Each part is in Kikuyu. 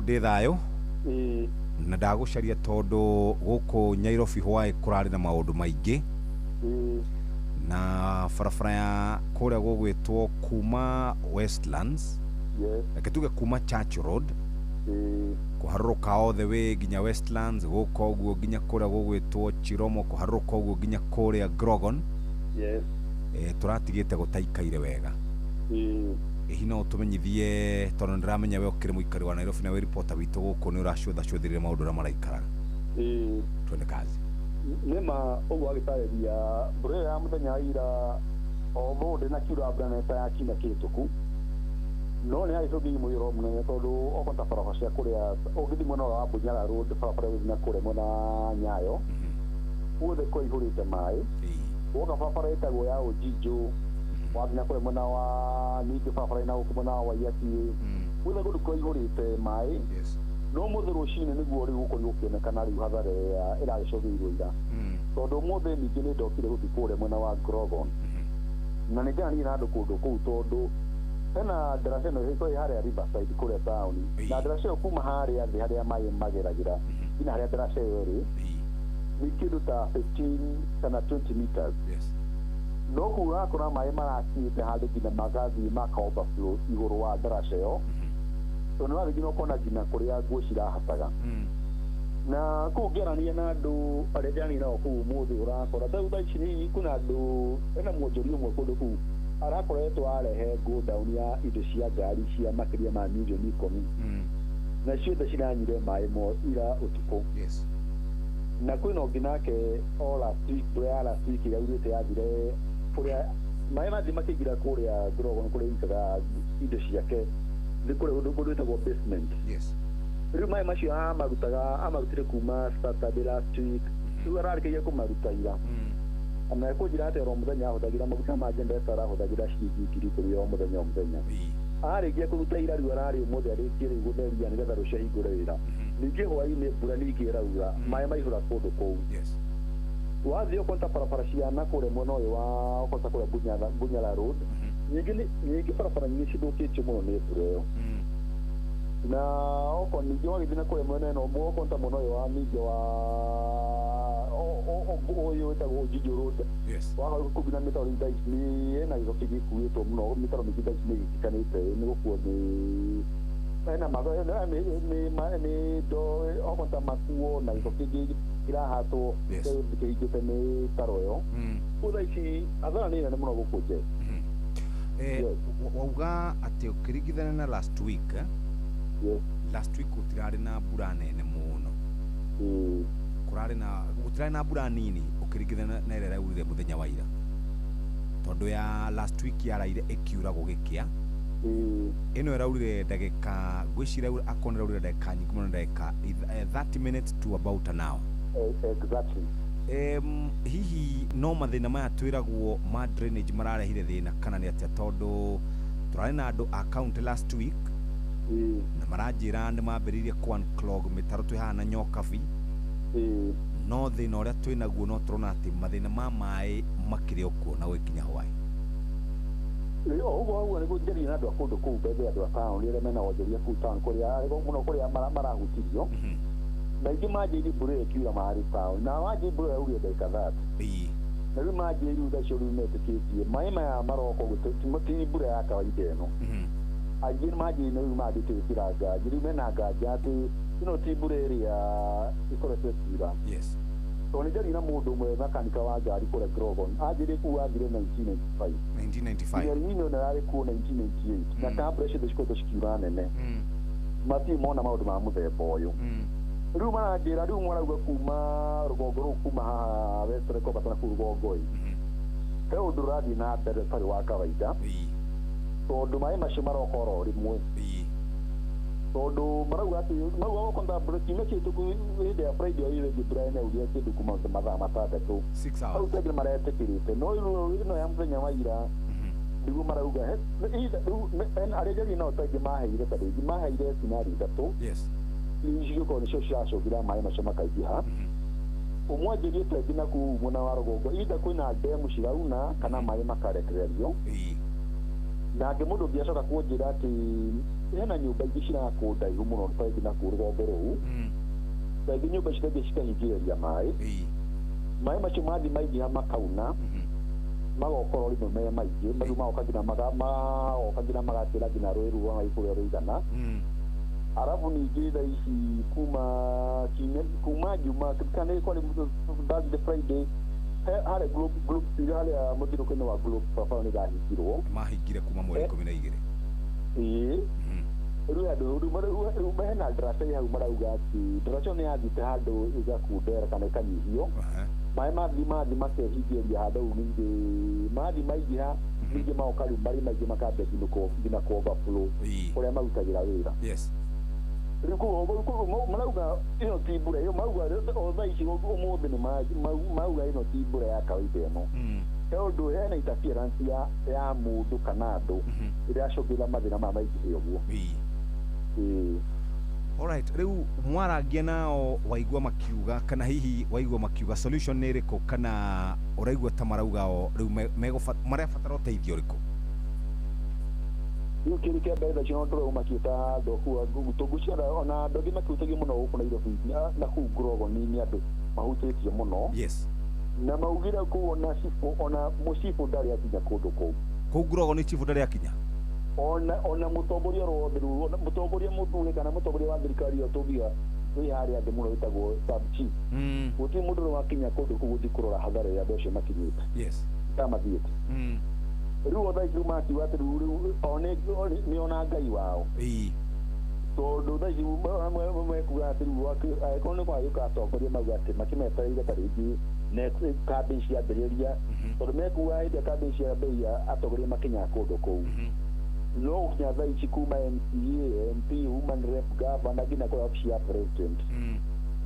Ndĩ thayũ. Ĩĩ. Na ndagũcaria tondũ gũkũ Nyairobi hwaĩ kũrarĩ na maũndũ maingĩ. Ĩĩ. Na barabara ya kũrĩa gũgwĩtwo kuma Westlands. Yes. Reke tuge kuma Church Road. Ĩĩ. Kũharũrũka all the way nginya Westlands, gũka ũguo nginya kũrĩa gũgwĩtwo Chiromo, kũharũrũka ũguo nginya kũrĩa Grogon. Yes. Tũratigĩte gũtaikaire wega. Ĩĩ. Hihi no ũtũmenyithie, tondũ nĩndĩramenya we ũkĩrĩ mũikari wa Nairobi na wĩ reporter witũ gũkũ, nĩ ũracũthacũthĩrĩria maũndũ ũrĩa maraikaraga. Ĩĩ. Twende kazi. Nĩma ũguo agĩtarĩria mbura ĩyo ya mũthenya wa ira, although ndĩnakiura mbura nene ta ya kiumia kĩhĩtũku, no nĩ yagĩcũngĩrĩirie mũiyũro mũnene, tondũ okorwo ta barabara cia kũrĩa ũngĩthiĩ mwena wa Bunyala Road, barabara ĩgũthiĩ na kũrĩa mwena wa Nyayo, guothe kwaihũrĩte maĩ. Woka barabara ĩtagwo ya Ũnjinjũ, wathiĩ na kũrĩa mwena wa ningĩ barabara ĩna gũkũ mwena wa Waiyaki, guothe kũndũ kwaihũrĩte maĩ. No ũmũthĩ rũcinĩ nĩguo rĩu gũkorirwo gũkĩonekana rĩu hathara ĩrĩa ĩragĩcũthĩirwo ira, tondũ ũmũthĩ ningĩ nĩ ndokire gũthiĩ kũrĩa mwena wa Grogon, na nĩ njaranirie na andũ kũndũ kũu, tondũ hena ndaraca ĩno ĩkoragwo ĩ harĩa Riverside kũrĩa taũni, na ndaraca ĩyo kuma harĩa thĩ harĩa maĩ mageragĩra nginya harĩa ndaraca ĩyo ĩrĩ nĩ kĩndũ ta 15 kana 20 meters. No kũu ũrakora maĩ marakinyĩte handũ nginya magathiĩ maka overflow igũrũ wa ndaraca ĩyo, tondũ nĩ ũrathiĩ nginya ũkona nginya kũrĩa nguo cirahataga. Na kũu ngĩaranĩria na andũ arĩa njaragia nao kũu ũmũthĩ, ũrakora ta rĩu thaa ici nĩ kwĩna andũ, hena mwonjoria ũmwe kũndũ kũu arakoretwo arehe godown ya indo cia ngari cia makĩria ma mirioni 10, na ciothe ciranyire maĩ mo ira ũtukũ. Na kwĩna ũngĩ nake o last week, mbura ya last week ĩrĩa yaurĩte yathire kũrĩa maĩ mathiĩ makĩingĩra kũrĩa Grogon, kũrĩa aikaga indo ciake, nĩ kũrĩa kũndũ gwĩtagwo basement. Rĩu maĩ macio amarutaga, amarutire kuma Saturday last week, rĩu ararĩkĩria kũmaruta ira. Na ekũnjĩra atĩ oro mũthenya ahũthagĩra maguta ma generator, arahũthagĩra ciringi 10,000 o mũthenya o mũthenya. Arĩkia kũruta ira, rĩu ararĩ ũmũthĩ arĩkie rĩu gũtheria nĩgetha rũciũ ahingũre wĩra. Ningĩ hwaĩ-inĩ mbura ningĩ ĩraura, maĩ maihũra kũndũ kũu. Wathiĩ okorwo nĩ ta barabara cia na kũrĩa mwena ũyũ wa okorwo ta kũrĩa Bunyala Road, nyingĩ nĩ nyingĩ, barabara nyingĩ cithũkĩtio mũno nĩ mbura ĩyo. Na okorwo ningĩ wagĩthiĩ na kũrĩa mwena ĩno, okorwo nĩ ta mwena ũyũ wa ningĩ wa ũyũ wĩtagwo Juja Road, waga kũu nginya mĩtaro rĩu thaa ici nĩ ĩna gĩko kĩingĩ gĩkuĩtwo mũno, mĩtaro mĩingĩ thaa ici nĩ ĩgĩtikanĩte, nĩ gũkuo nĩ hena nĩ ndo okorwo nĩ ta makuo na gĩko kĩngĩ kĩrahatwo kĩhingĩte mĩtaro ĩyo. Kũu thaa ici hathara nĩ nene mũno gũkũ nje. Wauga atĩ ũkĩringithania na last week, eh? Yes. Last week gũtirarĩ na mbura nene mũno. Kũrarĩ na gũtirarĩ na mbura nini ũkĩringithania na ĩrĩa ĩraurire mũthenya wa ira, tondũ ya last week yaraire ĩkiura gũgĩkĩa. Ĩno ĩraurire ndagĩka, ngwĩciria akorwo nĩ ĩraurire ndagĩka nyingĩ mũno, ndagĩka 30 minutes to about an hour. Exactly. Hihi no mathĩna maya twĩragwo ma drainage mararehire thĩna, kana nĩ atĩa? Tondũ tũrarĩ na andũ a county last week na maranjĩra nĩ mambĩrĩirie kũ unclog mĩtaro twĩ haha na Nyokabi, no thĩna ũrĩa twĩ naguo no tũrona atĩ mathĩna ma maĩ makĩrĩ o kuo na gũgĩkinya hwaĩ. O ũguo wauga nĩguo, njaria na andũ a kũndũ kũu mbere, andũ a taũni arĩa mena wonjoria kũu taũni, kũrĩa mũno kũrĩa marahutirio, na aingĩ manjĩirie mbura ĩyo ĩkiura marĩ taũni, na manjĩirie mbura ĩyo yaurire ndagĩka 30. Na rĩu manjĩirie rĩu thaa icio rĩu metĩkĩtie maĩ maya maroka ũguo ti mbura ya kawaida ĩno. Aingĩ manjĩirie na rĩu mambĩtie gwĩkĩra nganja, rĩu mena nganja atĩ ĩno ti mbura ĩrĩa ĩkoretwo ĩkiura. Tondũ nĩ njaria na mũndũ ũmwe makanika wa ngari kũrĩa Grogon, anjĩrire kũu athire 1995. 1995. Nginya Nino ĩno yarĩ kuo 1998, na ka mbura ciothe cikoretwo cikiura nene, matirĩ mona maũndũ ma mũthemba ũyũ. Rĩu maranjĩra rĩu marauga kuma rũgongo rũu, kuma haha Western kwambata na kũu rũgongo ĩ, he ũndũ ũrathiĩ na mbere ũtarĩ wa kawaida, tondũ maĩ macio maroka oro rĩmwe. Tondũ marauga atĩ marauga okorwo ta mbura kiumia kĩhĩtũku hĩndĩ ya Friday o ĩyo ĩngĩ mbura yaurire kĩndũ kuma mathaa 6. 6 Hau hours. tengĩ maretĩkĩrĩte, no rĩu ĩno ya mũthenya wa ira nĩguo marauga rĩu arĩa njaria nao tengĩ maheire, ta rĩngĩ maheire scenario ithatũ cigĩkorwo nĩcio ciracũngĩra maĩ macio makaingĩha. Ũmwe anjĩrie tengĩ na kũu mwena wa rũgongo either kwĩna ndemu cirauna kana maĩ makarekererio. Nake mũndũ ũngĩ acoka kũnjĩra atĩ Hena nyũmba ingĩ cirakwo ndaihu mũno ta ingĩ na kũu rũgongo rũu. Ta ingĩ nyũmba citangĩ cikahingĩrĩria maĩ. Maĩ macio mathi maingĩha makauna. Magokorwo rĩmwe me maingĩ rĩu magoka nginya magoka nginya magakĩra nginya rũĩ rũu rwa kũrĩa rũigana. Arabu ningĩ thaa ici kuma kiumia kuma Juma kana nĩ kwarĩ Thursday Friday harĩa Globe harĩa mũthiũrũrũko-inĩ wa Globe barabara nĩ ĩrahingirwo. Mahingire kuma mweri 12. Ĩĩ. Rĩu andũ rĩu hena ndaraca ĩ hau marauga atĩ ndaraca ĩyo nĩ yathiĩte handũ ĩgakundera kana ĩkanyihio. Maĩ mathi makehingĩria handũ hau ningĩ mathi maingĩha ningĩ magoka rĩu marĩ maingĩ makambia nginya ku overflow kũrĩa marutagĩra wĩra. Yes. Rĩu koguo marauga ĩno ti mbura ĩyo marauga o thaa ici ũmũthĩ nĩ marauga ĩno ti mbura ya kawaida ĩno. He ũndũ hena interference ya mũndũ kana andũ ĩrĩa yacũngĩrĩria mathĩna maya maingĩhe ũguo. Alright, rĩu mwarangia nao waigua makiuga kana hihi waigua makiuga solution nĩ ĩrĩkũ kana ũraigua ta marauga o rĩu marabatara ũteithio ũrĩkũ? Rĩu kĩndũ kĩa mbere thaa ici no ndĩrauga makĩta andũ kũu tũngũciara ona andũ angĩ makĩhutagio mũno gũkũ Nairobi na kũu Ngurogoni nĩ andũ mahutĩtio mũno. Yes. Na maugire kũu ona cibũ ona mũcibũ ndarĩ akinya kũndũ kũu. Kũu Ngurogoni cibũ ndarĩ akinya? Ona mũtongoria wothe rĩu ona mũtongoria mũthure kana mũtongoria wa thirikari ĩyo tũngiuga wĩ harĩa thĩ mũno wĩtagwo sub chief. Gũtirĩ mũndũ ũrĩ wakinya kũndũ kũu gũthiĩ kũrora hathara ĩrĩa andũ acio makinyĩte. Yes. Kana mathiĩte. Rĩu o thaa ici rĩu makiuga atĩ rĩu o nĩ ona Ngai wao. Tondũ thaa ici mekuga atĩ rĩu angĩkorwo nĩ kwagĩũka atongoria mauga atĩ makĩmetereire ta rĩngĩ kambĩini ciambĩrĩria. Tondũ mekuga hĩndĩ ĩrĩa kambĩini ciambĩrĩria atongoria makinyaga kũndũ kũu. No gũkinya thaa ici kuma MCA, MP, woman rep, governor nginya kũrĩa obici ya president.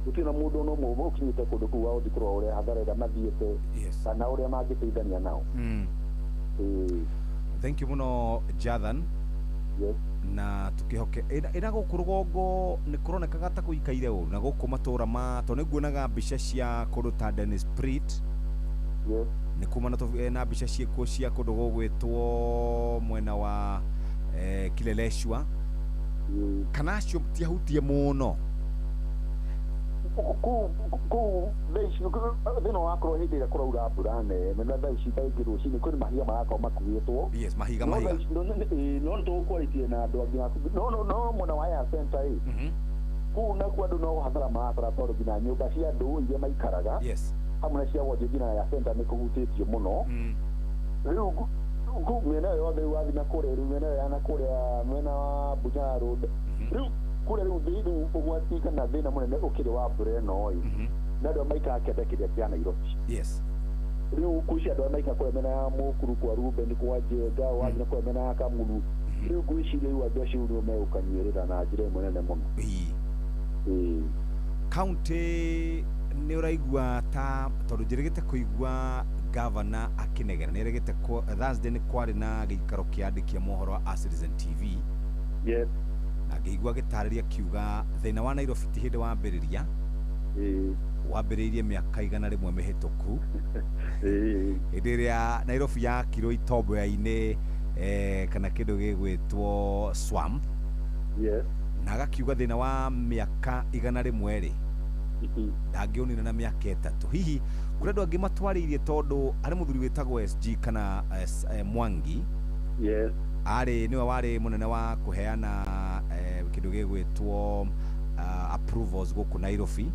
Gũtirĩ na mũndũ ona ũmwe ũkinyĩte kũndũ kũu wa gũthiĩ kũrora ũrĩa hathara ĩrĩa mathiĩte kana ũrĩa mangĩteithania nao. Thank you mũno Jathan. Yes. Na tukihoke ĩna gũkũ rũgongo nĩ kũronekaga ta kũikaire ũru na gũkũ matũra ma tondũ nĩ nguonaga mbica cia kũndũ ta Dennis Pritt. Yes. Nĩ kuma na mbica ciĩkuo cia kũndũ gũgwĩtwo mwena wa Kileleshwa. Kana acio tiahutie mũno. Kũu thaa ici thĩna wakorwo hĩndĩ ĩrĩa kũraura mbura nene na thaa ici thaa ingĩ rũcinĩ kwĩna mahiga marakorwo makuĩtwo. Yes, mahiga mahiga. No nĩ tũgũkwarĩtie na andũ angĩ no mwena wa Yaya Center ĩ. Kũu nakuo andũ no hathara maratara tondũ nginya nyũmba cia andũ iria maikaraga. Yes. Hamwe na cia wonje nginya Yaya Center nĩ kũhutĩtio mũno. Rĩu kũu mĩena ĩyo yothe rĩu wathiĩ na kũrĩa rĩu mĩena ĩyo ya na kũrĩa mwena wa Bunyala Road. Rĩu kũrĩa rĩu rĩu ũgwati kana thĩna mũnene ũkĩrĩ wa mbura ĩno ĩ. Na andũ arĩa maikaraga kĩanda kĩrĩa kĩa Nairobi. Yes. Rĩu ngwĩciria andũ arĩa maikaraga kũrĩa mĩena ya Mũkuru kwa Ruben kwa Njenga wathiĩ na kũrĩa mĩena ya Kamulu. Rĩu ngwĩciria rĩu andũ acio nĩo megũkanyuĩrĩra na njĩra ĩmwe nene mũno. County nĩ ũraigua ta tondũ njĩrĩgĩte kũigua governor akĩnegena nĩ erĩgĩte Thursday nĩ kwarĩ na gĩikaro kĩa andĩki a mohoro a Citizen TV. Yes. Na ngĩigua gĩtarĩria kiuga thĩna wa Nairobi ti hĩndĩ wambĩrĩria. Wambĩrĩirie mĩaka 100 mĩhĩtũku. Hĩndĩ ĩrĩa Nairobi yakirwo itomboya-inĩ kana kĩndũ gĩgwĩtwo swamp. Yes. Na agakiuga thĩna wa mĩaka 100 rĩ ndangĩonire na mĩaka 3. Hihi kũrĩ andũ angĩ matwarĩirie tondũ harĩ mũthuri wĩtagwo SG kana Mwangi. Yes. Arĩ nĩwe warĩ mũnene wa kũheana kĩndũ gĩgwĩtwo approvals gũkũ Nairobi.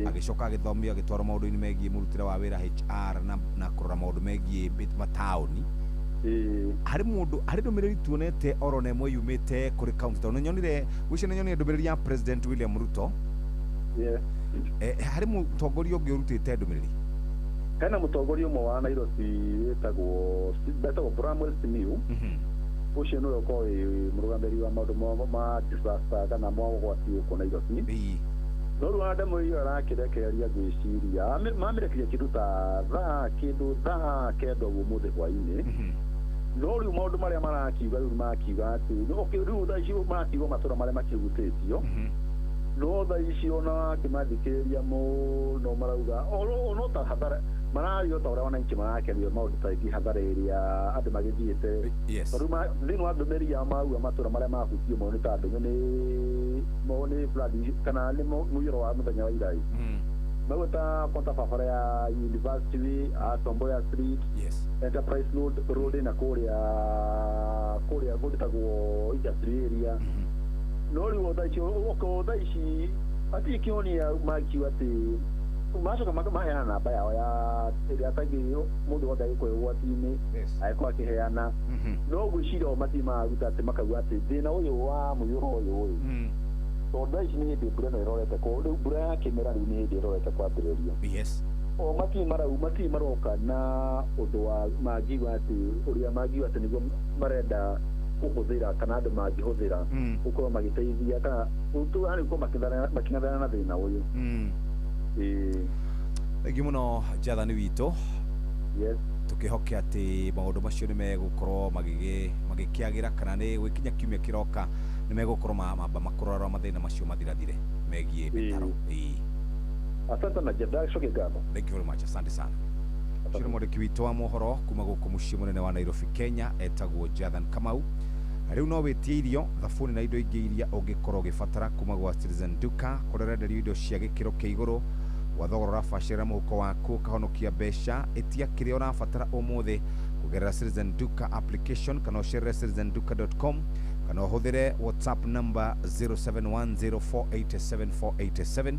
Agĩcoka agĩthomio agĩtwarwo maũndũ-inĩ megiĩ mũrutĩre wa wĩra HR na kũrora maũndũ megiĩ mataũni. Harĩ mũndũ harĩ ndũmĩrĩri tuonete oro na ĩmwe yumĩte kũrĩ county tondũ nĩnyonire gwĩciria nĩnyonire ndũmĩrĩri ya President William Ruto. Yes. Harĩ mũtongoria ũngĩ ũrutĩte ndũmĩrĩri? Hena mũtongoria ũmwe wa Nairobi wĩtagwo Bramwell Simiyu. Ũcio nĩwe ũkoragwo wĩ mũrũgamĩrĩri wa maũndũ ma disaster kana ma ũgwati gũkũ Nairobi. No rĩu ona ndemwa ĩyo arakĩrekereria ngwĩciria mamĩrekereria kĩndũ ta thaa kĩndũ thaa kenda ũguo ũmũthĩ hwainĩ. No rĩu maũndũ marĩa marakiuga rĩu makiuga atĩ rĩu thaa ici marakiuga matũra marĩa makĩhutĩtio. No thaa ici ona wakĩmathikĩrĩria mũno marauga no ta hathara Marario ta ũrĩa wananchi marakenio maũndũ ta ingĩ hathara ĩrĩa andũ magĩthiĩte. Tondũ thĩinĩ wa ndũmĩrĩri ya mauga matũra marĩa mahutio mũno nĩ ta andũ nĩ flood kana nĩ mũiyũro wa mũthenya wa ira. Mauga ta kwanta barabara ya University, Tomboya Street, Enterprise Road na kũrĩa gwĩtagwo industry area. No rĩu thaa ici okorwo thaa ici hatirĩ kĩhonia makiuga atĩ macoka maheana namba yao ya ĩrĩa atangĩ mũndũ wothe agĩkorwo ũgwati-inĩ agĩkorwo akĩheana. No ngwĩciria o matirĩ mararuta atĩ makauga atĩ thĩna ũyũ wa mũiyũro ũyũ ĩ tondũ thaa ici nĩ hĩndĩ mbura ĩno ĩrorete rĩu mbura ya kĩmera rĩu nĩ hĩndĩ ĩrorete kwambĩrĩria. O matirĩ maroka na ũndũ wa mangiuga atĩ ũrĩa mangiuga atĩ nĩguo marenda kũhũthĩra kana andũ mangĩhũthĩra gũkorwo magĩteithia kana gũkorwo makĩng'ethana na thĩna ũyũ. Thengiũ mũno Jathani witũ. Tukihoke atĩ maũndũ macio nĩ megũkorwo magĩkĩagĩra kana nĩ gwĩkinya kiumia kĩroka nĩ megũkorwo mamba makũrora mathĩna macio mathirathire megiĩ mĩtaro. Asante na Jeff, ngatho. Thank you very much, asante sana. Ũcio nĩ mwandĩki witũ wa mohoro kuma gũkũ mũciĩ mũnene wa Nairobi, Kenya, etagwo Jathan Kamau. Rĩu no wĩtie irio, thabuni na indo ingĩ iria ũngĩkorwo ũgĩbatara kuma gwa Citizen Duka, kũrĩa ũrenderio indo cia gĩkĩro kĩa igũrũ gwa thogora ũrabacĩrĩra mũhuko waku ũkahonokia mbeca. Ĩtia kĩrĩa ũrabatara ũmũthĩ kũgerera Citizen Duka application kana ũcerere citizenduka.com kana ũhũthĩre WhatsApp number 0710487487.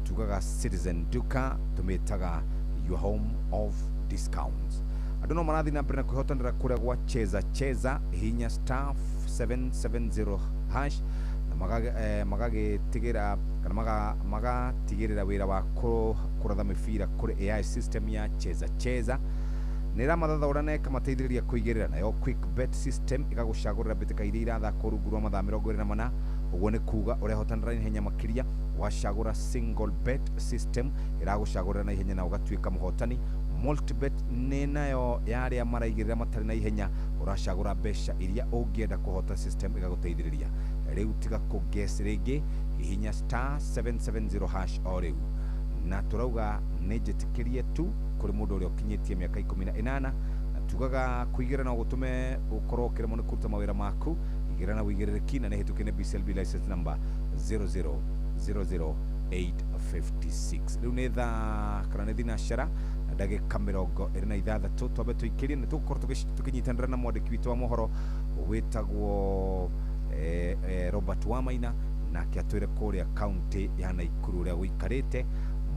Tugaga Citizen Duka tũmĩtaga your home of discounts. Andũ no marathiĩ na mbere na kwĩhotanĩra kũrĩa gwa Cheza Cheza, hinya star 770 hash na magagĩtigĩra kana magatigĩrĩra wĩra wa kũratha mĩbira kũrĩ AI system ya Cheza Cheza nĩ ĩramathathaũra na ĩkamateithĩrĩria kũigĩrĩra. Nayo quick bet system ĩgagũcagũrĩra mbĩtĩka iria irathakwo rungu rwa mathaa 24, ũguo nĩ kuga ũrehotanĩra na ihenya makĩria. Wacagũra single bet system ĩragũcagũrĩra na ihenya na ũgatuĩka mũhotani. Multibet nĩ nayo ya arĩa maraigĩrĩra matarĩ na ihenya, ũracagũra mbeca iria ũngĩenda kũhota, system ĩgagũteithĩrĩria. Rĩu tiga kũguess rĩngĩ, hihinya star 770 hash o rĩu. Na tũrauga nĩ njĩtĩkĩrie tu kũrĩ mũndũ ũrĩa ũkinyĩtie mĩaka 18, na tugaga kũigĩra no gũtũme ũkorwo ũkĩremwo nĩ kũruta mawĩra maku. Igĩra na ũigĩrĩrĩki na nĩ hĩtũkie nĩ BCLB license number 0000856. Rĩu nĩ thaa kana nĩ thinacara na ndagĩka 26, twambe tũikĩrie nĩ tũgũkorwo tũkĩnyitanĩra na mwandĩki witũ wa mohoro wĩtagwo Robert Wamaina, nake atwĩre kũrĩa kaunti ya Naikuru ũrĩa gũikarĩte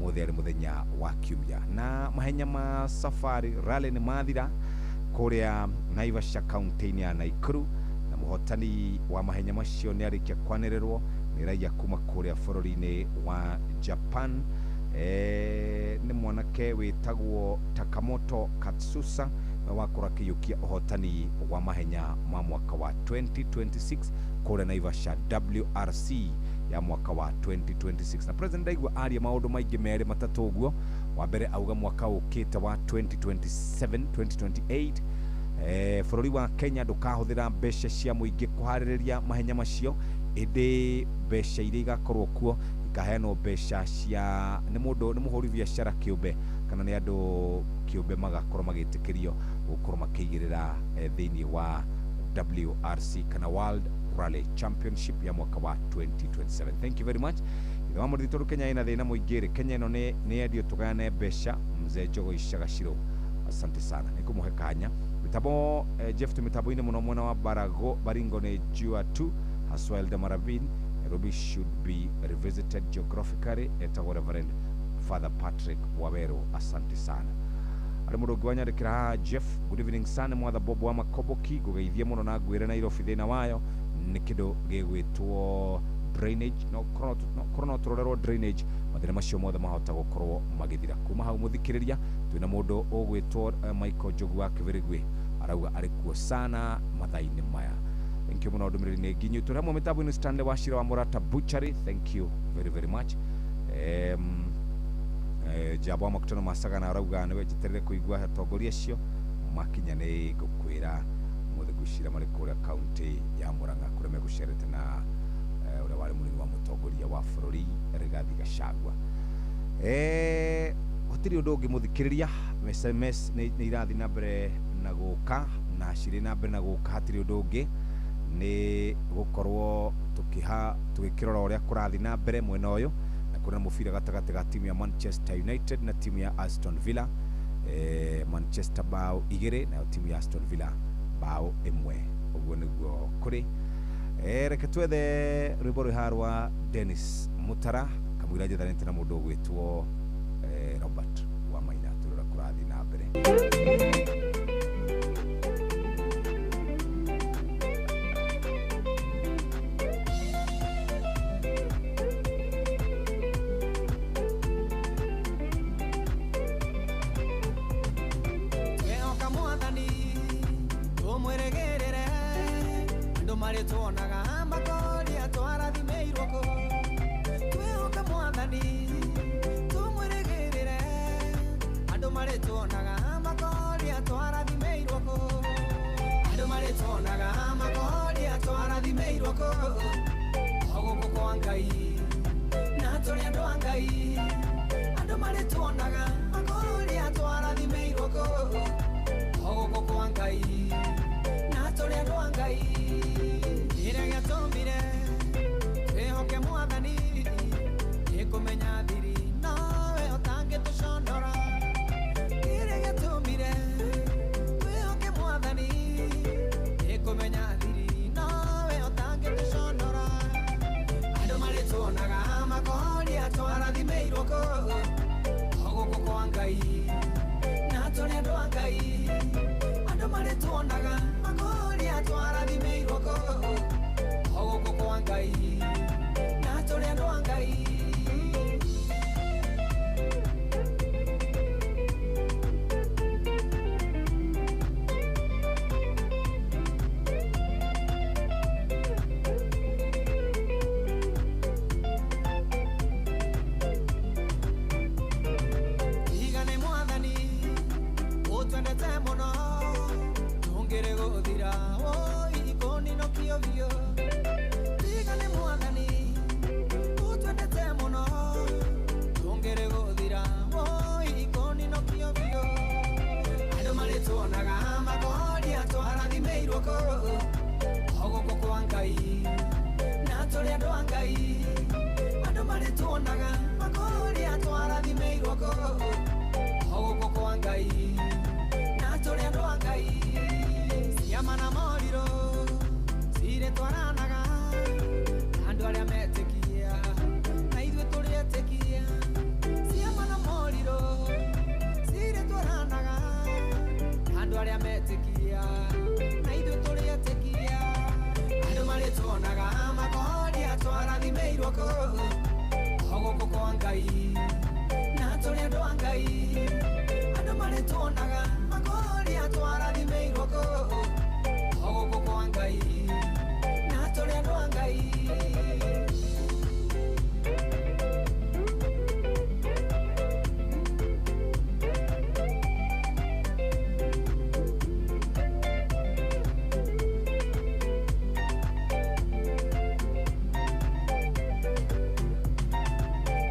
mũthĩ arĩ mũthenya wa kiumia. Na mahenya ma Safari Rally nĩ mathira kũrĩa Naivasha kaunti-inĩ ya Naikuru, na mũhotani wa mahenya macio nĩ arĩkia kwanĩrĩrwo nĩ raia kuma kũrĩa bũrũri-inĩ wa Japan. Nĩ mwanake wĩtagwo Takamoto Katsusa na wakorwo akĩiyũkia ũhotani wa mahenya ma mwaka wa 2026 kũrĩa Naivasha WRC ya mwaka wa 2026. Na president ndaigua aria maũndũ maingĩ merĩ matatũ ũguo. Wa mbere auga mwaka ũkĩte wa 2027 2028 bũrũri wa Kenya ndũkahũthĩra mbeca cia mũingĩ kũharĩrĩria mahenya macio, ĩndĩ mbeca iria igakorwo kuo ikaheanwo mbeca cia nĩ mũndũ nĩ mũhũri biacara kĩũmbe kana nĩ andũ kĩũmbe magakorwo magĩtĩkĩrio gũkorwo makĩigĩrĩra thĩinĩ wa WRC kana World Rally Championship ya mwaka wa 2027. Thank you very much. Ithe wa mũrĩthi tondũ Kenya ĩna thĩna mũingĩ rĩ, Kenya ĩno nĩ yendio tũgayane mbeca. Mzee Njogo Icagaciro, asante sana nĩ kũmũhe kanya. Mĩtambo Jeff tũ mĩtambo-inĩ mũno mwena wa Barago Baringo nĩ Jua tu haswa Eldama Ravine. Nairobi should be revisited geographically, etagwo Reverend Father Patrick Waweru, asante sana. Arĩ mũndũ ũngĩ wanyandĩkĩra haha, Jeff, good evening sana mwatha Bob wa Makoboki, ngũgeithie mũno na ngwĩre Nairobi thĩna wayo nĩ kĩndũ gĩgwĩtwo drainage, no korwo no tũrorerwo drainage mathĩna macio mothe mahota gũkorwo magĩthira. Kuma hau mũthikĩrĩria twĩna mũndũ ũgwĩtwo Michael Njogu wa Kĩbĩrĩgwĩ, arauga arĩ kuo sana mathaa-inĩ maya. Thank you mũno, ndũmĩrĩri nĩ nginyu. Tũrĩ hamwe mĩtambo-inĩ Stanley Wachira wa Mũrata Butchery, thank you very very much. Jabo wa makutano masagana arauga nĩwe njeterere kũigua atongoria acio makinya nĩ ngũkwĩra mũthĩ ngwĩciria marĩ kũrĩa kaunti ya Murang'a kũrĩa megũcerete na ũrĩa warĩ mũnini wa mũtongoria wa bũrũri Rigathi Gachagua. Hatirĩ ũndũ ũngĩ mũthikĩrĩria, SMS nĩ irathiĩ na mbere na gũka na cirĩ na mbere na gũka. Hatirĩ ũndũ ũngĩ, nĩ gũkorwo tũgĩkĩrora ũrĩa kũrathiĩ na mbere mwena ũyũ, na kũrĩ na mũbira gatagatĩ ga timu ya Manchester United na timu ya Aston Villa. Manchester bao 2 nayo timu ya Aston Villa bao 1. Ũguo nĩguo kũrĩ. Reke twethe rwĩmbo rwĩ rwa Dennis Mutara kamũira njethanĩte na mũndũ ũgwĩtwo Robert Wamaina, tũrora kũrathiĩ na mbere. Twehoka Mwathani tumwĩrĩgĩrĩre, andũ marĩtuonaga makoria twarathimĩirwo kũ. Twehoka Mwathani tumwĩrĩgĩrĩre, andũ marĩtuonaga makoria twarathimĩirwo kũ. Andũ marĩtuonaga makoria twarathimĩirwo kũ. O gũkũ kwa Ngai na tũrĩ andũ a Ngai, andũ marĩtuonaga makoria twarathimĩirwo kũ. O gũkũ kwa Ngai na tũrĩ andũ a Ngai. Kĩrĩa gĩatũmire twĩhoke Mwathani nĩ kũmenya thiri nowe ũtangĩtũconora. Kĩrĩa gĩatũmire twĩhoke Mwathani nĩ kũmenya thiri nowe ũtangĩtũconora. Andũ marĩtuonaga makoria twarathimĩirwo kũ. O gũkũ kwa Ngai na tũrĩ andũ a Ngai, andũ marĩtuonaga makoria twarathimĩirwo kũ. O gũkũ kwa Ngai na tũrĩ andũ a Ngai. Tiga nĩ Mwathani ũtwendete mũno, tũngĩrĩ gũthira woi kũninũkio biũ. Tiga nĩ Mwathani ũtwendete mũno, tũngĩrĩ gũthira woi kũninũkio biũ. Andũ marĩtuonaga makoria twarathimĩirwo kũ. O gũkũ kwa Ngai na tũrĩ andũ a Ngai, andũ marĩtuonaga makoria twarathimĩirwo kũ. O gũkũ kwa Ngai na tũrĩ andũ a Ngai. Ciama na morirũ cirĩtwaranaga na andũ arĩa metĩkia, na ithuĩ tũrĩ etĩkia. Ciama na morirũ cirĩtwaranaga na andũ arĩa metĩkia, na ithuĩ tũrĩ etĩkia. Andũ marĩtuonaga makoria twarathimĩirwo kũ. O gũkũ kwa Ngai na tũrĩ andũ a Ngai, andũ marĩtuonaga makoria twarathimĩirwo kũ. O gũkũ kwa Ngai na tũrĩ andũ a Ngai.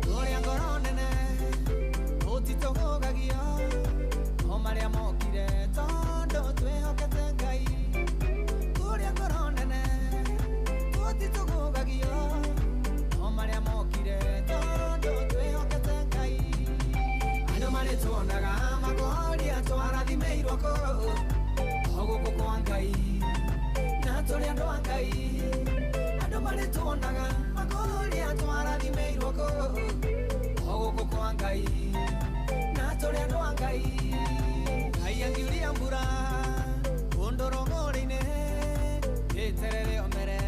Tũrĩ a ngoro nene tũtitũgũgagio o marĩa mokire tondũ twĩhokete Ngai. Tũrĩ a ngoro nene tũtitũgũgagio o marĩa mokire tondũ twĩhokete Ngai. Andũ marĩtuonaga makoria twarathimĩirwo kũ. O gũkũ kwa Ngai na tũrĩ andũ a Ngai, andũ marĩtuonaga makoria twarathimĩirwo kũ. O gũkũ kwa Ngai na tũrĩ andũ a Ngai. Ngai angiuria mbura kũndũ rũgũrĩ-inĩ, ĩterere omere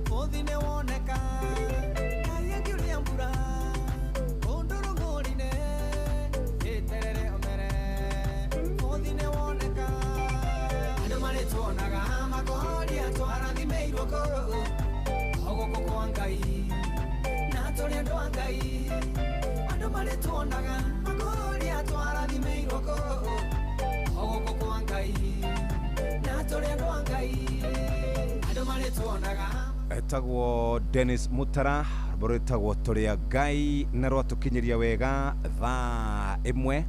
bũthi nĩ woneka. Ngai angiuria mbura kũndũ rũgũrĩ-inĩ, ĩterere omere bũthi nĩ woneka. Andũ marĩtuonaga makoria twarathimĩirwo kũ. O gũkũ kwa Ngai na tũrĩ andũ a Ngai, andũ marĩtuonaga makoria twarathimĩirwo kũ. O gũkũ kwa Ngai na tũrĩ andũ a Ngai, andũ marĩtuonaga. Etagwo Dennis Mutara, Rwĩmbo rwĩtagwo Tũrĩ a Ngai na rwatũkinyĩria wega thaa 1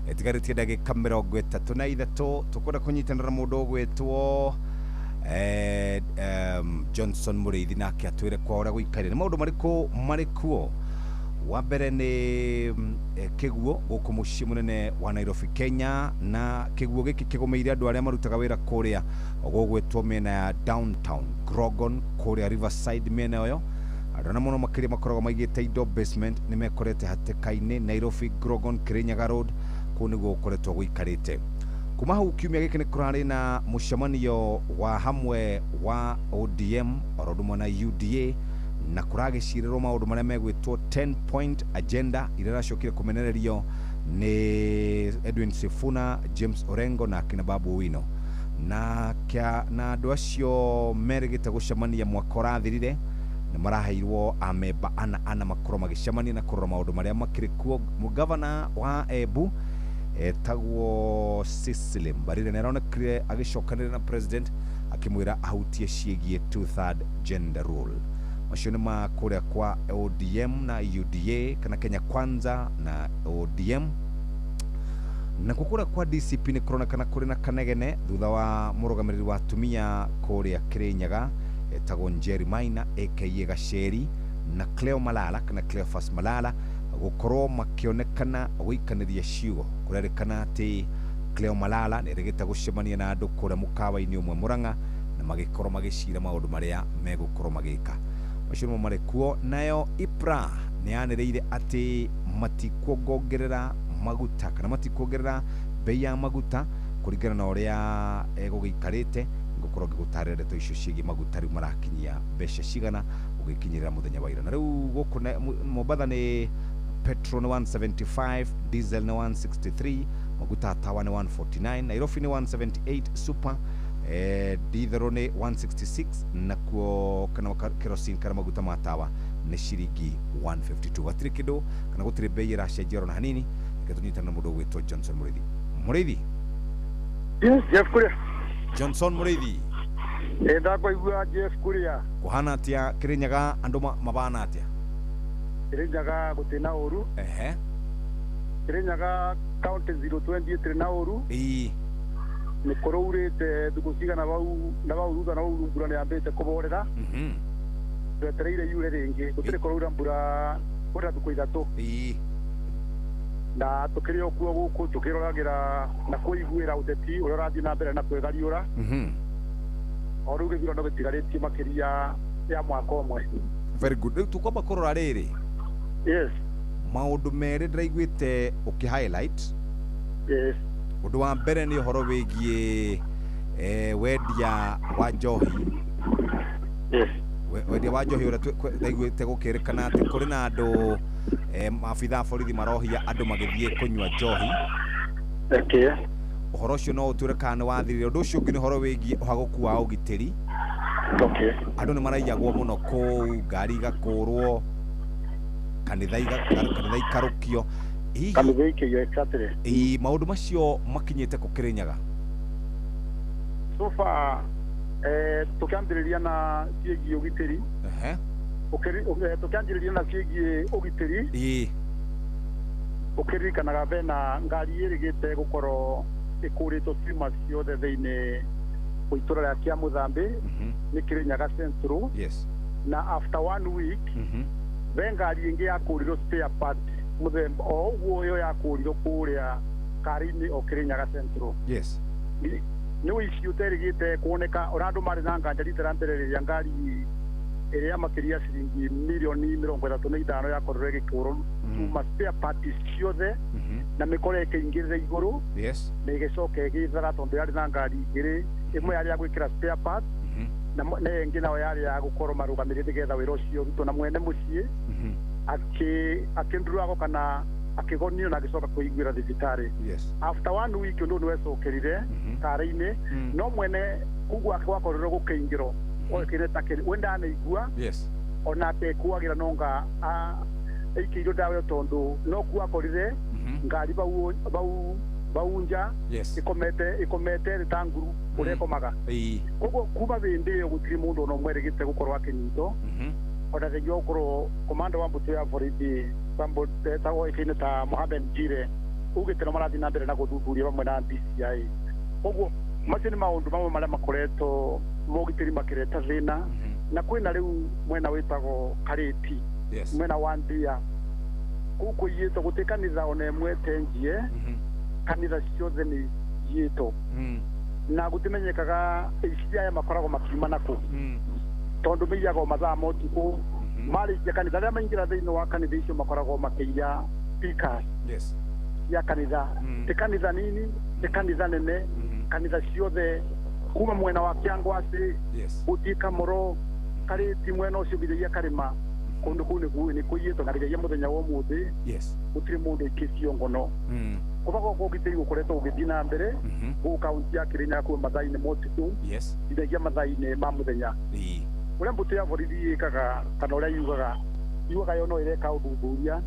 ĩtigarĩtie ndagĩka 33. Tũkwenda kũnyitanĩra na mũndũ ũgwĩtwo Johnson Mũrĩithi, nake atwĩre kwa ũrĩa gũikarire nĩ maũndũ marĩkũ marĩ kuo. Wa mbere nĩ kĩguo gũkũ mũciĩ mũnene wa Nairobi, Kenya, na kĩguo gĩkĩ kĩgũmĩire andũ arĩa marutaga wĩra kũrĩa gũgwĩtwo mĩena ya downtown Grogon, kũrĩa Riverside mĩena ĩyo. Andũ arĩa mũno makĩria makoragwo maigĩte indo basement nĩ mekorete hatĩka-inĩ Nairobi, Grogon, Kirinyaga Road, kũu nĩguo gũkoretwo gũikarĩte. Kuma hau kiumia gĩkĩ nĩ kũrarĩ na mũcemanio wa hamwe wa ODM oro ũndũ ũmwe na UDA, na kũragĩcirĩrwo maũndũ marĩa megwĩtwo 10 point agenda iria iracokire kũmenererio nĩ Edwin Sifuna, James Orengo na akina Babu Owino. Na andũ acio merĩgĩte gũcemania mwaka ũrathirire nĩ maraheirwo amemba ana ana makorwo magĩcemania na kũrora maũndũ marĩa makĩrĩ kuo. Mũgavana wa Embu etagwo Cecily Mbarire nĩ aronekire agĩcokanĩrĩra na president akĩmwĩra ahutie ciĩgiĩ 2/3 gender rule. Macio nĩ ma kũrĩa kwa ODM na UDA kana Kenya Kwanza na ODM. Na kũrĩa kwa DCP nĩ kũronekana kũrĩ na kanegene thutha wa mũrũgamĩrĩri wa atumia kũrĩa Kirinyaga etagwo Njeri Maina aka Gaceri na Cleo Malala kana Cleophas Malala gũkorwo makĩonekana gũikanĩria ciugo. Kũrerĩkana atĩ Cleo Malala nĩ erĩgĩte gũcemania na andũ kũrĩa mũkawa-inĩ ũmwe Murang'a na magĩkorwo magĩcira maũndũ marĩa megũkorwo magĩka. Macio nĩmo marĩ kuo. Nayo IPRA nĩ yanĩrĩire atĩ matikuongerera maguta kana matikuongerera bei ya maguta kũringana na ũrĩa gũgĩikarĩte. Ngũkorwo ngĩgũtarĩria ndeto icio ciĩgiĩ maguta rĩu marakinyia mbeca cigana ũgĩkinyĩrĩra mũthenya wa ira. Na rĩu gũkũ Mombatha nĩ petrol nĩ 175, diesel nĩ 163, maguta tawa nĩ 149, Nairobi nĩ 178 super, diesel nĩ 166, nakuo kana kerosene kana maguta ma tawa nĩ ciringi 152. Gatirĩ kĩndũ kana gũtirĩ bei ĩracenjia oro na hanini. Reke tũnyitane na mũndũ ũgwĩtwo Johnson Mũrĩithi. Mũrĩithi. Yes, Jeff Kuria. Johnson Mũrĩithi. Ndakwaigua Jeff Kuria. Kũhana atĩa Kirinyaga, andũ mabana atĩa? Kirinyaga gũtirĩ na ũru. Ehe. Kirinyaga county 020 ĩtirĩ na ũru. Ĩĩ. Nĩ kũraurĩte thikũ cigana bau na bau thutha na bau mbura nĩ yambĩte kũborera. Twetereire yure rĩngĩ. Gũtirĩ kũraura mbura kũrĩa thikũ ithatũ. Ĩĩ. Na tũkĩrĩ o kuo gũkũ tũkĩroragĩra na kũiguĩra ũteti ũrĩa ũrathiĩ na mbere na kwĩgariũra. O rĩu gĩthurano gĩtigarĩtie makĩria ya mwaka ũmwe. Very good. Rĩu tũkwamba kũrora rĩrĩ. Yes. Maũndũ merĩ ndĩraiguĩte ũkĩ highlight. Yes. Ũndũ wa mbere nĩ ũhoro wĩgiĩ wendia wa njohi. Yes. Wendia wa njohi ũrĩa ndaiguĩte gũkĩrĩkana atĩ kũrĩ na andũ maabitha a borithi marohia andũ magĩthiĩ kũnyua njohi. Okay. Ũhoro ũcio no ũtuĩre kana nĩ wathirire. Ũndũ ũcio ũngĩ nĩ ũhoro wĩgiĩ ũhagũku wa ũgitĩri. Okay. Andũ nĩ maraiyagwo mũno kũu, ngari igakũrwo, kanitha ikarũkio. Kanitha ikĩiywo, exactly. Ĩĩ, maũndũ macio makinyĩte kũ Kirinyaga? So far tũkĩambĩrĩria na ciĩgiĩ ũgitĩri. Ehe. Tũkĩanjĩrĩria na ciĩgiĩ ũgitĩri. Ĩĩ. Ũkĩririkanaga bena ngari ĩrĩgĩte gũkorwo ĩkũrĩtwo ciuma ciothe thĩinĩ wa itũra rĩa Kĩamũthambĩ nĩ Kirinyaga Central. Yes. Na after 1 week be ngari ĩngĩ yakũrirwo spare part mũthemba o ũguo ĩyo yakũrirwo kũrĩa kari-inĩ o Kirinyaga Central. Yes. Nĩ ũici ũterĩgĩte kuoneka ona andũ marĩ na nganja rita rĩa mbere rĩrĩa ngari ĩrĩa makĩria ciringi mirioni 35 yakorirwo ĩgĩkũrwo kuma spare part ciothe na mĩkora ĩkĩingĩrĩra igũrũ. Yes. Na ĩgĩcoka ĩgĩthara tondũ yarĩ na ngari igĩrĩ, ĩmwe yarĩ ya gwĩkĩra spare part na ĩngĩ nayo yarĩ ya gũkorwo marũgamĩrĩre nĩgetha wĩra ũcio ũrutwo. Na mwene mũciĩ akĩnduragwo kana akĩgonio na agĩcoka kũiguĩra thibitarĩ. Yes. After 1 week ũndũ nĩ wecokerire kare-inĩ, no mwene kũu gwake gwakorirwo gũkĩingĩrwo we ndanaigua. Yes. Onake ekuagĩra nonga aikĩirwo ndawa ĩyo tondũ no kuo akorire ngari bau nja. Yes. Ĩkomete ĩrĩ ta nguru ũrĩa ĩkomaga. Ĩĩ. Koguo kuma hĩndĩ ĩyo gũtirĩ mũndũ ona ũmwe erĩgĩte gũkorwo akĩnyitwo. Ona thengia gũkorwo komanda wa mbũtũ ya borithi etagwo ĩkaine ta Mohamed Njire ugĩte no marathiĩ na mbere na gũthuthuria hamwe na DCI. Koguo macio nĩ maũndũ mamwe marĩa makoretwo mogitĩri makĩreta thĩna. Na kwĩna rĩu mwena wĩtagwo Karĩti, mwena wa Ndia, kũu kũiyĩtwo gũtirĩ kanitha ona ĩmwe ĩtenjie, kanitha ciothe nĩ iyĩtwo na gũtimenyekaga aici aya makoragwo makiuma nakũ, tondũ maiyaga o mathaa ma ũtukũ. Marĩkia kanitha, arĩa maingĩra thĩinĩ wa kanitha icio makoragwo makĩiya speakers cia kanitha. Ti kanitha nini, ti kanitha nene, kanitha ciothe kuma mwena wa Kĩangwacĩ gũthiĩ Kamoro, Karĩti, mwena ũcio nginyagia Karĩma, kũndũ kũu nĩ kũiyĩtwo na nginyagia mũthenya wa ũmũthĩ gũtirĩ mũndũ ũikĩtio ngono. Kũbago kwa ũgitĩri gũkoretwo gũgĩthiĩ na mbere gũkũ kaunti ya Kĩrĩnyaga kuma mathaa-inĩ ma ũtukũ nginyagia mathaa-inĩ ma mũthenya. Ũrĩa mbũtũ ya borithi ĩkaga kana ũrĩa yugaga yo no ĩreka ũthuthuria,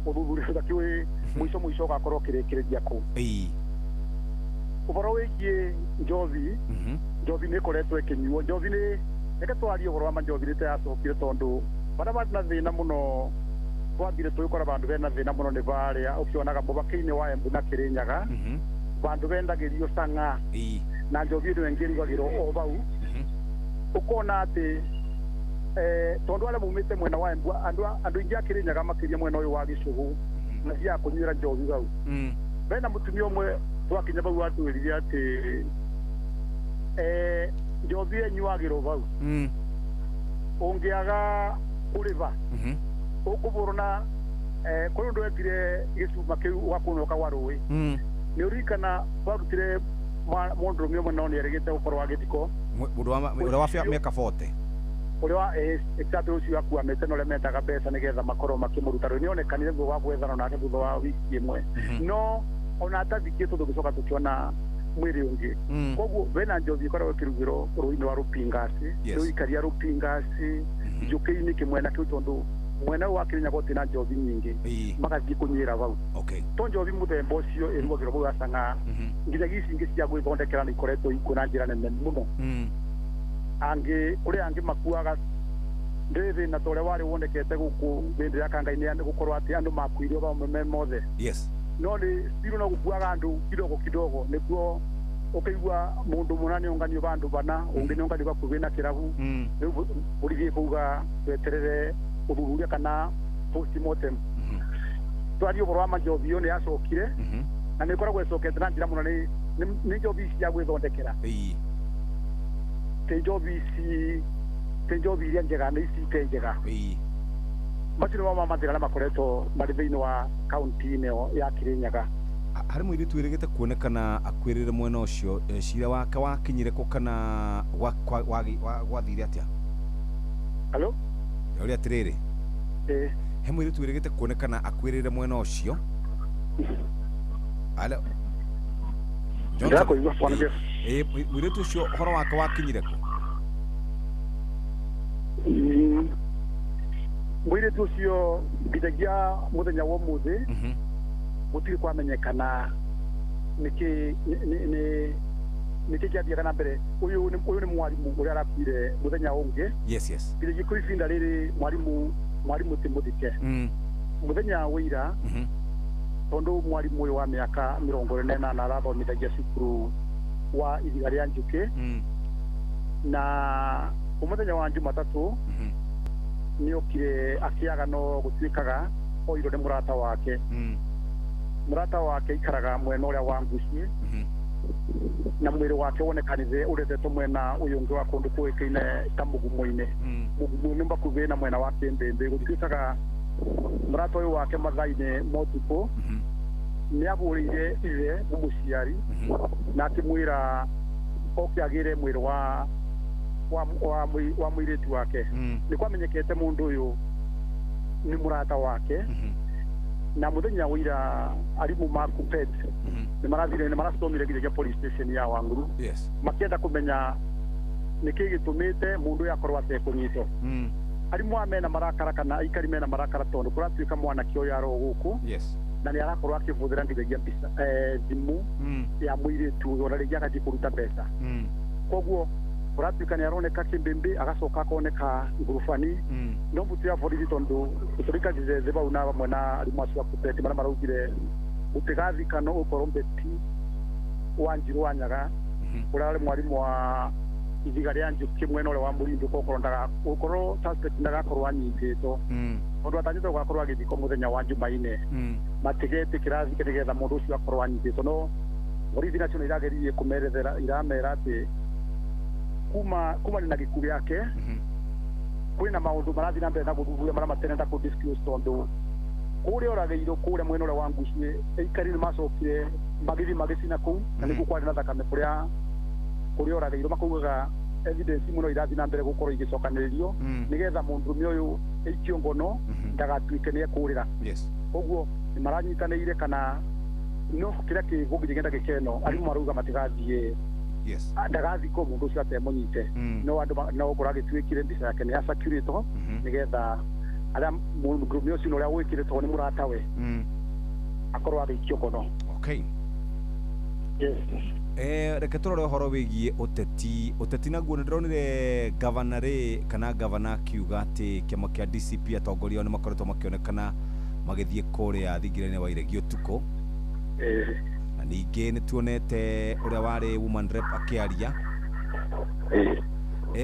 ũthuthuria ũtakĩũĩ mũico mũico ũgakorwo ũkĩrĩkĩrĩria kũ. Ũhoro wĩgiĩ njovi, njovi nĩ ĩkoretwo ĩkĩnyuo. Njovi nĩ reke twarie ũhoro wa manjovi nĩ ta yacokire, tondũ barĩa marĩ na thĩna mũno twambire tũgĩkora bandũ bena thĩna mũno nĩ barĩa ũkĩonaga mũbaka-inĩ wa Embu na Kĩrĩnyaga, bandũ bendagĩrio cang'a na njovi ĩno ĩngĩ ĩrugagĩrwo o bau. Ũkona atĩ tondũ arĩa maumĩte mwena wa Embu, andũ aingĩ a Kĩrĩnyaga makĩria mwena ũyũ wa Gĩcũgũ mathiaga kũnyuĩra njovi bau. Bena mũtumia ũmwe twakinya bau atwĩrire atĩ njovi ĩnyuagĩrwo bau, ũngĩaga kũrĩba ũkũbũrwo na kũrĩ ũndũ wekire gĩcuma kĩu ũgakunũka kwa rũĩ. Nĩ ũririkana twarutire mũndũrũme ũmwe no nĩerĩgĩte gũkorwo agĩthikwo, mũndũ ũrĩa wa mĩaka 40 ũrĩa wa exactly ũcio akuamĩte na ũrĩa mendaga mbeca nĩgetha makorwo makĩmũruta rũĩ. Nĩonekanire thutha wa gwethana nake thutha wa wiki ĩmwe, no ona atathikĩtwo tũgĩcoka tũkĩona mwĩrĩ ũngĩ. Koguo bena njovi ĩkoragwo ĩkĩrugĩrwo rũĩ-inĩ rwa Rũpingasi, rũikaria Rũpingasi njũkĩ-inĩ kĩmwena kĩu, tondũ mwena ũyũ wa Kĩrĩnyaga gũtirĩ na njovi nyingĩ, magathiĩ kũnyuĩra bau. To njovi mũthemba ũcio ĩrugagĩrwo bau ya cang'a, nginyagia ici ingĩ cia gwĩthondekera nĩ ikoretwo ikuo na njĩra nene mũno. Angĩ kũrĩ angĩ makuaga ndĩrĩ thĩna ta ũrĩa warĩ wonekete gũkũ hĩndĩ ya Kangai nĩ gũkorwo atĩ andũ makuire vamwe me mothe. No nĩ still no gũkuaga andũ kidogo kidogo, nĩkuo ũkaigua mũndũ mũna nĩonganio bandũ bana, ũngĩ nĩonganio bakuhĩ na kĩrabu. Rĩu borithi ĩkauga tweterere ũthuthuria kana postmortem. Twarie ũhoro wa manjovi ĩyo nĩ yacokire na nĩ ĩkoragwo ĩcokete na njĩra mũno, nĩ njovi ici cia gwĩthondekera, ti njovi ici, ti njovi iria njega, nĩ ici ite njega. Macio nĩmo mathĩna marĩa makoretwo marĩ thĩinĩ wa kaunti ĩno ya Kĩrĩnyaga. Harĩ mũirĩtu wĩrĩgĩte kuonekana akuĩrĩre mwena ũcio, cira wake wakinyire kũ kana gwathire atĩa? Halo? Ũrĩa atĩrĩrĩ, he mũirĩtu wĩrĩgĩte kuonekana akuĩrĩre mwena ũcio. Alo. Mũirĩtu ũcio ũhoro wake wakinyire kũ? Mũirĩtu ũcio nginyagia mũthenya wa ũmũthĩ gũtirĩ kwamenyekana nĩkĩ kĩathiaga na mbere. Ũyũ nĩ mwarimũ ũrĩa arakuire mũthenya ũngĩ. Nginyagia kwĩ ibinda rĩrĩ mwarimũ ti mũthike. Mũthenya wa ira, tondũ mwarimũ ũyũ wa mĩaka 48 arathomithagia cukuru wa Ithiga rĩa Njũkĩ, na mũthenya wa Jumatatũ nĩokire akĩaga no gũtuĩkaga oirwo nĩ mũrata wake. Mũrata wake aikaraga mwena ũrĩa wa Nguci, na mwĩrĩ wake wonekanire ũretetwo mwena ũyũ ũngĩ wa kũndũ kũĩkaine ta Mũgumo-inĩ. Mũgumo-inĩ bakuhĩ na mwena wa Kĩmbĩmbĩ. Gũtuĩkaga mũrata ũyũ wake mathaa-inĩ ma ũtukũ nĩ ahũrĩire ithe mũmũciari na akĩmwĩra oke agĩre mwĩrĩ wa mũirĩtu wake. Nĩ kwamenyekete mũndũ ũyũ nĩ mũrata wake, na mũthenya wa ira arimũ ma Kuppet nĩ marathire nĩ maracomire nginyagia police station ya Wanguru, makĩenda kũmenya nĩkĩ gĩtũmĩte mũndũ ũyũ akorwo atekũnyitwo. Arimũ aya mena marakara kana aikari mena marakara tondũ kũratuĩka mwanake ũyũ aro gũkũ na nĩ arakorwo akĩbũthĩra nginyagia mbica thimũ ya mũirĩtu ũyũ, ona rĩngĩ agathiĩ kũruta mbeca. Koguo Kũratuĩka nĩ aroneka Kĩmbĩmbĩ agacoka akoneka ngurubani no mbutu ya borithi tondũ tũrĩkanire thĩ bau na hamwe na arimũ acio a KUPPET marĩa maraugire gũtigathika no ũkorwo Betty Wanjiru wa Nyaga ũrĩa warĩ mwarimũ wa ithiga rĩa njũkĩ mwena ũrĩa wa Mũrindũ kokorwo ndaga gũkorwo suspect ndagakorwo anyitĩtwo tondũ atanyĩtwo gũgakorwo agĩthikwo mũthenya wa Jumaine matigetĩkĩra athike nĩgetha mũndũ ũcio akorwo anyitĩtwo no borithi nacio nĩ irageririe kũmerethera iramera atĩ kumana na gĩkuũ gĩake kwĩna maũndũ marathiĩ na mbere na gũthuthuria marĩa matenenda kũ disclose tondũ kũrĩa oragĩirwo kũrĩa mwena ũrĩa wa Ngucĩ aikari nĩ macokire magĩthiĩ magĩcina kũu na nĩkuo kwarĩ na thakame kũrĩa oragĩirwo makaugaga evidence mũno irathiĩ na mbere gũkorwo igĩcokanĩrĩrio nĩgetha mũndũrũme ũyũ aikio ngono ndagatuĩke nĩ ekũrĩra. Koguo nĩ maranyitanĩire kana no kĩrĩa kĩgũnginya ndagĩka ĩno arimũ marauga matigathiĩ ndagathikwo mũndũ ũcio atemũnyite no andũ no ũkorwo agĩtuĩkire mbica yake nĩ yacakirĩtwo nĩgetha arĩa mũndũrũme ũcio na ũrĩa wĩkĩrĩtwo nĩ mũratawe akorwo agĩikio ngono. Okay. Yes. Reke tũrore ũhoro wĩgiĩ ũteti naguo nĩ ndĩronire gavana rĩ kana gavana akiuga atĩ kĩama kĩa DCP atongoria ao nĩ makoretwo makĩonekana magĩthiĩ kũrĩa thingira-inĩ wa Iregi ũtukũ na ningĩ nĩ tuonete ũrĩa warĩ woman rep akĩaria.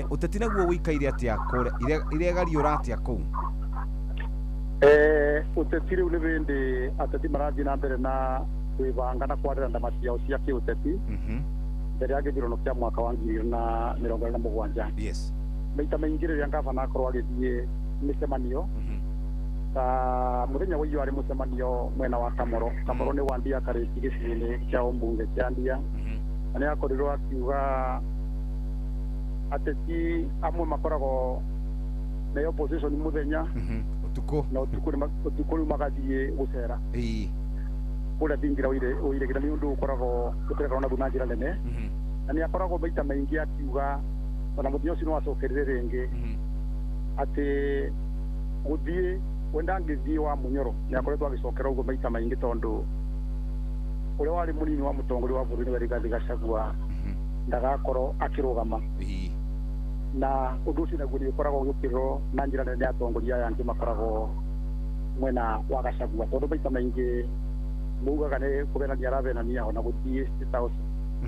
Ũteti naguo wĩikaire atĩa kũrĩa iregariũra atĩa kũu? Ũteti rĩu nĩ bĩndĩ ateti marathiĩ na mbere na kwĩbanga na kwarĩra ndama ciao cia kĩũteti mbere ya gĩthurano kĩa mwaka wa 2027. Yes. Maita maingĩ rĩrĩa gavana akorwo agĩthiĩ mĩcemanio ta mũthenya wa iyo arĩ mũcemanio mwena wa Kamoro. Kamoro nĩ wa Ndia Karĩki gĩcigo-inĩ kĩa ũmbunge kĩa Ndia na nĩ akorirwo akiuga ateti amwe makoragwo me opposition mũthenya ũtukũ na ũtukũ rĩu magathiĩ gũcera kũrĩa thingira ũiregera nĩ ũndũ ũkoragwo ũkĩrekerwo naguo na njĩra nene na nĩ akoragwo maita maingĩ akiuga ona mũthenya ũcio nĩ wacokerire rĩngĩ atĩ gũthiĩ we ndangĩthiĩ wa Munyoro nĩ akoretwo agĩcokera ũguo maita maingĩ tondũ ũrĩa warĩ mũnini wa mũtongoria wa bũrũri nĩwe Rigathĩ Gachagua ndagakorwo akĩrũgama na ũndũ ũcio naguo nĩ ũkoragwo ũgĩũkĩrĩrwo na njĩra nene nĩ atongoria aya angĩ makoragwo mwena wa Gachagua tondũ maita maingĩ maugaga nĩ kũbenania arabenania ona gũthiĩ State House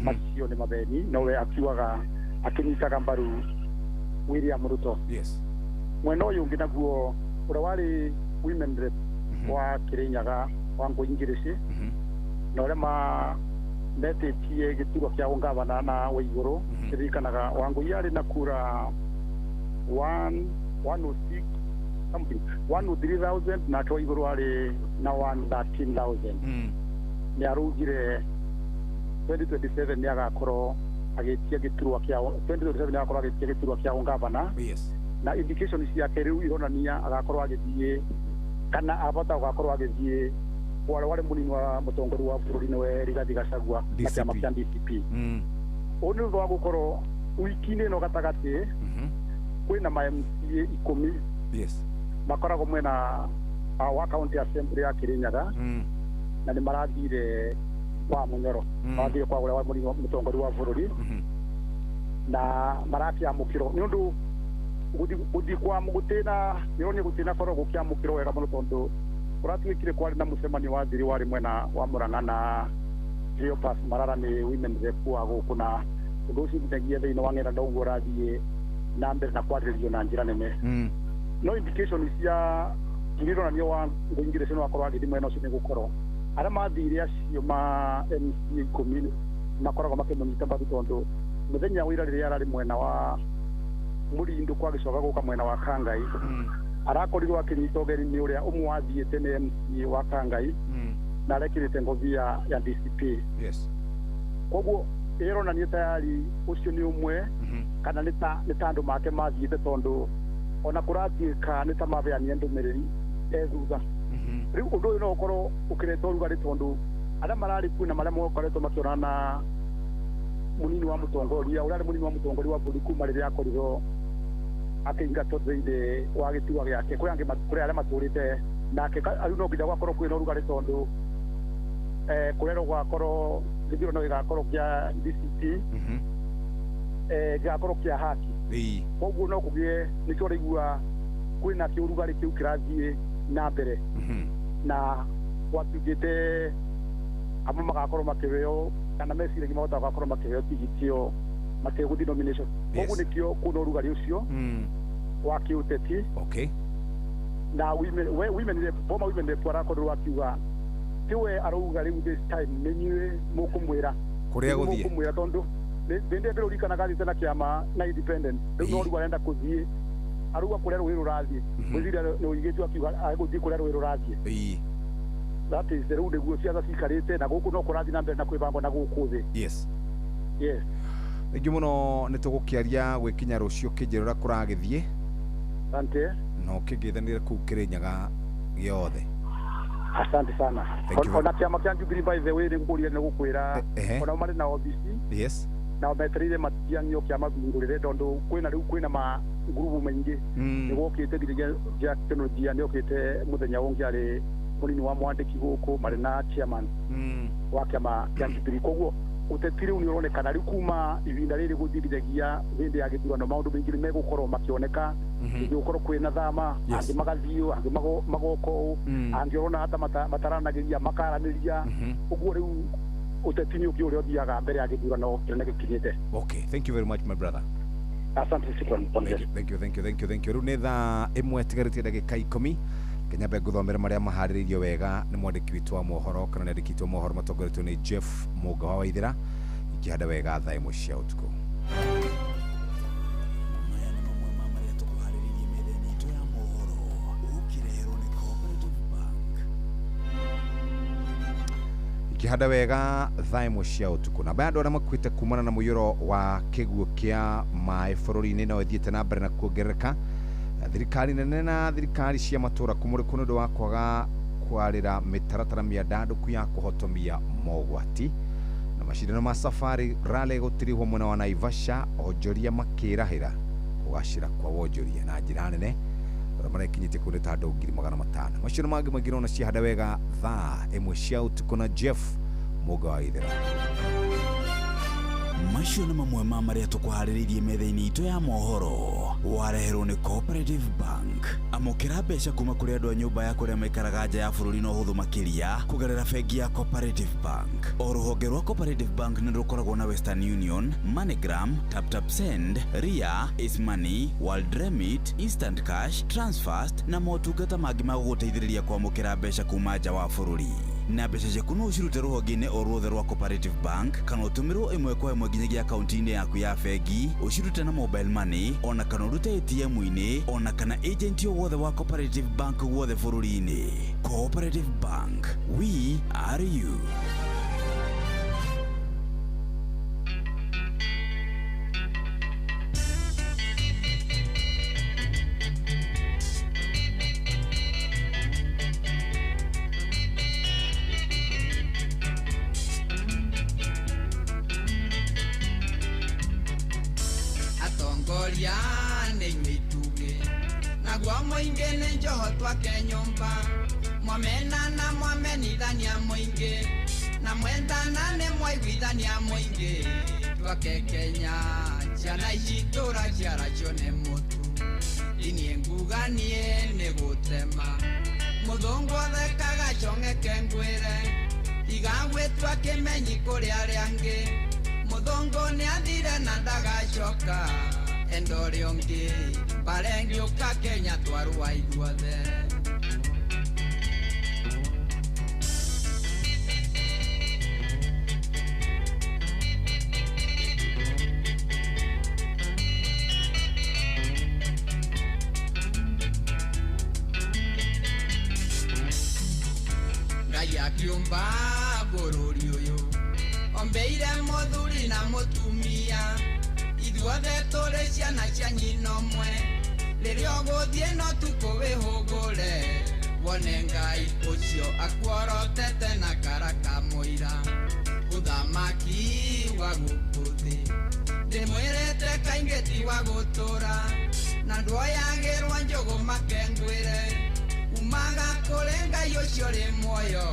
macio nĩ mabeni nowe akiugaga akĩnyitaga mbaru William Ruto. Yes. Mwena ũyũ ũngĩ naguo ũrĩa warĩ women rep wa Kirinyaga wa Ngũi Ngirici na ũrĩa metĩtie gĩturwa kĩa ũngavana na Waigũrũ ririkanaga Wangũi arĩ na kura 106 something 103,000 nake Waigũrũ arĩ na 113,000. Nĩ araugire 2027 nĩ agakorwo agĩtia gĩturwa kĩa 2027 nĩ agakorwo agĩtia gĩturwa kĩa ũngavana. Yes. Na indication ciake rĩu ironania agakorwo agĩthiĩ kana abata gũgakorwo agĩthiĩ warĩ warĩ mũnini wa mũtongoria wa bũrũri nĩwe Rigathĩ Gachagua na kĩama kĩa DCP. Ũũ nĩ ũndũ wa gũkorwo wiki-inĩ ĩno gatagatĩ kwĩna ma MCA 10 Yes. makoragwo mwena wa county assembly ya Kirinyaga na nĩ marathire kwa Munyoro marathire kwa ũrĩa wa mũnini wa mũtongoria wa bũrũri na marakĩamũkĩrwo nĩ ũndũ gũthiĩ kwa gũtĩna nĩronio gũtĩna korwo gũkĩamũkĩrwo wega mũno tondũ kũratuĩkire kwarĩ na mũcemanio wa thiri warĩ mwena wa Murang'a na Cleopas Marara nĩ women rep wa gũkũ na ũndũ ũcio nginyagia thĩinĩ wa ng'enda noguo ũrathiĩ na mbere na kwarĩrĩrio na njĩra nene no indication cia ironania wa Ngũi Ngirici no akorwo agĩthiĩ mwena ũcio nĩ gũkorwo arĩa mathire acio ma MCA 10 makoragwo makĩmũnyita mbaru tondũ mũthenya wa ira rĩrĩa ararĩ mwena wa Mũrindũ kwagĩcoka gũka mwena wa Kangai arakorirwo akĩnyita ũgeni nĩ ũrĩa ũmwe wathiĩte nĩ MCA wa Kangai na arekĩrĩte ngobia ya DCP. Yes. Koguo ĩronania tayari ũcio nĩ ũmwe kana nĩ ta andũ make mathiĩte tondũ ona kũratuĩka nĩ ta mabeanire ndũmĩrĩri e thutha. Rĩu ũndũ ũyũ no ũkorwo ũkĩreta ũrugarĩ tondũ arĩa mararĩ kuo na marĩa makoretwo makĩonana na mũnini wa mũtongoria ũrĩa arĩ mũnini wa mũtongoria wa bũrũri kuma rĩrĩa akorirwo akĩingatwo thĩinĩ wa gĩturwa gĩake kũrĩ angĩ kũrĩ arĩa matũrĩte nake rĩu no nginya gwakorwo kwĩna ũrugarĩ tondũ kũrerwo gwakorwo gĩthurano gĩgakorwo kĩa DCP Gĩgakorwo kĩa haki. Koguo no kũgĩe nĩkĩo ũraigua kwĩna kĩũrugarĩ kĩu kĩrathiĩ na mbere. Na gwatuĩkĩte amwe magakorwo makĩheo kana meciragia mahota gũgakorwo makĩheo tigiti ĩyo mategũthiĩ nomination. Koguo nĩkĩo kwĩna ũrugarĩ ũcio wa kĩũteti. Okay. Na women rep, former women rep arakorirwo akiuga tiwe arauga rĩu this time nĩ inyuĩ mũkũmwĩra kũrĩa gũthiĩ, mũkũmwĩra tondũ ndĩndĩ mbere ũririkanaga athiĩte na kĩama na independent, rĩu no rĩu arenda kũthiĩ arauga kũrĩa rũĩ rũrathiĩ, gwĩciria nĩ ũigĩtio akiuga agũthiĩ kũrĩa rũĩ rũrathiĩ. That is rĩu nĩguo ciaca cikarĩte na gũkũ no kũrathiĩ na mbere na kwĩbangwo na gũkũ thĩ. Yes. Yes. Thengiũ mũno, nĩ tũgũkĩaria gwĩkinya rũciũ kĩnjĩra ũrĩa kũragĩthiĩ. Asante. Na ũkĩngeithanĩre kũu Kĩrĩnyaga gĩothe. Asante sana. Ona kĩama kĩa Jubilee by the way nĩ ngũkũria nĩ gũkwĩra ona marĩ na obici. Yes. Na metereire matiang'io kĩama bingũrĩre tondũ kwĩna rĩu kwĩna ma ngurubu maingĩ. Nĩ gũkĩte nginya Jack Teknolojia nĩ okĩte mũthenya ũngĩ arĩ mũnini wa mwandĩki gũkũ marĩ na chairman wa kĩama kĩa Jubilee. Koguo ũteti rĩu nĩ ũronekana rĩu kuma ihinda rĩrĩ gũthiriragia hĩndĩ ya gĩthurano maũndũ maingĩ nĩ megũkorwo makĩoneka. Gũkorwo kwĩna thama, angĩ magathiĩ, angĩ magoka ũũ, angĩ ũrona hata mataranagĩria makaranĩria. Ũguo rĩu ũteti nĩ ũkĩ ũrĩa ũthiaga mbere ya gĩthurano kĩnene gĩkinyĩte. Okay, thank you very much my brother. Asante, shukran. Thank you, thank you, thank you, thank you. Rĩu nĩ thaa 1 tigarĩtie ndagĩka 10. Kenya ngũthomere marĩa maharĩrĩirio wega nĩ mwandĩki witũ wa mohoro kana nĩ andĩki witũ wa mohoro matongoretio nĩ Jeff Mũnga wa Waithĩra, ikĩhanda wega thaa 1 cia ũtukũ. Maya nĩ mamwe ma marĩa tũkũharĩrĩirie metha-inĩ itũ ya mohoro ũkĩreherwo nĩ Cooperative Bank. Ikĩhanda wega thaa 1 cia ũtukũ. Namba ya andũ arĩa makuĩte kumana na mũiyũro wa kĩguũ kĩa maĩ bũrũri-inĩ no ĩthiĩte na mbere na kuongerereka. Thirikari nene na thirikari cia matũra kũmũrĩkwo nĩ ũndũ wa kwaga kwarĩra mĩtaratara mĩandandũku ya kũhotomia mogwati. Na macindano ma Safari Rally gũtirihwo mwena wa Naivasha, onjoria makĩrahĩra kũgacĩra kwa wonjoria na njĩra nene arĩa marekinyĩtie kũu nĩ ta andũ 500,000. Macio nĩ mangĩ maingĩ ona ciahanda wega thaa 1 cia ũtukũ na Jeff Mũnga wa Waithĩra. Macio nĩ mamwe ma marĩa tũkũharĩrĩirie metha-inĩ itũ ya mohoro wareherwo nĩ Cooperative Bank. Amũkĩra mbeca kuma kũrĩ andũ a nyũmba ya kũrĩa maikaraga nja ya bũrũri na ũhũthũ makĩria kũgerera bengi ya Cooperative Bank. O rũhonge rwa Cooperative Bank nĩ rũkoragwo na Western Union, MoneyGram, TapTap Send, Ria, Money, World Remit, Instant Cash, Transfast na motungata mangĩ ma gũgũteithĩrĩria kwamũkĩra mbeca kuma nja wa bũrũri. Na mbeca ciaku no ũcirute rũhonge-inĩ o ruothe rwa Cooperative Bank kana ũtũmĩrwo ĩmwe kwa ĩmwe nginyagia akaunti-inĩ yaku ya bengi, ũcirute na mobile money ona kana ũrute ATM-inĩ ona kana agent o wothe wa Cooperative Bank guothe bũrũri-inĩ. Cooperative Bank, we are you. Atongoria nĩ inyuĩ itugĩ naguo mũingĩ nĩ njoho twake nyũmba, mwamenana mwamenithania mũingĩ na mwendana nĩ mwaiguithania mũingĩ, twake Kenya ciana ici tũraciaracio nĩ mũtu, niĩ nguga niĩ nĩ gũtema mũthũngũ athekaga cong'eke ngwĩre tiga gwĩtua kĩmenyi kũrĩ arĩa angĩ, mũthũngũ nĩ athire na ndagacoka enda ũrĩa ũngĩ mbara ĩngĩũka Kenya twarũa ithuothe. Ngai akiũmba bũrũri ũyũ ombeire mũthuri na mũtumia, ithuothe tũrĩ ciana cia nyina ũmwe, rĩrĩa ũgũthiĩ no tukũ wĩhũgũre wone Ngai ũcio akuorotete na karaka mũira, ũthamaki wa gũkũ thĩ ndĩmwĩrĩte kaingĩ ti wa gũtũra, na ndwoyagĩrwo njũgũ makengwĩre, umaga kũrĩ Ngai ũcio ũrĩ muoyo,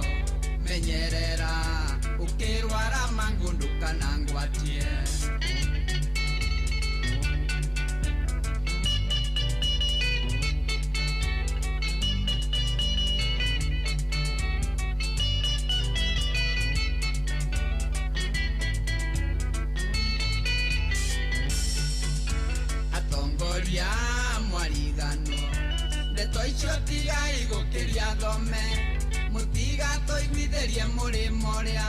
menyerera ũkĩrwara mangũ ndũkanangwatie. icio tigai gũkĩria thome mũtigatũiguithĩrie mũrĩmo ũrĩa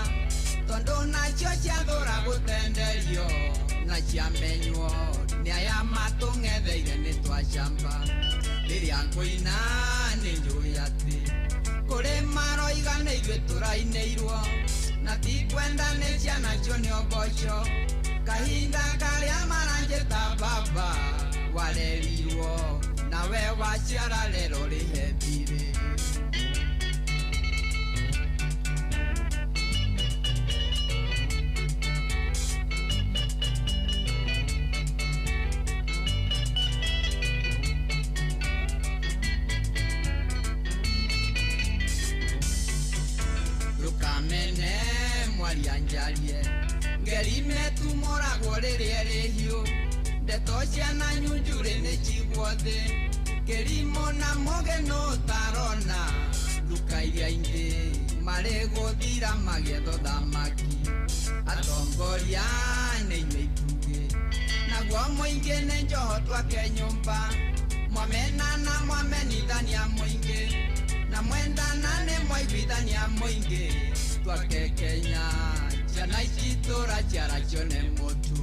tondũ nacio ciathũra gũtenderio na ciamenywo nĩ aya matũng'etheire nĩ twacamba rĩrĩa ngũina nĩ njũĩ atĩ kũrĩ maroiga nĩ ithuĩ tũrainĩirwo na tikwenda nĩ ciana cio nĩ ũboco kahinda karĩa maranjĩta baba warerirwo nawe waciara rero rĩhethire. Rukamene mwaria njarie ngerime tumoragwo rĩrĩa rĩhiũ ndeto ciana nyunjurĩ nĩ cigwo thĩ kĩrimũ na mũgeno ũtarona nduka iria ingĩ marĩ gũthira magĩetha thamaki atongoria nĩ inyuĩ itugĩ naguo mũingĩ nĩ njoho twake nyũmba mwamenana mwamenithania mũingĩ na mwendana nĩ mwaiguithania mũingĩ twake Kenya ciana ici tũraciara cione mũtu.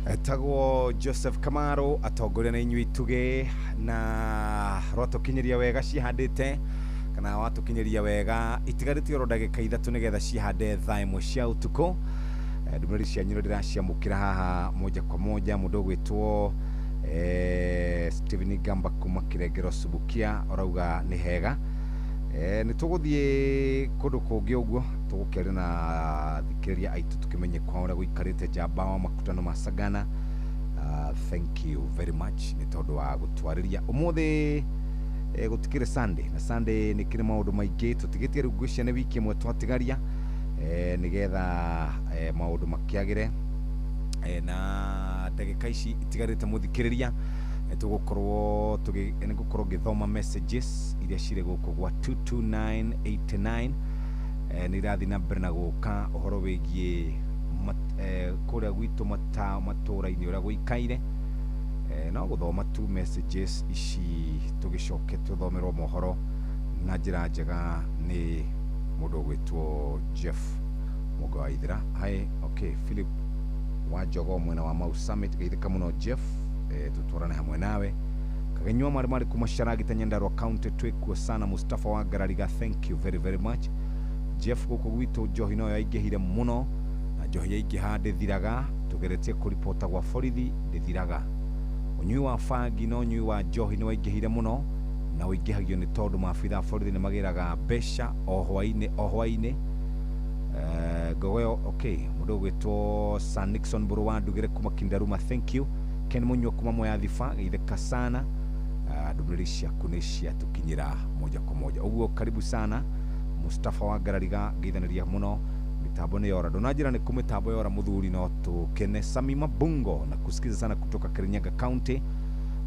Etagwo Joseph Kamaro atongoria na inyuĩ itugĩ na rwatũkinyĩria wega cihandĩte kana watũkinyĩria wega itigarĩtie oro ndagĩka ithatũ nĩgetha cihande thaa ĩmwe cia ũtukũ. Ndũmĩrĩri cianyu ndĩraciamũkĩra haha moja kwa moja. Mũndũ ũgwĩtwo Stephen Gamba kuma Kĩrengero Subukia orauga nĩ hega. Nĩ tũgũthiĩ kũndũ kũngĩ ũguo tũgũkĩaria na thikĩrĩria aitũ tũkĩmenye kwa ũrĩa gũikarĩte njamba wa makutano ma Sagana. Thank you very much nĩ tondũ wa gũtwarĩria ũmũthĩ. Gũtikĩrĩ Sunday na Sunday nĩ kĩrĩ maũndũ maingĩ tũtigĩtie rĩu ngwĩciria nĩ wiki ĩmwe twatigaria nĩgetha maũndũ makĩagĩre na ndagĩka ici itigarĩte mũthikĩrĩria tũgũkorwo nĩngũkorwo ngĩthoma messages iria cirĩ gũkũ gwa 22989 nĩ irathiĩ na mbere na gũka ũhoro wĩgiĩ kũrĩa gwitũ matũra-inĩ ũrĩa gũikaire. No gũthoma tu messages ici tũgĩcoke tũthomerwo mohoro na njĩra njega nĩ mũndũ ũgwĩtwo Jeff Mũgo wa Ithira. Hi, okay, Philip wa Njogo mwena wa Mau Summit, geithĩka mũno Jeff, tutwarane hamwe nawe. Kagenyua marĩ marĩ kuma Sharagita Nyandarua County twĩkuo sana. Mustafa wa Ngarariga, thank you very very much. Jeff, gũkũ gwitũ njohi no yaingĩhire mũno na njohi yaingĩha ndĩthiraga, tũgeretie kũripota gwa borithi ndĩthiraga. Ũnyui wa bangi na ũnyui wa njohi nĩ waingĩhire mũno na ũingĩhagio nĩ tondũ maabitha a borithi nĩ magĩraga mbeca o hwainĩ o hwainĩ. Ngogoyo, okay, mũndũ ũgwĩtwo Sir Nixon Mbũrũ wa Ndugĩre kuma Kindaruma, thank you. Ken Munyua kuma Mwea Thiba, geithĩka sana. Ndũmĩrĩri ciaku nĩ ciatũkinyĩra moja kwa moja ũguo karibu sana. Mustafa wa Ngarariga, ngeithanĩria mũno. Mitambo nĩ yora, ndũnanjĩra nĩ kũ mitambo yora mũthuri, no tũkene. Sami Mabungo na kusikiza sana kutoka Kirinyaga County.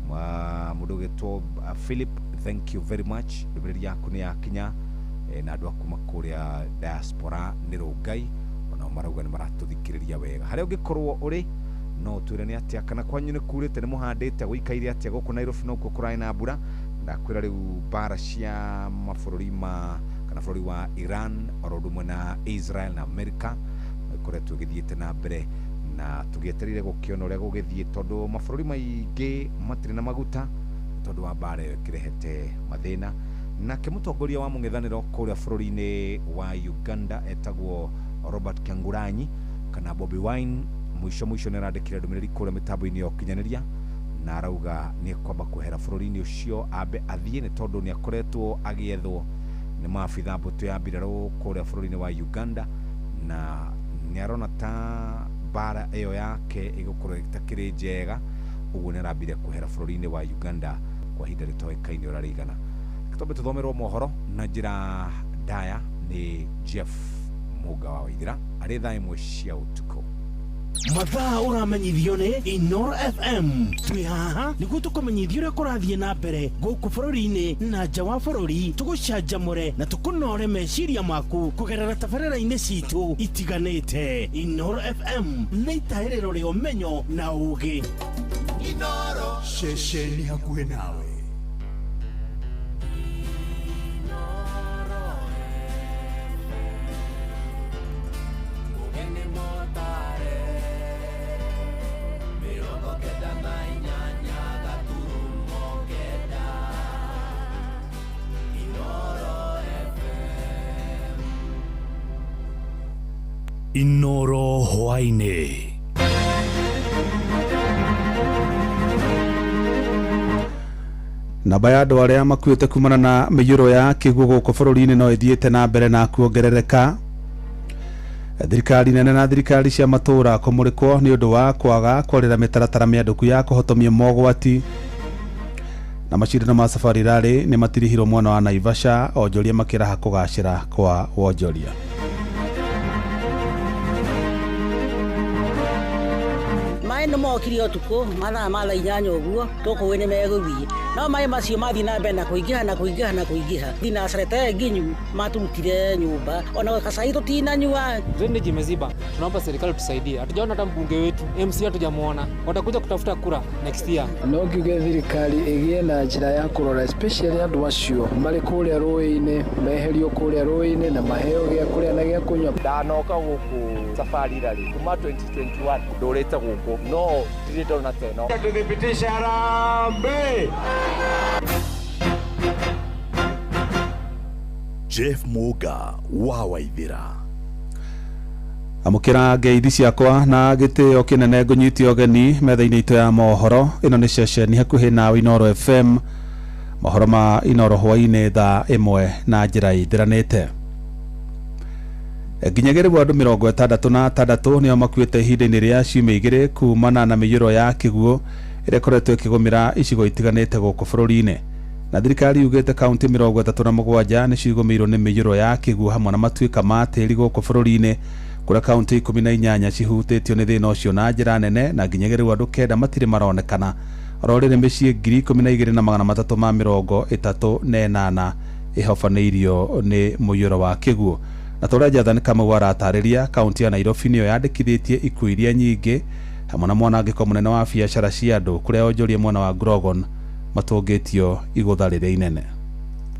Mũndũ ũgwĩtwo Philip Thank you very much. Ndũmĩrĩri yaku nĩ yakinya. Na andũ a kuma kũrĩa diaspora nĩ Rũngai onao marauga nĩ maratũthikĩrĩria wega. Harĩa ũngĩkorwo ũrĩ no ũtwĩre nĩ atĩa, kana kwanyu nĩ kurĩte, nĩ mũhandĩte, gũikaire atĩa gũkũ Nairobi nokuo kũrarĩ na mbura. Ndakwĩra rĩu mbara cia mabũrũri ma kana bũrũri wa Iran oro ũndũ ũmwe na Israel na America ĩkoretwo ĩgĩthiĩte na mbere, na tũgĩetereire gũkĩona ũrĩa gũgĩthiĩ tondũ mabũrũri maingĩ matirĩ na maguta tondũ wa mbara ĩyo ĩkĩrehete mathĩna. Nake mũtongoria wa mũng'ethanĩro kũrĩa bũrũri-inĩ wa Uganda etagwo Robert Kyagulanyi kana Bobi Wine, mũico mũico nĩ arandĩkire ndũmĩrĩri kũrĩa mĩtambo-inĩ ya ũkinyanĩria na arauga nĩ ekwamba kwehera bũrũri-inĩ ũcio ambe athiĩ, nĩ tondũ nĩ akoretwo agĩethwo nĩ maabitha mbũtũ ya mbirarũ kũrĩa bũrũri-inĩ wa Uganda, na nĩ arona ta mbara ĩyo yake ĩgũkorwo ĩtakĩrĩ njega, ũguo nĩ arambire kwehera bũrũri-inĩ wa Uganda kwa ihinda rĩtoĩkaine ũrĩa rĩigana. Twambe tũthomerwo mohoro na njĩra ndaya nĩ Jeff Mũnga wa Waithĩra arĩ thaa 1 cia ũtukũ. Mathaa ũramenyithio nĩ Inoro FM. Twĩ haha nĩguo tũkũmenyithie ũrĩa kũrathiĩ na mbere gũkũ bũrũri-inĩ na nja wa bũrũri, tũgũcanjamũre na tũkũnore meciria maku kũgerera tabarĩra-inĩ citũ itiganĩte. Inoro FM nĩ itahĩrĩro rĩa ũmenyo na ũgĩ. Inoro ceceni hakuhĩ nawe. Inoro hwaĩ-inĩ. Namba ya andũ arĩa makuĩte kumana na mĩiyũro ya kĩguũ gũkũ bũrũri-inĩ no ĩthiĩte na mbere na kuongerereka. Thirikari nene na thirikari cia matũũra kũmũrĩkwo nĩ ũndũ wa kwaga kwarĩra mĩtaratara mĩandũku ya kũhotomia mogwati. Na macindano ma Safari Rally nĩ matirihirwo mwena wa Naivasha, onjoria makĩraha kũgacĩra kwa wonjoria. Maĩ nĩ mokire ũtukũ mathaa ma thaa 8 ũguo tũkũĩ nĩ megũthiĩ, no maĩ macio mathiĩ na mbere na kũingĩha na kũingĩha na kũingĩha thinacara nginyu maturutire nyũmba ona kacai tũtinanyua. Drainage imeziba, tunaomba serikali tusaidie. Hatujaona hata mbunge wetu MC, hatujamuona, watakuja kutafuta kura next year. No ngiuge thirikari ĩgĩe na njĩra ya kũrora especially andũ acio marĩ kũrĩa rũĩ-inĩ, meherio kũrĩa rũĩ-inĩ na maheo gĩa kũrĩa na gĩa kũnyua. Ndanoka gũkũ Safari Rally kuma 2021 ndũrĩte gũkũ no ndirĩ ndona ta ĩno. Tuthibitisha harambee. Jeff Muga wa Waithĩra. Amũkĩra ngeithi ciakwa na gĩtĩo kĩnene ngũnyite ũgeni metha-inĩ itũ ya mohoro. Ĩno nĩ ceceni hakuhĩ nawe Inoro FM. Mohoro ma Inoro hwaĩ-inĩ thaa 1 na njĩra ĩthiranĩte. Nginyagia rĩu andũ 66 nĩo makuĩte ihinda-inĩ rĩa ciumia 2 kumana na mĩiyũro ya kĩguũ ĩrĩa ĩkoretwo ĩkĩgũmĩra icigo itiganĩte gũkũ bũrũri-inĩ. Na thirikari yugĩte kaunti 37 nĩcio igũmĩirwo nĩ mĩiyũro ya kĩguũ hamwe na matuĩka ma tĩri gũkũ bũrũri-inĩ, kũrĩa kaunti 18 cihutĩtio nĩ thĩna ũcio na njĩra nene, na nginyagia rĩu andũ 9 matirĩ maronekana. Oro rĩrĩ mĩciĩ 12,338 ĩhobanĩirio nĩ mũiyũro wa kĩguũ. Na torĩa Jathan Kamau aratarĩria, kaunti ya Nairobi nĩyo yandĩkithĩtie ikuũ iria nyingĩ hamwe na mwanangĩko mũnene wa biacara cia andũ, kũrĩa onjoria mwena wa Grogon matũngĩtio igũtha rĩrĩa inene.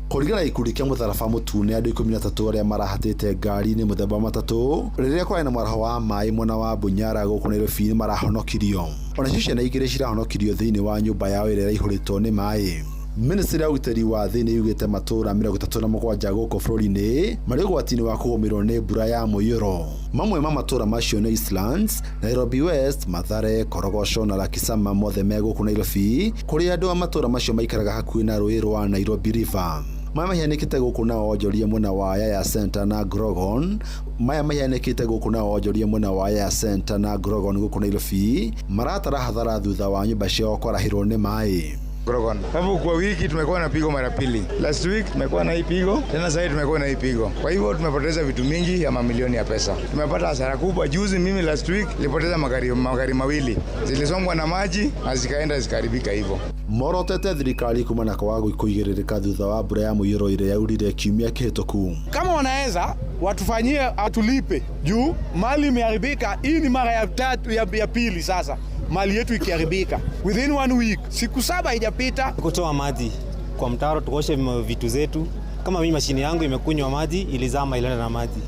Kũringana na gĩkundi kĩa mũtharaba mũtune, andũ 13 arĩa marahatĩte ngari-inĩ mũthemba wa matatũ rĩrĩa kwarĩ na mwaraho wa maĩ mwena wa Bunyara gũkũ Nairobi nĩ marahonokirio. Onacio ciana 2 cirahonokirio thĩinĩ wa nyũmba yao ĩrĩa ĩraihũrĩtwo nĩ maĩ. Ministry ya ũgitĩri wa thĩinĩ yugĩte matũũra 37 gũkũ bũrũri-inĩ marĩ ũgwati-inĩ wa kũgũmĩrwo nĩ mbura ya mũiyũro. Mamwe ma matũũra macio nĩ Eastlands, Nairobi West, Mathare, Korogocho na Lakisama, mothe me gũkũ Nairobi, kũrĩa andũ a matũũra macio maikaraga hakuhĩ na rũĩ rwa Nairobi River. Maya mahianĩkĩte gũkũ na onjoria mwena wa Yaya Center na Grogon. Maya mahianĩkĩte gũkũ na onjoria mwena wa Yaya Center na Grogon gũkũ Nairobi maratara hathara thutha wa nyũmba ciao kwarahĩrwo nĩ maĩ. Grogon. Sababu kwa wiki tumekuwa na pigo mara pili. Last week tumekuwa na hii pigo, tena sasa tumekuwa na hii pigo. Kwa hivyo tumepoteza vitu mingi ya mamilioni ya pesa. Tumepata hasara kubwa. Juzi mimi last week nilipoteza magari mawili. Zilisombwa na maji na zikaenda zikaharibika hivyo. Morotete thirikari kumana kwa kuigĩrĩrĩka thutha wa mbura ya mũiyũro ĩrĩa yaurire kiumia kĩhĩtũku. Kama wanaweza watufanyie atulipe juu mali imeharibika. Hii ni mara ya tatu ya pili sasa mali yetu ikiharibika within 1 week, siku 7 haijapita. Kutoa maji kwa mtaro tuoshe vitu zetu. Kama mimi mashini yangu imekunywa maji, ilizama ilienda na maji,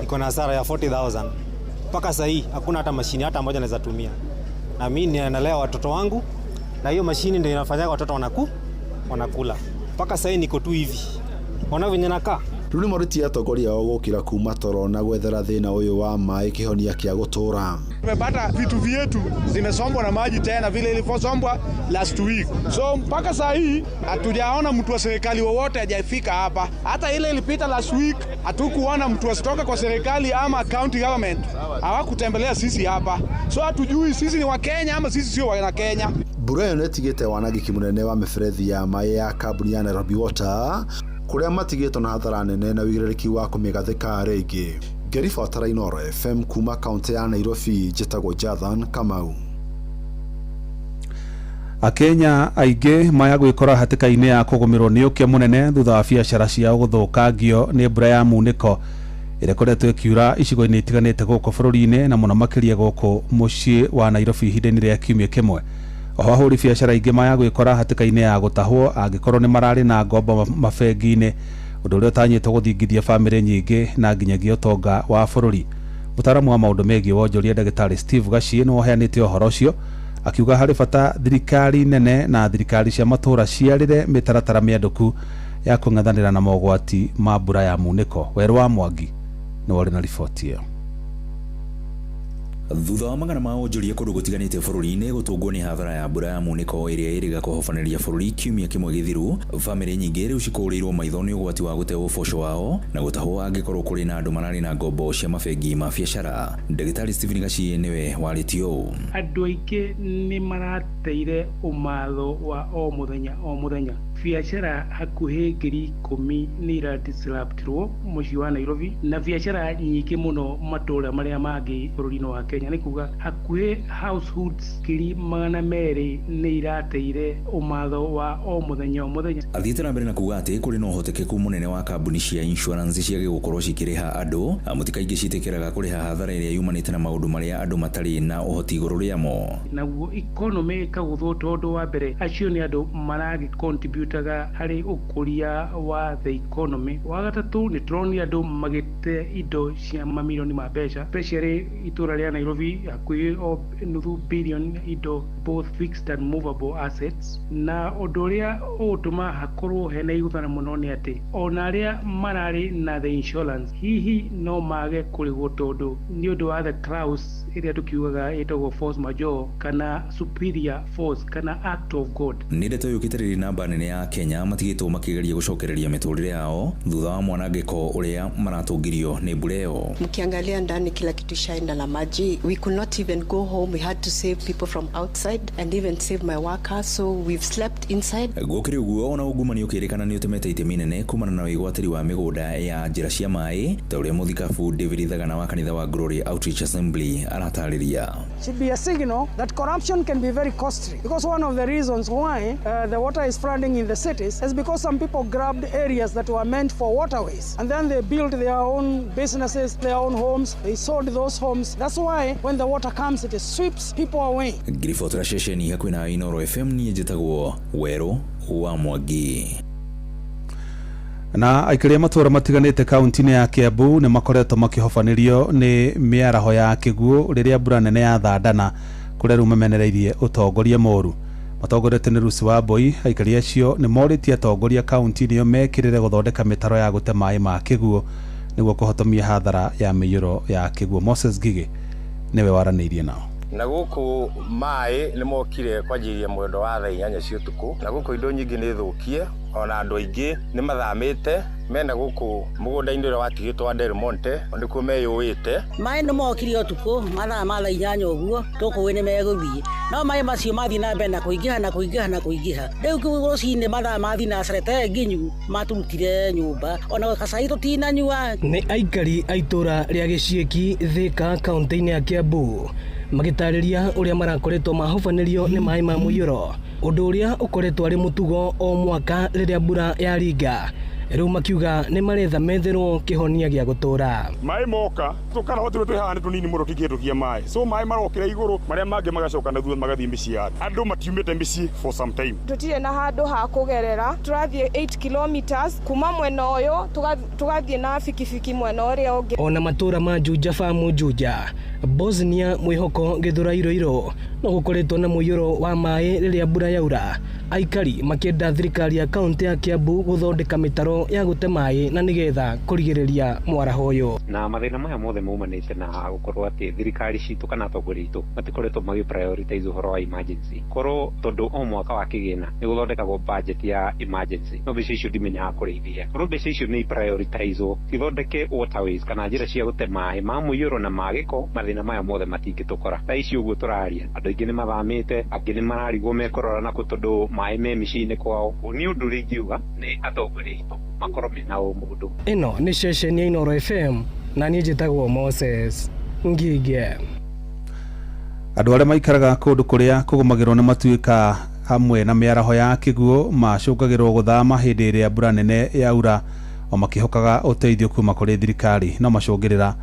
iko na hasara ya 40,000 mpaka sasa hii hakuna hata mashini hata moja naweza tumia, na mimi ninalea watoto wangu na hiyo mashini ndio inafanya watoto wanakula. Mpaka sasa niko tu hivi, ona venye nakaa. Rĩu nĩmorĩtie atongoria ao gũkĩra kuma toro na gwethera thĩna ũyũ wa maĩ kĩhonia kĩa gũtũra. Tumepata vitu vyetu zimesombwa na maji tena vile ilivyosombwa last week. So mpaka saa hii hatujaona mtu wa serikali wowote hajafika hapa. Hata ile ilipita last week hatukuona mtu asitoka kwa serikali ama county government. Hawakutembelea sisi hapa. So hatujui sisi ni wa Kenya ama sisi sio wa Kenya. Mbura ĩyo nĩĩtigĩte wanangĩki mũnene wa mĩberethi ya maĩ ya kambuni ya Nairobi Water kũrĩa matigĩtwo na hathara nene na ũigĩrĩrĩki wa kũmĩgathĩka rĩngĩ. Ngĩribotera Inooro FM kuma kaunti ya Nairobi, njĩtagwo Jathan Kamau. Akenya aingĩ maya gwĩkora hatĩka-inĩ ya kũgũmĩrwo nĩ ũkĩa mũnene thutha wa biacara ciao gũthũkangio nĩ mbura ya munĩko ĩrĩa ĩkoretwo ĩkiura icigo-inĩ itiganĩte gũkũ bũrũri-inĩ na mũno makĩria gũkũ mũciĩ wa Nairobi ihinda-inĩ rĩa kiumia kĩmwe. Oho ahũri biacara aingĩ maya gwĩkora hatĩka-inĩ ya gũtahwo angĩkorwo nĩ mararĩ na ngombo mabengi-inĩ, ũndũ ũrĩa ũtanyĩtwo gũthingithia bamĩrĩ nyingĩ na nginyagia ũtonga wa bũrũri. Mũtaaramu wa maũndũ megiĩ wonjoria ndagĩtarĩ Steve Gachie nĩwe ũheanĩte ũhoro ũcio akiuga harĩ bata thirikari nene na thirikari cia matũũra ciarĩre mĩtaratara mĩandũku ya kũng'ethanĩra na mogwati ma mbura ya munĩko. Werũ wa Mwangi nĩwe ũrĩ na riboti ĩyo. Thutha wa magana ma wonjoria kũndũ gũtiganĩte bũrũri-inĩ gũtũngwo nĩ hathara ya mbura ya munĩko ĩrĩa ĩrĩga kũhobanĩria bũrũri kiumia kĩmwe gĩthiru, bamĩrĩ nyingĩ rĩu cikũrĩirwo maitho nĩ ũgwati wa gũte ũboco wao na gũtahwo angĩkorwo kũrĩ na andũ mararĩ na ngombo cia mabengi ma biacara. Ndagĩtarĩ Stephen Gachie nĩwe warĩtie ũũ. Andũ aingĩ nĩ marateire ũmatho wa o mũthenya o mũthenya. Biacara hakuhĩ 10,000 nĩ iradisruptirwo mũciĩ wa Nairobi na biacara nyingĩ mũno matũũra marĩa mangĩ bũrũri-inĩ wa Kenya. Nĩ kuga hakuhĩ households 200,000 nĩ irateire ũmatho wa o mũthenya o mũthenya. Athiĩte na mbere na kuga atĩ kũrĩ na ũhotekeku mũnene wa kambuni cia insurance ciage gũkorwo cikĩrĩha andũ amu ti kaingĩ ciĩtĩkĩraga kũrĩha hathara ĩrĩa yumanĩte na maũndũ marĩa andũ matarĩ na ũhoti igũrũ rĩamo. Naguo economy ĩkagũthwo tondũ wa mbere acio nĩ andũ maragĩ contribute harĩ ũkũria wa the economy. Wa gatatũ nĩ tũronire andũ magĩte indo cia mamirioni ma mbeca, especially itũra rĩa Nairobi hakuhĩ o nuthu billion indo both fixed and movable assets. Na ũndũ ũrĩa ũgũtũma hakorwo hena igũthana mũno nĩ atĩ ona arĩa mararĩ na the insurance hihi no mage kũrĩhwo tondũ nĩ ũndũ wa the clause ĩrĩa tũkiugaga ĩtagwo force majeure kana superior force kana act of God. Nĩ ndeto yũkĩte rĩrĩ namba nene ya Kenya matigĩtwo makĩgeria gũcokereria mĩtũrĩre yao thutha wa mwanangĩko ũrĩa maratũngirio nĩ mbura ĩyo. Mkiangalia ndani kila kitu ishaenda na maji. We could not even go home. We had to save people from outside and even save my workers, so we've slept inside. Gũkĩrĩ ũguo ona ungumania ũkĩrĩkana nĩ ũtemete itemi nene kumana na wĩgwatĩri wa mĩgũnda ya njĩra cia maĩ ta ũrĩa mũthikabu David Thagana wa kanitha wa Glory Outreach Assembly aratarĩria. Should be a signal that corruption can be very costly, because one of the reasons why the water is flooding in the cities is because some people grabbed areas that were meant for waterways and then they built their own businesses, their own homes, they sold those homes. That's why when the water comes it sweeps people away. Ngiribotera ceceni hakuhĩ na Inooro FM niĩ njĩtagwo Werũ wa Mwangi. Na aikari a matũũra matiganĩte kaunti-inĩ ya Kiambu nĩ makoretwo makĩhobanĩrio nĩ mĩaraho ya kĩguũ rĩrĩa mbura nene ya thandana kũrĩa rĩu mamenereirie ũtongoria mũũru. Matongoretio nĩ Lucy Wambui, aikari acio nĩ morĩtie atongoria kaunti-inĩ ĩyo mekĩrĩre gũthondeka mĩtaro ya gũte maĩ ma kĩguũ nĩguo kũhotomia hathara ya mĩiyũro ya kĩguũ. Moses Ngigĩ nĩwe waranĩirie nao. Na gũkũ maĩ nĩ mokire kwanjĩrĩria mwendo wa thaa 8 cia ũtukũ, na gũkũ indo nyingĩ nĩ thũkie. Ona andũ aingĩ nĩ mathamĩte mena gũkũ mũgũnda-inĩ ũrĩa watigĩtwo wa Del Monte nĩkuo meyũĩte. Maĩ nĩ mokire ũtukũ mathaa ma thaa 8 ũguo tũkũĩ nĩ megũthiĩ, no maĩ macio mathiĩ na mbere na kũingĩha na kũingĩha na kũingĩha. Rĩu rũcinĩ mathaa ma thinacara ĩtarĩ nginyu matũrutire nyũmba, ona gacai tũtinanyua. Nĩ aikari a itũra rĩa Gĩciĩki Thĩka kaũntĩ-inĩ ya Kiambu magĩtarĩria ũrĩa marakoretwo mahobanĩrio nĩ maĩ ma mũiyũro, ũndũ ũrĩa ũkoretwo arĩ mũtugo o mwaka rĩrĩa mbura yaringa. Rĩu makiuga nĩ maretha metherwo kĩhonia gĩa gũtũra. Maĩ moka tũkaraho tũrĩa twĩ haha nĩ tũnini mũno tũtingĩhĩtũkia maĩ, so maĩ marokĩra igũrũ marĩa mangĩ magacoka na thutha magathiĩ mĩciĩ ya andũ. Matiumĩte mĩciĩ for some time. Tũtirĩ na handũ ha kũgerera, tũrathiĩ 8 kilometers kuma mwena ũyũ tũgathiĩ na bikibiki mwena ũrĩa ũngĩ. Ona matũra ma Juja Farm Juja, Bosnia, Mwĩhoko, Gĩthũrai Iroiro no gũkoretwo na mũiyũro wa maĩ rĩrĩa mbura yaura. Aikari makĩenda thirikari ya kaũntĩ ya Kiambu gũthondeka mĩtaro ya gũte maĩ na nĩgetha kũrigĩrĩria mwaraho ũyũ. Na mathĩna maya mothe maumanĩte na gũkorwo atĩ thirikari citũ kana atongoria aitũ matikoretwo magĩ prioritize ũhoro wa emergency. Korwo tondũ o mwaka wa kĩgĩna nĩ gũthondekagwo budget ya emergency, no mbeca icio ndimenyaga kũrĩa ithiaga. Korwo mbeca icio nĩ prioritize cithondeke waterways kana njĩra cia gũte maĩ ma mũiyũro na ma gĩko, mathĩna maya mothe matingĩtũkora. Thaa ici ũguo tũraria andũ aingĩ nĩ mathamĩte, angĩ nĩ mararigwo mekũrora nakũ tondũ maĩ me mĩciĩ-inĩ kwao. Nĩ ũndũ ũrĩa ingiuga nĩ atongoria aitũ makorwo mena ũmũndũ. Ĩno nĩ ceceni ya Inooro FM na niĩ njĩtagwo Moses Ngige. Andũ arĩa maikaraga kũndũ kũrĩa kũgũmagĩrwo nĩ matuĩka hamwe na mĩaraho ya kĩguũ macũngagĩrwo gũthama hĩndĩ ĩrĩa mbura nene yaura o makĩhokaga ũteithio kuma kũrĩ thirikari. No macũngĩrĩra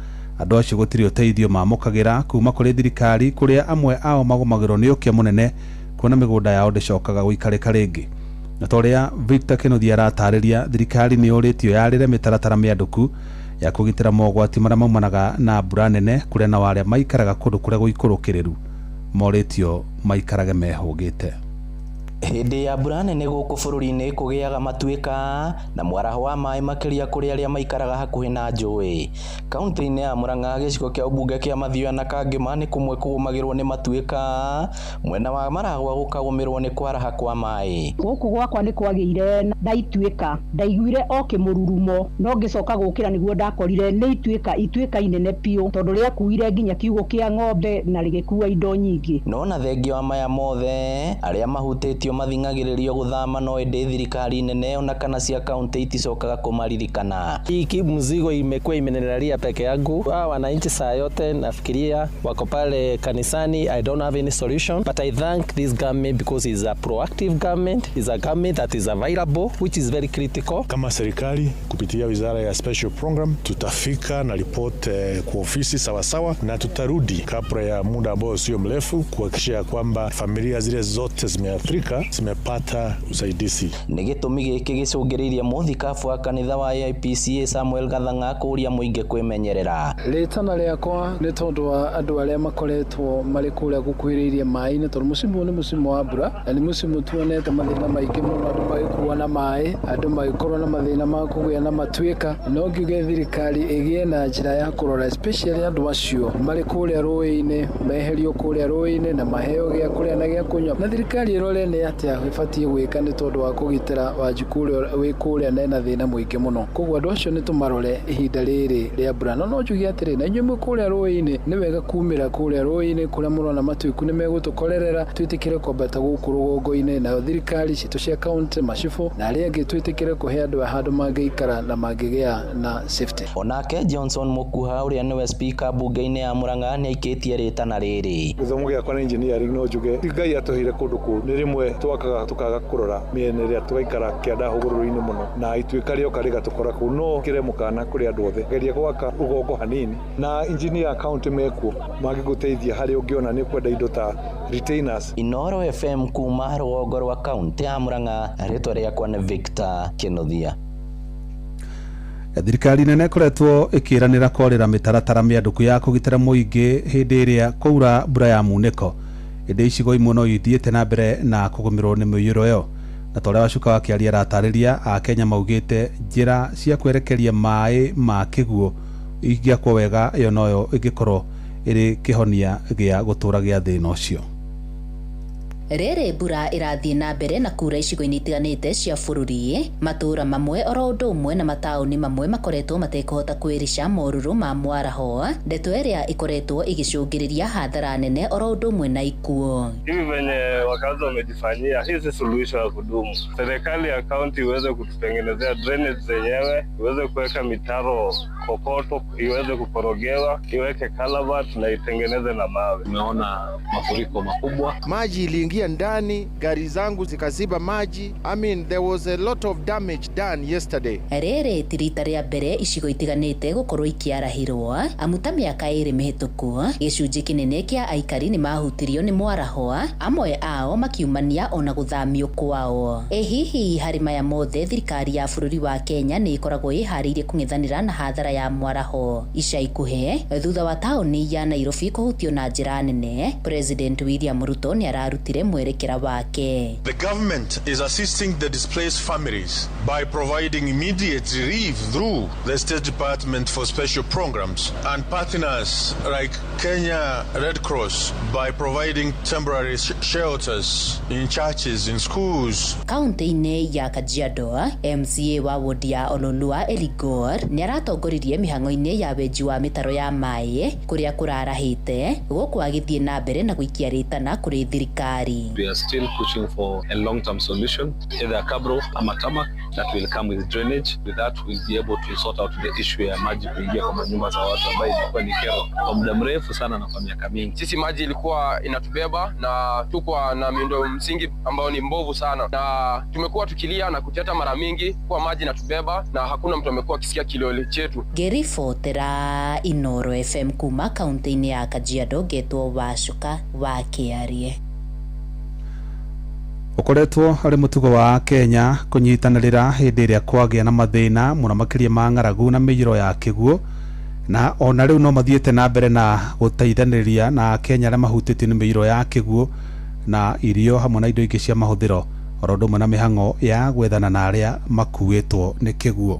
andũ acio gũtirĩ ũteithio mamũkagĩra kuma kũrĩ thirikari, kũrĩa amwe ao magũmagĩrwo nĩ ũkĩa mũnene kuona mĩgũnda yao ndĩcokaga gũikarĩka rĩngĩ. Na ta ũrĩa Victor Kĩnuthia aratarĩria, thirikari nĩ yũrĩtio yarĩre mĩtaratara mĩandũku ya kũgitĩra mogwati marĩa maumanaga na mbura nene, kũrĩa nao arĩa maikaraga kũndũ kũrĩa gũikũrũkĩrĩru morĩtio maikarage mehũgĩte. Hĩndĩ ya mbura nene gũkũ bũrũri-inĩ kũgĩaga matuĩka na mwaraho wa maĩ makĩria kũrĩ arĩa maikaraga hakuhĩ na njũĩ. Kaũntĩ-inĩ ya Murang'a gĩcigo kĩa ũmbunge kĩa Mathioya na Kangĩma nĩ kũmwe kũgũmagĩrwo nĩ matuĩka, mwena wa Maragwa gũkagũmĩrwo nĩ kwaraha kwa maĩ. Gũkũ gwakwa nĩ kwagĩire na ituĩka, ndaiguire o kĩmũrurumo no ngĩcoka gũkĩra nĩguo ndakorire nĩ ituĩka, ituĩka inene biũ tondũ rĩakuire nginya kiugũ kĩa ng'ombe na rĩgĩkua indo nyingĩ. No na thengia wa maya mothe arĩa mahutĩtio mathing'agĩrĩrio gũthama no ĩndĩ thirikari nene ona kana cia kaunti iticokaga kũmaririkana. Hii mzigo imekuwa imenilalia peke yangu. Hawa wananchi saa yote nafikiria wako pale kanisani. I don't have any solution, but I thank this government because it's a proactive government, it's a government that is available, which is very critical. Kama serikali kupitia wizara ya special program tutafika na report kwa ofisi sawasawa, na tutarudi kabla ya muda ambao sio mrefu kuhakikisha kwamba familia zile zote zimeathirika zimepata usaidizi. Nĩ gĩtũmi gĩkĩ gĩcũngĩrĩirie mũthikabu wa kanitha wa AIPCA Samuel Gathang'a kũũria mũingĩ kwĩmenyerera. Rĩtana rĩakwa nĩ tondũ wa andũ arĩa makoretwo marĩ kũrĩa gũkuhĩrĩirie maĩ-inĩ, tondũ mũsimu nĩ mũsimu wa mbura na nĩ mũsimu tuonete mathĩna maingĩ mũno, andũ magĩkuo na maĩ, andũ magĩkorwo na mathĩna ma kũgĩa na matuĩka. No ngiuge thirikari ĩgĩe na njĩra ya kũrora especially andũ acio marĩ kũrĩa rũĩ-inĩ, meherio kũrĩa rũĩ-inĩ na maheo gĩa kũrĩa na gĩa kũnyua, na thirikari ĩrore nĩ atĩa ĩbatiĩ gwĩka nĩ tondũ wa kũgitĩra Wanjikũ ũrĩa wĩ kũrĩa na ena thĩna mũingĩ mũno. Koguo andũ acio nĩ tũmarore ihinda rĩrĩ rĩa mbura. No njuge atĩrĩ, na inyuĩ mwĩ kũrĩa rũĩ-inĩ nĩ wega kumĩra kũrĩa rũĩ-inĩ kũrĩa mũrona matuĩku nĩ megũtũkorerera, twĩtĩkĩre kwambata gũkũ rũgongo-inĩ, nayo thirikari citũ cia kaunti, macibũ na arĩa angĩ twĩtĩkĩre kũhe andũ a handũ mangĩikara na mangĩgĩa na safety. Onake Johnson Mũkuha ũrĩa nĩwe speaker mbunge-inĩ ya Murang'a nĩaikĩtie rĩtana rĩrĩ. Gĩthomo gĩakwa nĩ engineering, no njuge ti Ngai atũheire kũndũ kũu nĩ rĩmwe twakaga tũkaga kũrora mĩena ĩrĩa tũgaikara kĩanda hũgũrũrũ-inĩ mũno na ituĩka rĩoka rĩgatũkora kũu. No kĩre mũkana kũrĩ andũ othe, geria gwaka rũgongo hanini na engineer county mekuo mangĩgũteithia harĩa ũngĩona nĩ ũkwenda indo ta retainers. Inooro FM kuma rũgongo rwa kaunti ya Murang'a, rĩtwa rĩakwa nĩ Victor Kĩnuthia. Thirikari nene ĩkoretwo ĩkĩranĩra kwarĩra mĩtaratara mĩandũku ya kũgitĩra mũingĩ hĩndĩ ĩrĩa kwaura mbura ya munĩko, ĩndĩ icigo imwe no ithiĩte na mbere na kũgũmĩrwo nĩ mĩiyũro ĩyo. Na ta ũrĩa Wacuka wa Kĩaria aratarĩria, Akenya maugĩte njĩra cia kwerekeria maĩ ma kĩguũ ingĩakwo wega ĩyo noyo ĩngĩkorwo ĩrĩ kĩhonia gĩa gũtũra gĩa thĩna ũcio. Rĩrĩ mbura ĩrathiĩ na mbere na kura icigo-inĩ itiganĩte cia bũrũri, matũũra mamwe oro ũndũ ũmwe na mataũni mamwe makoretwo matekũhota kwĩrica morũrũ ma mwaraho, ndeto ĩrĩa ĩkoretwo ĩgĩcũngĩrĩria hathara nene oro ũndũ ũmwe na ikuũ. Hivi venye wakazi wamejifanyia, hii si suluhisho ya kudumu. Serikali ya kaunti iweze kututengenezea drainage zenyewe, iweze kuweka mitaro kokoto, iweze kukorogewa, iweke culvert na itengeneze na mawe. Tumeona mafuriko makubwa. Maji iliingia ndani, gari zangu zikaziba maji. I mean, there was a lot of damage done yesterday. Rĩrĩ ti rita rĩa mbere icigo itiganĩte gũkorwo ikĩarahĩrwo, amu ta mĩaka 2 mĩhĩtũku gĩcunjĩ kĩnene kĩa aikari nĩ mahutirio nĩ mwaraho, amwe ao makiumania ona gũthamio kwao. Ĩ hihi harĩ maya mothe thirikari ya bũrũri wa Kenya nĩ ĩkoragwo ĩharĩirie kũng'ethanĩra na hathara ya mwaraho? Ica ikuhĩ thutha wa taũni ya Nairobi kũhutio na njĩra nene, President William Ruto nĩ ararutire mwerekera wake. The government is assisting the displaced families by providing immediate relief through the State Department for Special Programs and partners like Kenya Red Cross by providing temporary shelters in churches, in schools. Kaunti-inĩ ya Kajiado, MCA wa wodi ya Ololua Eligor nĩ aratongoririe mĩhang'o-inĩ ya wenji wa mĩtaro ya maĩ kũrĩa kũrarahĩte, gũkũ agĩthiĩ na mbere na gũikia rĩtana kũrĩ thirikari. We are still pushing for a long-term solution, either cabro ama tarmac that will come with drainage. With that we'll be able to sort out the issue ya maji kuingia kwa manyumba za watu ambayo imekuwa ni kero kwa muda mrefu sana na kwa miaka mingi. Sisi maji ilikuwa inatubeba na tukwa na miundo msingi ambayo ni mbovu sana, na tumekuwa tukilia na kuteta mara mingi kwa maji inatubeba na hakuna mtu amekuwa akisikia kilio chetu. Ngĩribotera Inoro FM kuma kaunti-inĩ ya Kajiado, ngetwo Wacuka wa Kĩarie. Ũkoretwo arĩ mũtugo wa Kenya kũnyitanĩrĩra hĩndĩ ĩrĩa kwagĩa na mathĩna mũno makĩria ma ng'aragu na mĩiyũro ya kĩguũ, na ona rĩu no mathiĩte na mbere na gũteithanĩrĩria na Kenya arĩa mahutĩtio nĩ mĩiyũro ya kĩguũ na irio hamwe na indo ingĩ cia mahũthĩro oro ũndũ ũmwe na mĩhang'o ya gwethana na arĩa makuĩtwo nĩ kĩguũ.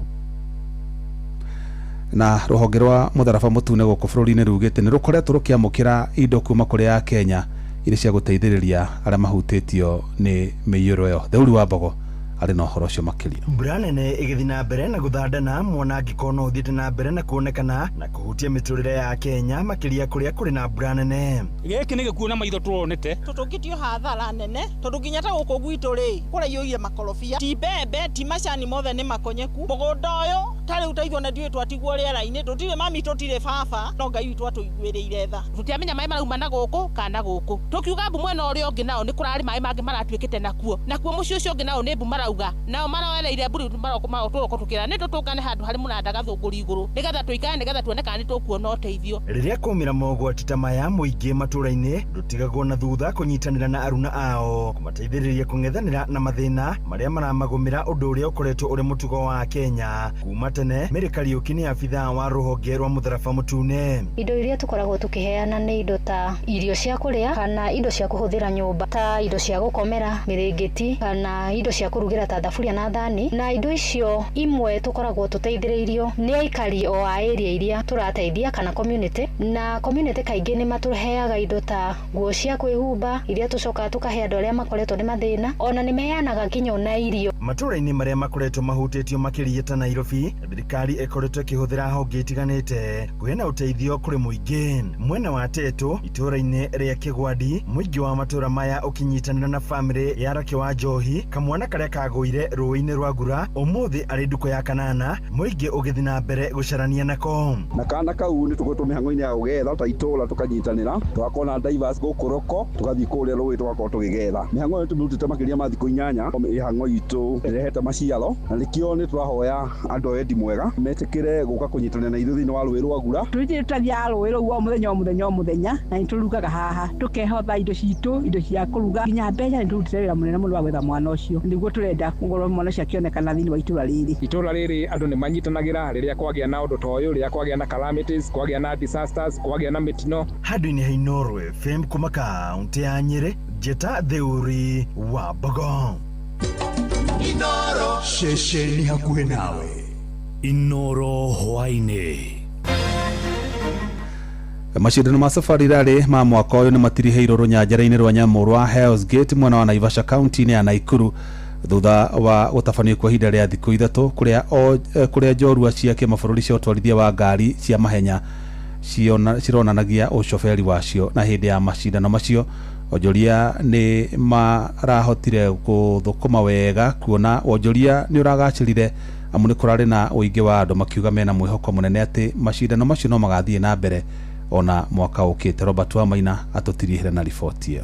Na rũhonge rwa mũtharaba mũtune gũkũ bũrũri-inĩ rugĩte nĩ rũkoretwo rũkĩamũkĩra indo kuma kũrĩ a Kenya iria cia gũteithĩrĩria arĩa mahutĩtio nĩ mĩiyũro ĩyo. Theuri wa Mbogo arĩ na ũhoro ũcio makĩria. Mbura nene ĩgĩthiĩ na mbere na gũthandana, mwanangĩko no ũthiĩte na mbere na kuonekana na kũhutia mĩtũrĩre ya Kenya makĩria kũrĩa kũrĩ na mbura nene. Gĩkĩ nĩ gĩkuũ na maitho tũronete. Tũtũngĩtio hathara nene tondũ nginya ta gũkũ gwitũ rĩ kũraiyũire makorobia, ti mbembe ti macani, mothe nĩ makonyeku. Mũgũnda ũyũ ta rĩu ta ithuĩ ona ndiũĩ twatigwo rĩera-inĩ, tũtirĩ mami tũtirĩ baba, no Ngai witũ atũiguĩrĩire tha. Tũtiamenya maĩ marauma na gũkũ kana gũkũ, tũkiuga mbu mwena ũrĩa ũngĩ nao nĩ kũrarĩ maĩ mangĩ maratuĩkĩte nakuo, nakuo mũciĩ ũcio ũngĩ nao nĩ mbu marauga, nao maroereire mburu marokũtũkĩra nĩ tũtũngane handũ harĩ mũnanda gathũngũri igũrũ nĩgetha tũikare, nĩgetha tuone kana nĩ tũkuona ũteithio. Rĩrĩa kwaumĩra mogwati ta maya mũingĩ matũũra-inĩ ndũtigagwo na thutha kũnyitanĩra na aruna ao kũmateithĩrĩria kũng'ethanĩra na mathĩna marĩa maramagũmĩra, ũndũ ũrĩa ũkoretwo ũrĩ mũtugo wa Kenya kuma tene. Mary Kariũki nĩ abithaa wa rũhonge rwa mũtharaba mũtune. Indo iria tũkoragwo tũkĩheana nĩ indo ta irio cia kũrĩa kana indo cia kũhũthĩra nyũmba ta indo cia gũkomera, mĩrĩngĩti kana indo cia kũrugĩra ta thaburia na thani, na indo icio imwe tũkoragwo tũteithĩrĩirio nĩ aikari o a area iria tũrateithia kana community, na community kaingĩ nĩ matũheaga indo ta nguo cia kwĩhumba iria tũcokaga tũkahe andũ arĩa makoretwo nĩ mathĩna, ona nĩ meanaga nginya ona irio. Matũũra-inĩ marĩa makoretwo mahutĩtio makĩria ta Nairobi, thirikari ĩkoretwo ĩkĩhũthĩra honge itiganĩte kũheana ũteithio kũrĩ mũingĩ. Mwena wa Tetu itũũra-inĩ rĩa Kĩgwandi, mũingĩ wa matũũra maya ũkĩnyitanĩra na bamĩrĩ ya Rake wa Njohi, kamwana karĩa kagũire rũĩ-inĩ rwa Ngura, ũmũthĩ arĩ ndukũ ya kanana, mũingĩ ũgĩthiĩ na mbere gũcarania nako. Na kana kau nĩ tũkoretwo mĩhang'o-inĩ ya gũgetha ta itũũra tũkanyitanĩra, tũgakorwo na divers gũkũ roko, tũgathiĩ kũrĩa rũĩ tũgakorwo tũgĩgetha. Mĩhang'o ĩyo tũmĩrutĩte makĩria ma thikũ 8, mĩhang'o itũ ĩrehete maciaro, na nĩkĩo nĩ tũrahoya andũ a wendi mwega metĩkĩre gũka kũnyitanĩra na ithuĩ thĩinĩ wa rũĩ rwa Ngura. Tũthiĩ tũthiaga rũĩ rũu o mũthenya o mũthenya o mũthenya, na nĩ tũrugaga haha tũkehotha indo citũ, indo cia kũruga, nginya mbeca. Nĩ tũrutĩte wĩra mũnene mũno wa gwetha mwana ũcio, nĩguo tũrenda gũkorwo mwana ũcio akĩonekana thĩinĩ wa itũũra rĩrĩ. Itũũra rĩrĩ andũ nĩ manyitanagĩra rĩrĩa kwagĩa na ũndũ ta ũyũ, rĩrĩa kwagĩa na calamities, kwagĩa na disasters, kwagĩa na mĩtino. Handũ-inĩ ha Inooro FM kuma kaunti ya Nyĩrĩ, Njĩta Theuri wa Mbogo. Inoro ceceni hakuhĩ nawe, Inoro hwaĩ-inĩ. Macindano ma Safari Rally ma mwaka ũyũ nĩ matirihĩirwo rũnyanjara-inĩ rwa nyamũ rwa Hell's Gate mwena wa Naivasha kaunti-inĩ ya Naikuru thutha wa gũtabanio kwa ihinda rĩa thikũ 3 kũrĩa njorua cia kĩmabũrũri cia ũtwarithia wa ngari cia mahenya cironanagia ũcoberi wacio. Na hĩndĩ ya macindano macio onjoria nĩ marahotire gũthũkũma wega kuona wonjoria nĩ ũragacĩrire amu nĩ kũrarĩ na ũingĩ wa andũ makiuga mena mwĩhoko mũnene atĩ macindano macio no magathiĩ na mbere ona mwaka ũkĩte. Robert Wamaina atũtirihĩre na riboti ĩyo.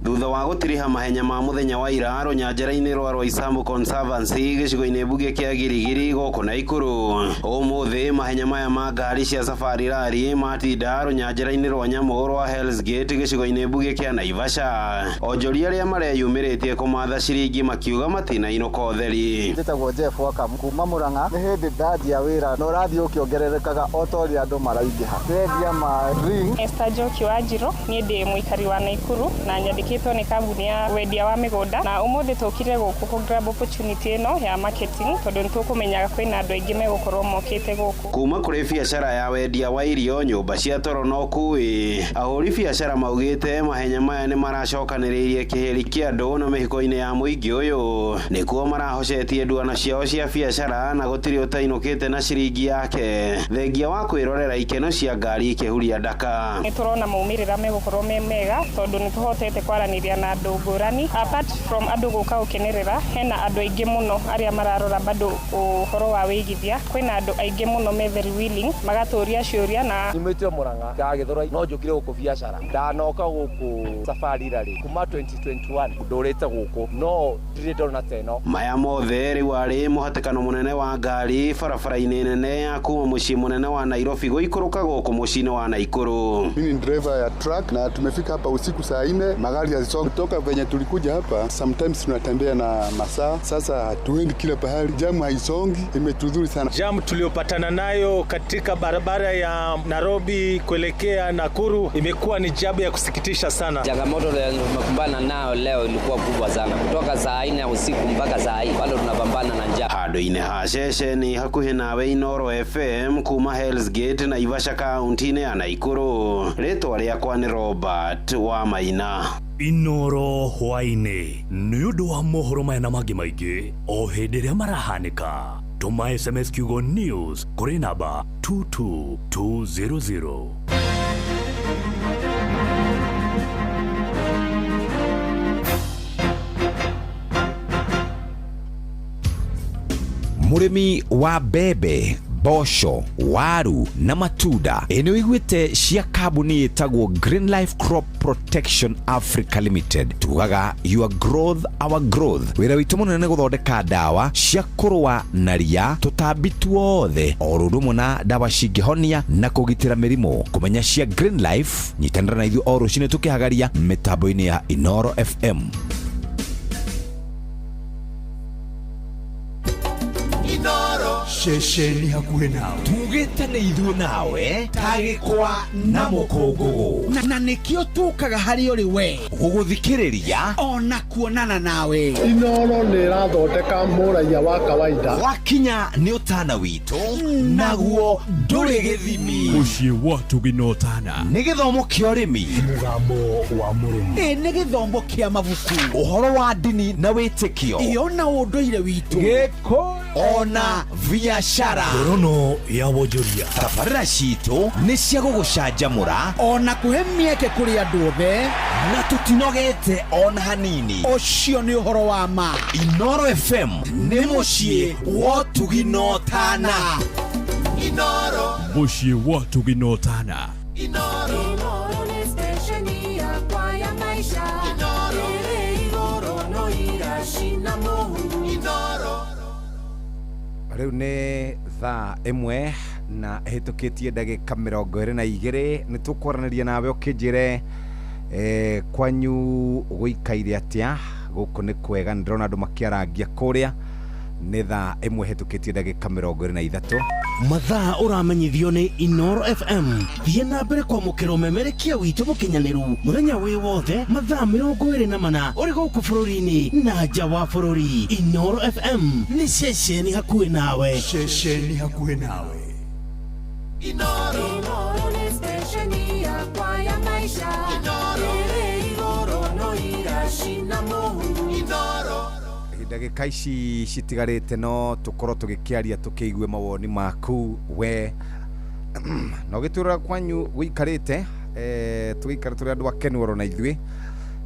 Thutha wa gũtiriha mahenya ma mũthenya wa ira rũnyanjara-inĩ rwa Roysambu Conservancy gĩcigo-inĩ mbunge kĩa Girigiri gũkũ Naikuru, ũmũthĩ mahenya maya ma ngari cia Safari Rally matinda rũnyanjara-inĩ rwa nyamũ rwa Hell's Gate gĩcigo-inĩ mbunge kĩa Naivasha. Onjoria arĩa mareyumĩrĩtie kũmatha ciringi makiuga matinainũka ũtheri. Njĩtagwo Jeff Wakamu kuma Murang'a. Nĩ hĩndĩ ndanjia wĩra na ũrathiĩ ũkĩongererekaga o ta ũrĩa andũ maraingĩha. Ndĩrendia ma ring. Esther Njoki wa Njirũ, niĩ ndĩ mũikari wa Naikuru na nyandĩkĩtwo nĩ kambuni ya wendia wa mĩgũnda, na ũmũthĩ tũkire gũkũ kũ grab opportunity ĩno ya marketing tondũ nĩtũkũmenyaga kwĩna andũ aingĩ megũkorwo mokĩte gũkũ. Kuma kũrĩ biacara ya wendia wa irio, nyũmba cia toro na ũkui, ahũri biacara maugĩte mahenya maya nĩ maracokanĩrĩirie kĩhĩri kĩa andũ na mĩhuko-inĩ ya mũingĩ ũyũ nĩkuo marahocetie nduano ciao cia biacara na gũtirĩ ũtainũkĩte na ciringi yake thengia wa kwĩrorera ikeno cia ngari ikĩhuria ndaka. Nĩtũrona maumĩrĩra megũkorwo me mega tondũ nĩtũhotete kwaranĩria na andũ ngũrani. Apart from andũ gũka gũkenerera, hena andũ aingĩ mũno arĩa mararora bado ũhoro wa wĩigithia. Kwĩna andũ aingĩ mũno me very willing magatũria ciũria na nyumĩte Murang'a ka Gĩthũrai no njũkire gũkũ biacara. Ndanoka gũkũ Safari Rally kuma 2021 ndũrĩte gũkũ no ndirĩ ndona ta ĩno. Maya mothe rĩu arĩ mũhatĩkano mũnene wa ngari barabara-inĩ nene ya kuma mũciĩ mũnene wa Nairobi gũikũrũka gũkũ mũciĩ-inĩ wa Naikuru. Mimi ni driver ya truck na tumefika hapa usiku saa 4, magari hazisongi. Kutoka venye tulikuja hapa sometimes tunatembea na masaa, sasa hatuendi kila pahali, jamu haisongi, imetudhuri sana. Jamu tuliopatana nayo katika barabara ya Nairobi kuelekea Nakuru imekuwa ni jamu ya kusikitisha sana. Changamoto tumekumbana nayo leo ilikuwa kubwa sana, kutoka saa 4 usiku mpaka saa hii bado tunapambana na njaa. Handũ-inĩ ha ceceni hakuhĩ nawe Inooro FM kuma Hell's Gate Naivasha kaunti-inĩ ya Naikuru, rĩtwa rĩakwa nĩ Robert Wamaina. Inooro hwaĩ-inĩ nĩ ũndũ wa mohoro maya na mangĩ maingĩ o hĩndĩ ĩrĩa marahanĩka. Tũma SMS kiugo news kũrĩ namba 22200. Mũrĩmi wa mbembe, mboco, waru na matunda, ĩ nĩ ũiguĩte cia kambuni ĩtagwo Green Life Crop Protection Africa Limited. Tugaga your growth our growth. Wĩra witũ mũnene nĩ gũthondeka ndawa cia kũrũa na ria, tũtambi tuothe, o ũndũ ũmwe na ndawa cingĩhonia na kũgitĩra mĩrimũ. Kũmenya cia Green Life, nyitanĩra na ithuĩ o rũcinĩ tũkĩhagaria mĩtambo-inĩ ya Inooro FM. Ceceni hakuhĩ nawe tugĩte nĩ ithuĩ nawe tagĩkwa na mũkũngũgũ na nĩkĩo tũkaga harĩ ũrĩ we gũgũthikĩrĩria ona kuonana nawe. Inooro nĩ ĩrathondeka mũraiya wa kawaida. Wakinya nĩ ũtana witũ naguo ndũrĩ gĩthimi. Mũciĩ wa Tũgĩ na Ũtana nĩ gĩthomo kĩa ũrĩmi, mũgambo wa mũrĩmi, ĩ nĩ gĩthomo kĩa mabuku, ũhoro wa ndini na wĩtĩkio, ĩ ona ũndũire witũ, gĩkũyũ ona biashara, ngorono ya wonjoria. Tabarĩra citũ nĩ cia gũgũcanjamũra ona kũhe mĩeke kũrĩ andũ othe, na tũtinogete ona hanini. Ũcio nĩ ũhoro wa ma. Inooro FM nĩ mũciĩ wa Ũtugi na Ũtana. Inooro, mũciĩ wa Ũtugi na Ũtana. Inooro, Inooro nĩ stesheni yakwa ya maisha. Inooro, ĩrĩ igũrũ no iracina mũhu. Inooro. Rĩu nĩ thaa 1 na ĩhĩtũkĩtie ndagĩka 22. Nĩ tũkwaranĩria nawe ũkĩnjĩre kwanyu gũikaire atĩa. Gũkũ nĩ kwega, nĩ ndĩrona andũ makĩarangia kũrĩa. Nĩ thaa 1 ĩhĩtũkĩtie ndagĩka 23. Mathaa ũramenyithio nĩ Inooro FM. Thiĩ na mbere kwamũkĩra ũmemerekia witũ mũkinyanĩru mũthenya wĩ wothe mathaa 24 ũrĩ gũkũ bũrũri-inĩ na nja wa bũrũri. Inooro FM nĩ ceceni hakuhĩ nawe. Ceceni hakuhĩ nawe. Inooro, Inooro nĩ Stesheni yakwa ya maisha ĩrĩ igũrũ no iracina mũhu. Inooro. Ndagĩka ici citigarĩte no tũkorwo tũgĩkĩaria tũkĩigue mawoni maku we na ũgĩtwĩrora kwanyu gũikarĩte tũgĩikara tũrĩ andũ akenu oro na ithuĩ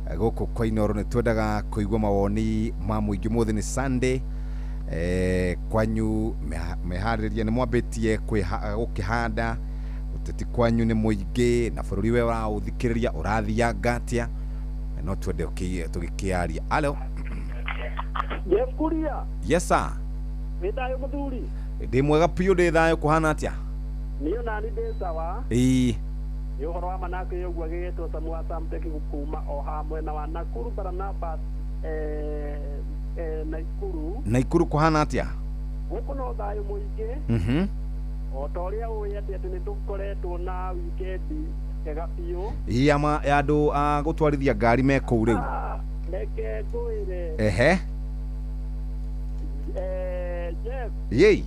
gũkũ kwa Inooro nĩ twendaga kũigua mawoni ma mũingĩ. Ũmũthĩ nĩ Sunday, kwanyu meharĩria nĩ mwambĩtie gũkĩhanda ũteti kwanyu nĩ mũingĩ na bũrũri we ũraũthikĩrĩria ũrathianga atĩa no twende tũgĩkĩaria. Alo. Jeff Kuria. Yes sir. Wĩ thayũ mũthuri? Ndĩ mwega biũ, ndĩ thayũ. Kũhana atĩa? Niĩ onani ndĩ sawa. Ĩĩ. Nĩ ũhoro wa manake ũguo agĩgĩtwo Samu wa Samtech kuma o haha mwena wa Nakuru Barnabas Naikuru. Naikuru kũhana atĩa? Gũkũ no thayũ mũingĩ. O ta ũrĩa ũĩ atĩ nĩ tũkoretwo na wikendi njega biũ. Ĩĩ ama ya andũ a gũtwarithia ngari me kũu rĩu. Reke ngwĩre. Ehe. Jeff. Yei.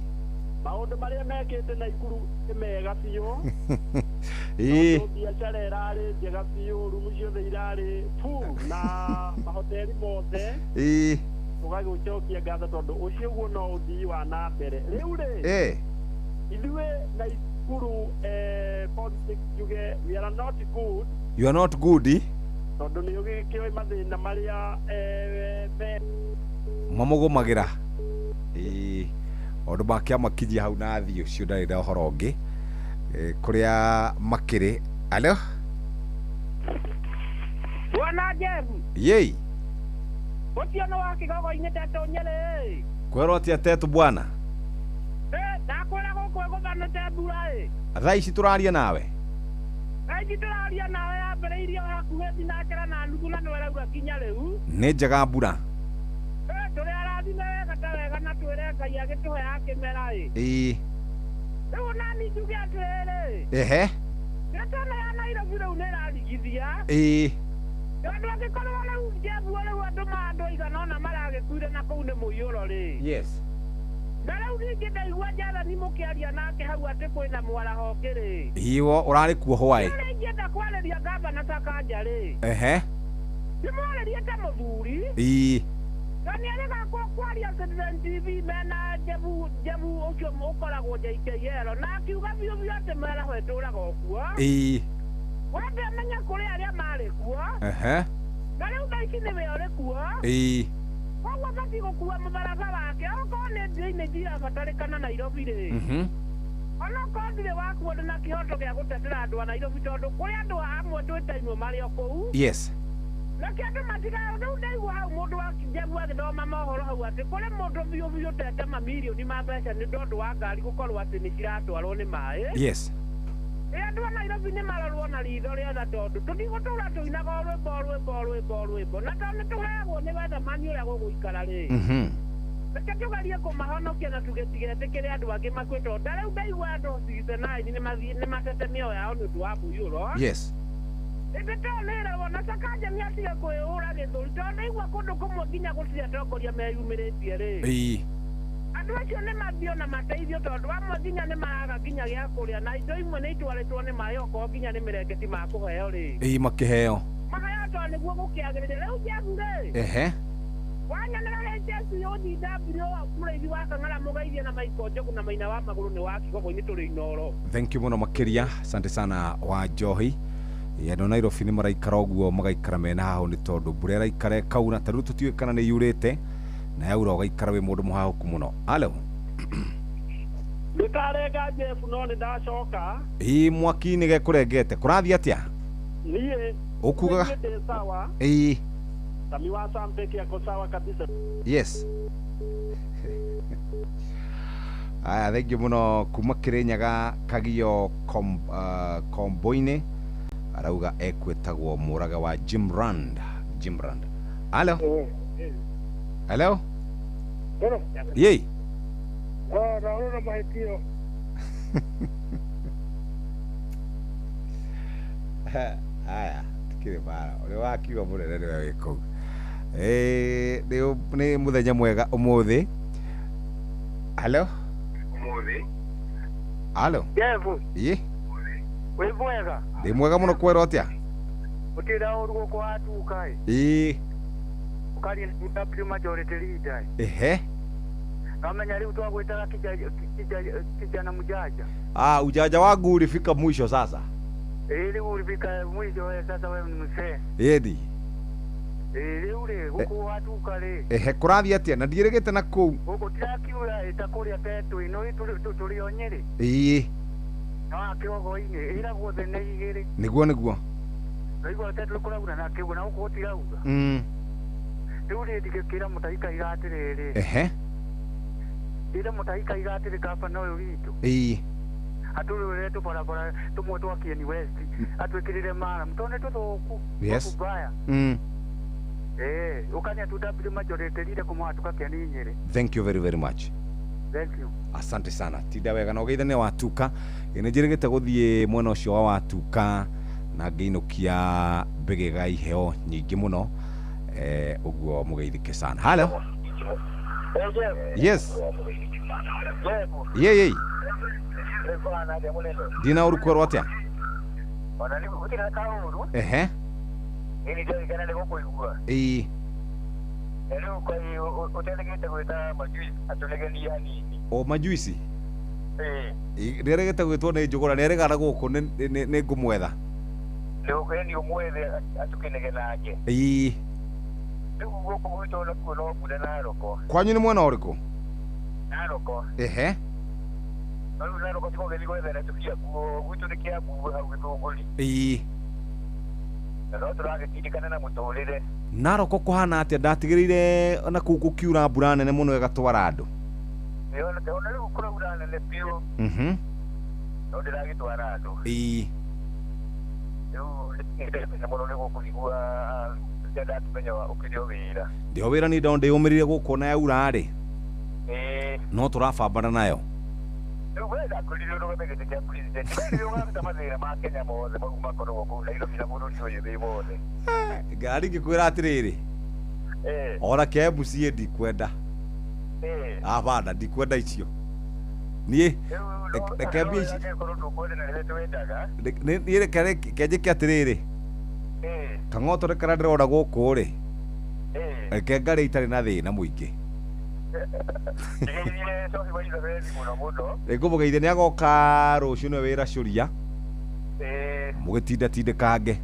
Maũndũ marĩa mekĩte Naikuru nĩ mega biũ. Ĩĩ. Tondũ biacara ĩrarĩ njega biũ, rumu ciothe irarĩ full na mahoteli mothe. Ĩĩ. Tũgagĩcokia ngatho tondũ ũcio guo no ũthii wa na mbere. Rĩu rĩ. Ithuĩ Naikuru politics njuge we are not good. You are not good. Tondũ nĩ ũgĩkĩoĩ mathĩna marĩa me mamũgũmagĩra. Ĩĩ. Maũndũ ma kĩama kinyia hau na thiĩ ũcio ndarĩ na ũhoro ũngĩ kũrĩa makĩrĩ. Alo. Bwana Jeff. Yei. Ũcio nĩ wa Kĩgogo-inĩ Tetũ Nyerĩ. Kwerwo atĩa Tetũ bwana? Ndakwĩra gũkũ ĩgũthanĩte mbura ĩ. Thaa ici tũraria nawe? Thaa ici tũraria nawe yambĩrĩirie hakuhĩ thinakĩra na nuthu na nĩ ĩraura nginya rĩu. Nĩ njega mbura. Tũrĩ arathime wega ta wega na twĩre Ngai agĩtũhe ya kĩmera ĩ. Ĩĩ. Rĩu nani njuge atĩrĩrĩ. Ehe. Ndeto ya Nairobi rĩu nĩ ĩrarigithia. Ĩĩ. Tondũ angĩkorwo rĩu Jeff rĩu andũ ma andũ aigana ũna maragĩkuire na kũu nĩ mũiyũro rĩ. Yes. Na rĩu ningĩ ndaigua Jathani mũkĩaria nake hau atĩ kwĩna mwaraho ũngĩ rĩ. Ĩĩ ũrarĩ kuo hwaĩ. Rĩu ingĩenda kwarĩria gavana Sakaja rĩ. Ehe. Ndĩmwarĩrie ta mũthuri. Ĩĩ. Na nĩ arega kwaria Citizen TV mena Jebu ũcio ũkoragwo JKL na akiuga biũ biũ atĩ mĩaraho ĩtũraga o kuo. Ĩĩ. We ndamenya kũrĩ arĩa marĩ kuo. Ehe. Na rĩu thaa ici nĩwe ũrĩ kuo. Ĩĩ. Koguo batiĩ gũkua mũtharaba wake okorwo nĩ drainage irabatarĩkana Nairobi rĩ. Onokorwo ndirĩ wakuo ndĩ na kĩhoto gĩa gũtetera andũ a Nairobi tondũ kũrĩ andũ amwe twĩtainwo marĩ o kũu. Yes. Reke andũ matiga rĩu ndaigua hau mũndũ wa Jeff agĩthoma mohoro hau atĩ kũrĩ mũndũ biũ biũ ũtete mamirioni ma mbeca nĩ tondũ wa ngari gũkorwo atĩ nĩ ciratwarwo nĩ maĩ. Yes. Ĩ andũ a Nairobi nĩ marorwo na ritho rĩa tha tondũ tũtigũtũra tũinaga o rwĩmbo rwĩmbo rwĩmbo rwĩmbo na tondũ nĩ tũheagwo nĩ wethamani ũrĩa gũgũikara rĩ. Reke tũgerie kũmahonokia na tũgĩtigetĩkĩre andũ angĩ makue tondũ ta rĩu ndaigua andũ 69 nĩ matete mĩoyo yao nĩ ũndũ wa mũiyũro. Yes. Ĩndĩ to nĩragwo na Sakaja nĩ atige kwĩhũra gĩthũri tondũ ndaigua kũndũ kũmwe nginya gũtirĩ atongoria meyumĩrĩtie rĩ. Ĩĩ. Andũ acio nĩ mathio na mateithio tondũ amwe nginya nĩ maraga nginya gĩa kũrĩa na indo imwe nĩ itwarĩtwo nĩ maĩ okorwo nginya nĩ mĩrengeti makũheo rĩ. Ĩĩ makĩheo. Maheo tondũ nĩguo gũkĩagĩrĩire rĩu Jeff rĩ. Ehe. Wanyonera HSUGW mũrĩithi wa Kang'ara mũgeithie na Michael Njogu na Maina wa Magũrũ nĩ wa Kĩgogo-inĩ tũrĩ Inooro. Thank you mũno makĩria. Asante sana wa Njohi. Andũ a Nairobi nĩ maraikara ũguo magaikara mena haho nĩ tondũ mbura ĩraikara ĩkaura ta rĩu tũtiũĩ kana nĩ yurĩte na yaura ũgaikara wĩ mũndũ mũhahũku mũno. Alo. Ndĩkarenga Jeff no nĩ ndacoka. Ĩĩ mwaki nĩ gekũrengete kũrathiĩ atĩa? Niĩ ũkugaga ndĩ sawa. Ĩĩ. Sami wa Samtech yako sawa kabisa. Yes. Aya thank you mũno kuma Kĩrĩnyaga Kagio Komboinĩ arauga ekwĩtagwo mũraga wa Jimrand. Jimrand. Alo. Hello. Yei. Naona mahitio. Aya tikĩrĩ bara ũrĩa wakiuga mũnene nĩwe wĩ kũu. Nĩ mũthenya mwega ũmũthĩ. Hello. Ũmũthĩ. Hello. Jeff. Ĩ. Wĩ mwega? Ndĩ mwega mũno kwerwo atĩa? Gũtirĩ na ũru gũkũ watuka ĩ. Ĩĩ. Ũkaria na W majority leader. Ehe. Namenya rĩu twagwĩtaga kijana mjanja. Ah, ujanja wangu ulifika mwisho sasa. Ĩĩ rĩu ulifika mwisho wewe sasa wewe ni mzee. Ĩni. Ĩĩ rĩu rĩ gũkũ watuka rĩ. Ehe kũrathiĩ atĩa na ndiĩrĩgĩte na kũu. Gũkũ tirakiura ĩta kũrĩa tetũ ĩno tũrĩ o Nyĩrĩ. Ĩĩ. No kĩogo-inĩ ĩragwo thĩ nĩ igĩrĩ. Nĩguo nĩguo. Naigua tetũ kũraura na kĩguo na gũkũ gũtiraura. Rĩu rĩ ndingĩkĩra Mũtahi Kahiga atĩrĩrĩ. Ehe. Ndĩre Mũtahi Kahiga atĩrĩ gabana ũyũ witũ. Ĩĩ. Atũrũrĩre tũbarabara tũmwe twa Kieni West atwĩkĩrĩre maramu tondũ nĩ tũthũku. Yes. Kubaya. Ũkania tu W majority leader kũmwatũka Kieni Nyĩrĩ. Thank you very very much. Thank you. Asante sana. Tinda wega na ũgeithanie watuka. Nĩ njĩrĩgĩte gũthiĩ mwena ũcio wa watuka na ngĩinũkia mbĩgĩga iheo nyingĩ mũno. Ũguo mũgeithĩke sana. Hello. Yes. Ye ye. Ndina ũru kwerwo atĩa? Ehe. Ĩĩ. O majuici? Ĩĩ. Nĩaregete gwĩtwo nĩ Njũgũra, nĩaregana gũkũ nĩ ngũmwetha. Ĩĩ. Kwanyu nĩ mwena ũrĩkũ? Ehe. Ĩĩ. Naroko kũhana atĩa? Ndatigĩrĩire na kũu gũkiura mbura nene mũno ĩgatwara andũ. Ĩĩ. Ndĩho wĩra nĩ ndĩũmĩrire gũkũ na yaura rĩ. No tũrabambana nayo. Ngari ngĩkwĩra atĩrĩrĩ. Ona kĩa MCA ndikwenda. Abana ndikwenda icio. Niĩ reke mbia ici. Niĩ reke njĩke atĩrĩrĩ. Kang'oto karĩa ndĩrona gũkũ rĩ. Reke ngarĩe itarĩ na thĩna mũingĩ. Nĩngũmũgeithia nĩagoka rũciũ nĩwe wĩra cũria. Mũgĩtindatindĩkange.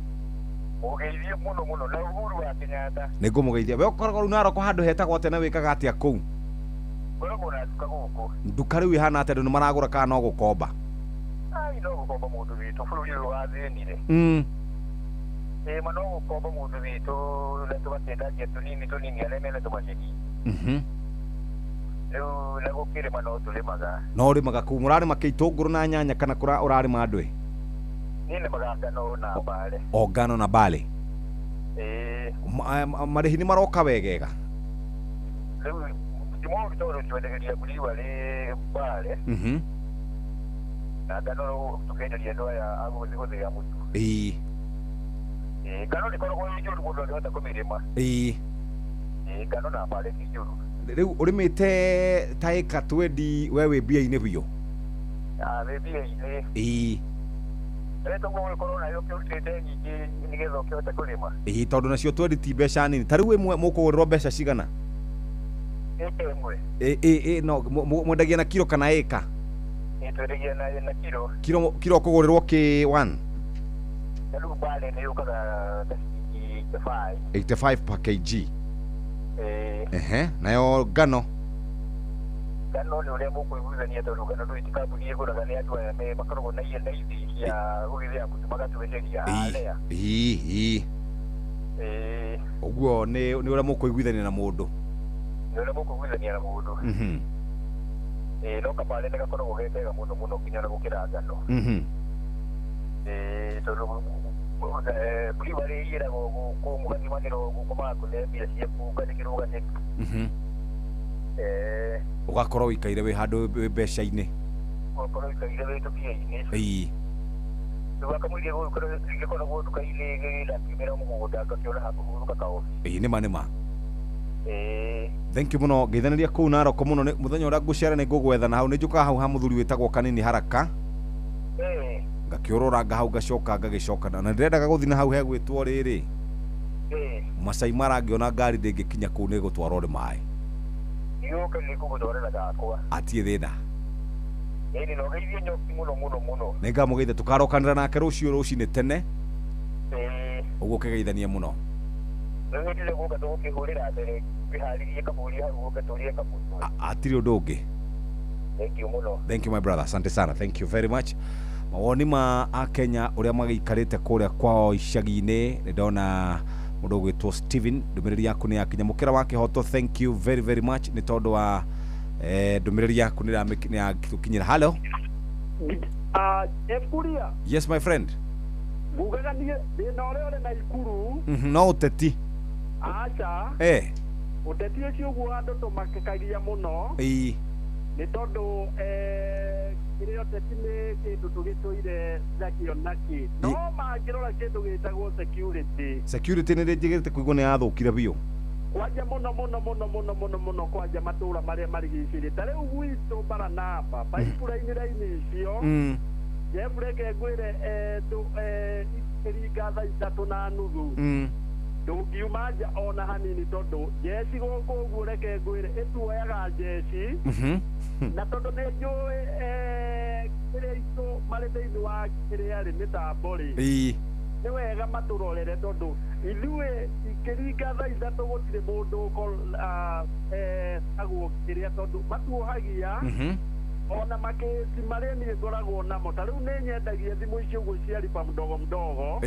Nĩngũmũgeithia. We ũkoragwo rĩu Naroko handũ hetagwo atĩa na wĩkaga atĩa kũu? Nduka rĩu ĩhana atĩa andũ nĩmaragũra kana no gũkomba? No ũrĩmaga kũu mũrarĩma kĩ itũngũrũ na nyanya kana ũrarĩma andũ ĩ? O ngano na mbale. Marĩhi nĩ maroka wegega? Ĩĩ. Ĩĩ. Rĩu ũrĩmĩte ta ĩka 20 we wĩ mbia-inĩ biũ? Ĩĩ. Ĩĩ tondũ nacio 20 ti mbeca nini. Ta rĩu ĩmwe mũkũgũrĩrwo mbeca cigana? Ĩĩ no mwendagia na kiro kana ĩka? Kiro kiro ũkũgũrĩrwo kĩ 1? 85 per kg. Ehe, nayo ngano? Ngano nĩ ũrĩa mũkũiguithania tondũ ngano ndũĩ ti kambuni ĩgũraga nĩ andũ aya makoragwo na ithi cia gũgĩthĩa mũtu magatwenderia harĩa. Ĩĩ. Ũguo nĩ ũrĩa mũkũiguithania na mũndũ. Nĩ ũrĩa mũkũiguithania na mũndũ. Ĩĩ no kabare nĩ gakoragwo ge kega mũno mũno nginya na gũkĩra ngano. Ĩĩ tondũ brewery ĩragwo gũkũ mũgathimanĩrwo gũkũ magakũhe mbia ciaku ũkandĩkĩrwo gaceki. Ũgakorwo ũikaire wĩ handũ wĩ mbeca-inĩ. Ũgakorwo ũikaire wĩ tũbia-inĩ. Ĩĩ. Rĩu akamũiria gĩkoragwo nduka-inĩ ndakiumĩra mũgũnda ngakĩona ha kũhurũka kaobi. Ĩĩ nĩma nĩma. Ĩĩ. Thank you mũno ngeithanĩria kũu Naroko mũno mũthenya ũrĩa ngũcera nĩ ngũgwetha na hau nĩ njũkaga hau ha mũthuri wĩtagwo Kanini Haraka. Ĩĩ. Ngakĩũroranga hau ngacoka ngagĩcoka na ndĩrendaga gũthiĩ na hau hegwĩtwo rĩrĩ. Masai Mara ngĩona ngari ndĩngĩkinya kũu nĩ gũtwarwo nĩ maĩ. Yũke nĩ ngũgũtwarĩra gakwa. Atirĩ thĩna. Ĩni no geithie Njoki mũno mũno mũno. Nĩ ngamũgeithia tũkarokanĩra nake rũciũ rũcinĩ tene. Ũguo ũkĩgeithanie mũno. Rĩu hĩndĩ ĩrĩa ũgũka tũgũkĩhũrĩra mbere wĩharĩrie kabũri hau ũke tũrĩe kamũtu. Atirĩ ũndũ ũngĩ. Thank you mũno. Thank you my brother. Asante sana. Thank you very much. Mawoni ma Akenya ũrĩa magĩikarĩte kũrĩa kwao icagi-inĩ nĩ ndona mũndũ ũgwĩtwo Steven ndũmĩrĩri yaku nĩ yakinya mũkĩra wa kĩhoto. Thank you very very much nĩ tondũ wa ndũmĩrĩri yaku nĩ yatũkinyĩra. Hello. Kuria. Yes my friend. Ngugaga niĩ thĩna ũrĩa ũrĩ Naikuru. No ũteti. Aca. Ũteti ũcio ũguo andũ tũmakĩkagia mũno. Ĩĩ. Nĩ tondũ kĩrĩa ũteti nĩ kĩndũ tũgĩtũire nakĩo nakĩ. No mangĩrora kĩndũ gĩtagwo security. Security nĩ njĩgĩrĩte kũigua nĩ yathũkire biũ. Kwanja mũno mũno mũno mũno mũno mũno kwanja matũra marĩa marigicĩirie. Ta rĩu gwitũ Baranaba pipeline raini icio. Jeff reke ngwĩre ĩringa thaa 3:30. Ndũngiuma nja ona hanini tondũ njeci gũkũ ũguo reke ngwĩre ĩtuoyaga njeci. Na tondũ nĩ njũĩ kĩrĩa itũ marĩ thĩinĩ wa kĩrĩa rĩ mĩtambo rĩ. Nĩ wega matũrorere tondũ ithuĩ ikĩringa thaa 3 gũtirĩ mũndũ agwo kĩrĩa tondũ matuohagia. Ona makĩci marĩa niĩ ngoragwo namo ta rĩu nĩ nyendagia thimũ icio ũguo cia lipa mdogo mdogo.